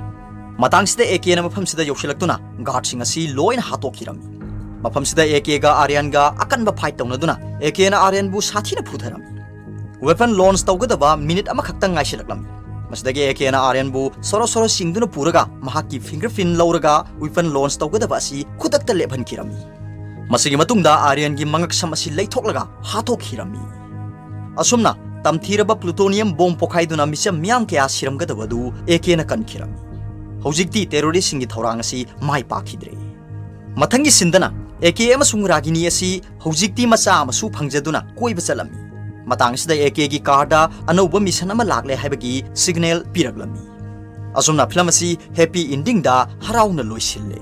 ꯃꯇꯥꯡꯁꯤꯗ ꯑꯦ ꯀꯦꯅ ꯃꯐꯝꯁꯤꯗ ꯌꯧꯁꯤꯜꯂꯛꯇꯨꯅ guardꯁꯤꯡ ꯑꯁꯤ ꯂꯣꯏꯅ ꯍꯥꯠꯇꯣꯛꯈꯤꯔꯝꯃꯤ꯫ ꯃꯐꯝꯁꯤꯗ ꯑꯦ ꯀꯦꯒ ꯑꯥꯔꯌꯟꯒ ꯑꯀꯟꯕ fight ꯇꯧꯅꯗꯨꯅ ꯑꯦ ꯀꯦꯅ ꯑꯥꯔꯌꯟꯕꯨ ꯁꯥꯊꯤꯅ ꯐꯨꯊꯔꯝꯃꯤ꯫ Weapon launch ꯇꯧꯒꯗꯕ minute ꯑꯃꯈꯛꯇꯪ ꯉꯥꯏꯁꯤꯜꯂꯛꯂꯝꯃꯤ꯫ ꯃꯁꯤꯗꯒꯤ ꯑꯦ ꯀꯦꯅ ꯑꯥꯔꯌꯟꯕꯨ ꯁꯣꯔꯣ ꯁꯣꯔꯣ ꯆꯤꯡꯗꯨꯅ ꯄꯨꯔꯒ ꯃꯍꯥꯛꯀꯤ ꯐꯤꯡꯒꯔ ꯄ꯭ꯔꯤꯟ ꯂꯧꯔꯒ ꯋꯤꯄꯟ ꯂꯣꯟꯆ ꯇꯧꯒꯗꯕ ꯑꯁꯤ ꯈꯨꯗꯛꯇ ꯂꯦꯞꯍꯟꯈꯤꯔꯝꯃꯤ꯫ ꯃꯁꯤꯒꯤ ꯃꯇꯨꯡꯗ ꯑꯥꯔꯌꯟꯒꯤ ꯃꯉꯛꯁꯝ ꯑꯁꯤ ꯂꯩꯊꯣꯛꯂꯒ ꯍꯥꯠꯇꯣꯛꯈꯤꯔꯝꯃꯤ꯫ ꯑꯁꯨꯝꯅ ꯇꯝꯊꯤꯔꯕ ꯄ꯭ꯂꯨꯇꯣꯅꯤꯌꯝ ꯕꯣꯝ ꯄꯣꯈꯥꯏꯗꯨꯅ ꯃꯤꯆꯝ ꯃꯤꯌꯥꯝ ꯀꯌꯥ ꯁꯤꯔꯝꯒꯗꯕ ꯑꯗꯨ ꯑꯦ ꯀꯦꯅ ꯀꯟꯈꯤꯔꯝꯃꯤ꯫ ꯍꯧꯖꯤꯛꯇꯤ ꯇꯦꯔꯣꯔꯤꯁꯁꯤꯡꯒꯤ ꯊꯧꯔꯥꯡ ꯑꯁꯤ ꯃꯥꯏ ꯄꯥꯛꯈꯤꯗ꯭ꯔꯦ꯫ ꯃꯊꯪꯒꯤ ꯁꯤꯟꯗꯅ ꯑꯦ ꯀꯦ ꯑꯃꯁꯨꯡ ꯔꯥꯒꯤꯅꯤ ꯑꯁꯤ ꯍꯧꯖꯤꯛꯇꯤ ꯃꯆꯥ ꯑꯃꯁꯨ ꯐꯪꯖꯗꯨꯅ ꯀꯣꯏꯕ ꯆꯠꯂꯝꯃꯤ꯫ ꯃꯇꯥꯡ ꯑꯁꯤꯗ ꯑꯦ ꯀꯦꯒꯤ ꯀꯥꯔꯗ ꯑꯅꯧꯕ ꯃꯤꯁꯟ ꯑꯃ ꯂꯥꯛꯂꯦ ꯍꯥꯏꯕꯒꯤ ꯁꯤꯒꯅꯦꯜ ꯄꯤꯔꯛꯂꯝꯃꯤ꯫ ꯑꯁꯨꯝꯅ ꯐꯤꯂꯝ ꯑꯁꯤ ꯍꯦꯄꯤ ꯏꯟꯗꯤꯡꯗ ꯍꯔꯥꯎꯅ ꯂꯣꯏꯁꯤꯜꯂꯦ꯫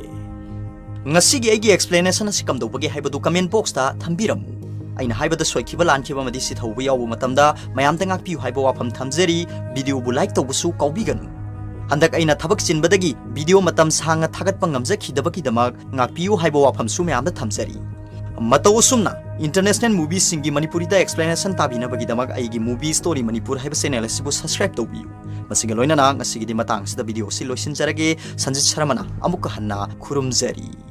ꯉꯁꯤꯒꯤ ꯑꯩꯒꯤ ꯑꯦꯛꯁꯄ꯭ꯂꯦꯅꯦꯁꯟ ꯑꯁꯤ ꯀꯝꯗꯧꯕꯒꯦ ꯍꯥꯏꯕꯗꯨ ꯀꯃꯦꯟ ꯕꯣꯛꯁꯇ ꯊꯝꯕꯤꯔꯝꯃꯨ꯫ ꯑꯩꯅ ꯍꯥꯏꯕꯗ ꯁꯣꯏꯈꯤꯕ ꯂꯥꯟꯈꯤꯕ ꯑꯃꯗꯤ ꯁꯤꯊꯧꯕ ꯌꯥꯎꯕ ꯃꯇꯝꯗ ꯃꯌꯥꯝꯗ ꯉꯥꯛꯄꯤꯌꯨ ꯍꯥꯏꯕ ꯋꯥꯐꯝ ꯊꯝꯖꯔꯤ꯫ ꯚꯤꯗꯤꯑꯣꯕꯨ ꯂꯥꯏꯛ ꯇꯧꯕꯁꯨ ꯀꯥꯎꯕꯤꯒꯅꯨ꯫ ꯍꯟꯗꯛ ꯑꯩꯅ ꯊꯕꯛ ꯆꯤꯟꯕꯗꯒꯤ ꯚꯤꯗꯤꯑꯣ ꯃꯇꯝ ꯁꯥꯡꯅ ꯊꯥꯒꯠꯄ ꯉꯝꯖꯈꯤꯗꯕꯒꯤꯗꯃꯛ ꯉꯥꯛꯄꯤꯌꯨ ꯍꯥꯏꯕ ꯋꯥꯐꯝꯁꯨ ꯃꯌꯥꯝꯗ ꯊꯝꯖꯔꯤ꯫ ꯃꯇꯧ ꯑꯁꯨꯝꯅ ꯏꯟꯇꯔꯅꯦꯁꯅꯦꯜ ꯃꯨꯚꯤꯁꯤꯡꯒꯤ ꯃꯅꯤꯄꯨꯔꯤꯗ ꯑꯦꯛꯁꯄ꯭ꯂꯦꯅꯦꯁꯟ ꯇꯥꯕꯤꯅꯕꯒꯤꯗꯃꯛ ꯑꯩꯒꯤ ꯃꯨꯚꯤ ꯁ꯭ꯇꯣꯔꯤ ꯃꯅꯤꯄꯨꯔ ꯍꯥꯏꯕ ꯆꯦꯅꯦꯜ ꯑꯁꯤꯕꯨ ꯁꯕꯁꯀ꯭ꯔꯥꯏꯕ ꯇꯧꯕꯤꯌꯨ꯫ ꯃꯁꯤꯒ ꯂꯣꯏꯅꯅ ꯉꯁꯤꯒꯤꯗꯤ ꯃꯇꯥꯡ ꯑꯁꯤꯗ ꯚꯤꯗꯤꯑꯣ ꯑꯁꯤ ꯂꯣꯏꯁꯤꯟꯖꯔꯒꯦ꯫ ꯁꯟꯖꯤꯠ ꯁꯔꯃꯅ ꯑꯃꯨꯛꯀ ꯍꯟꯅ ꯈꯨꯔꯨꯝꯖꯔꯤ꯫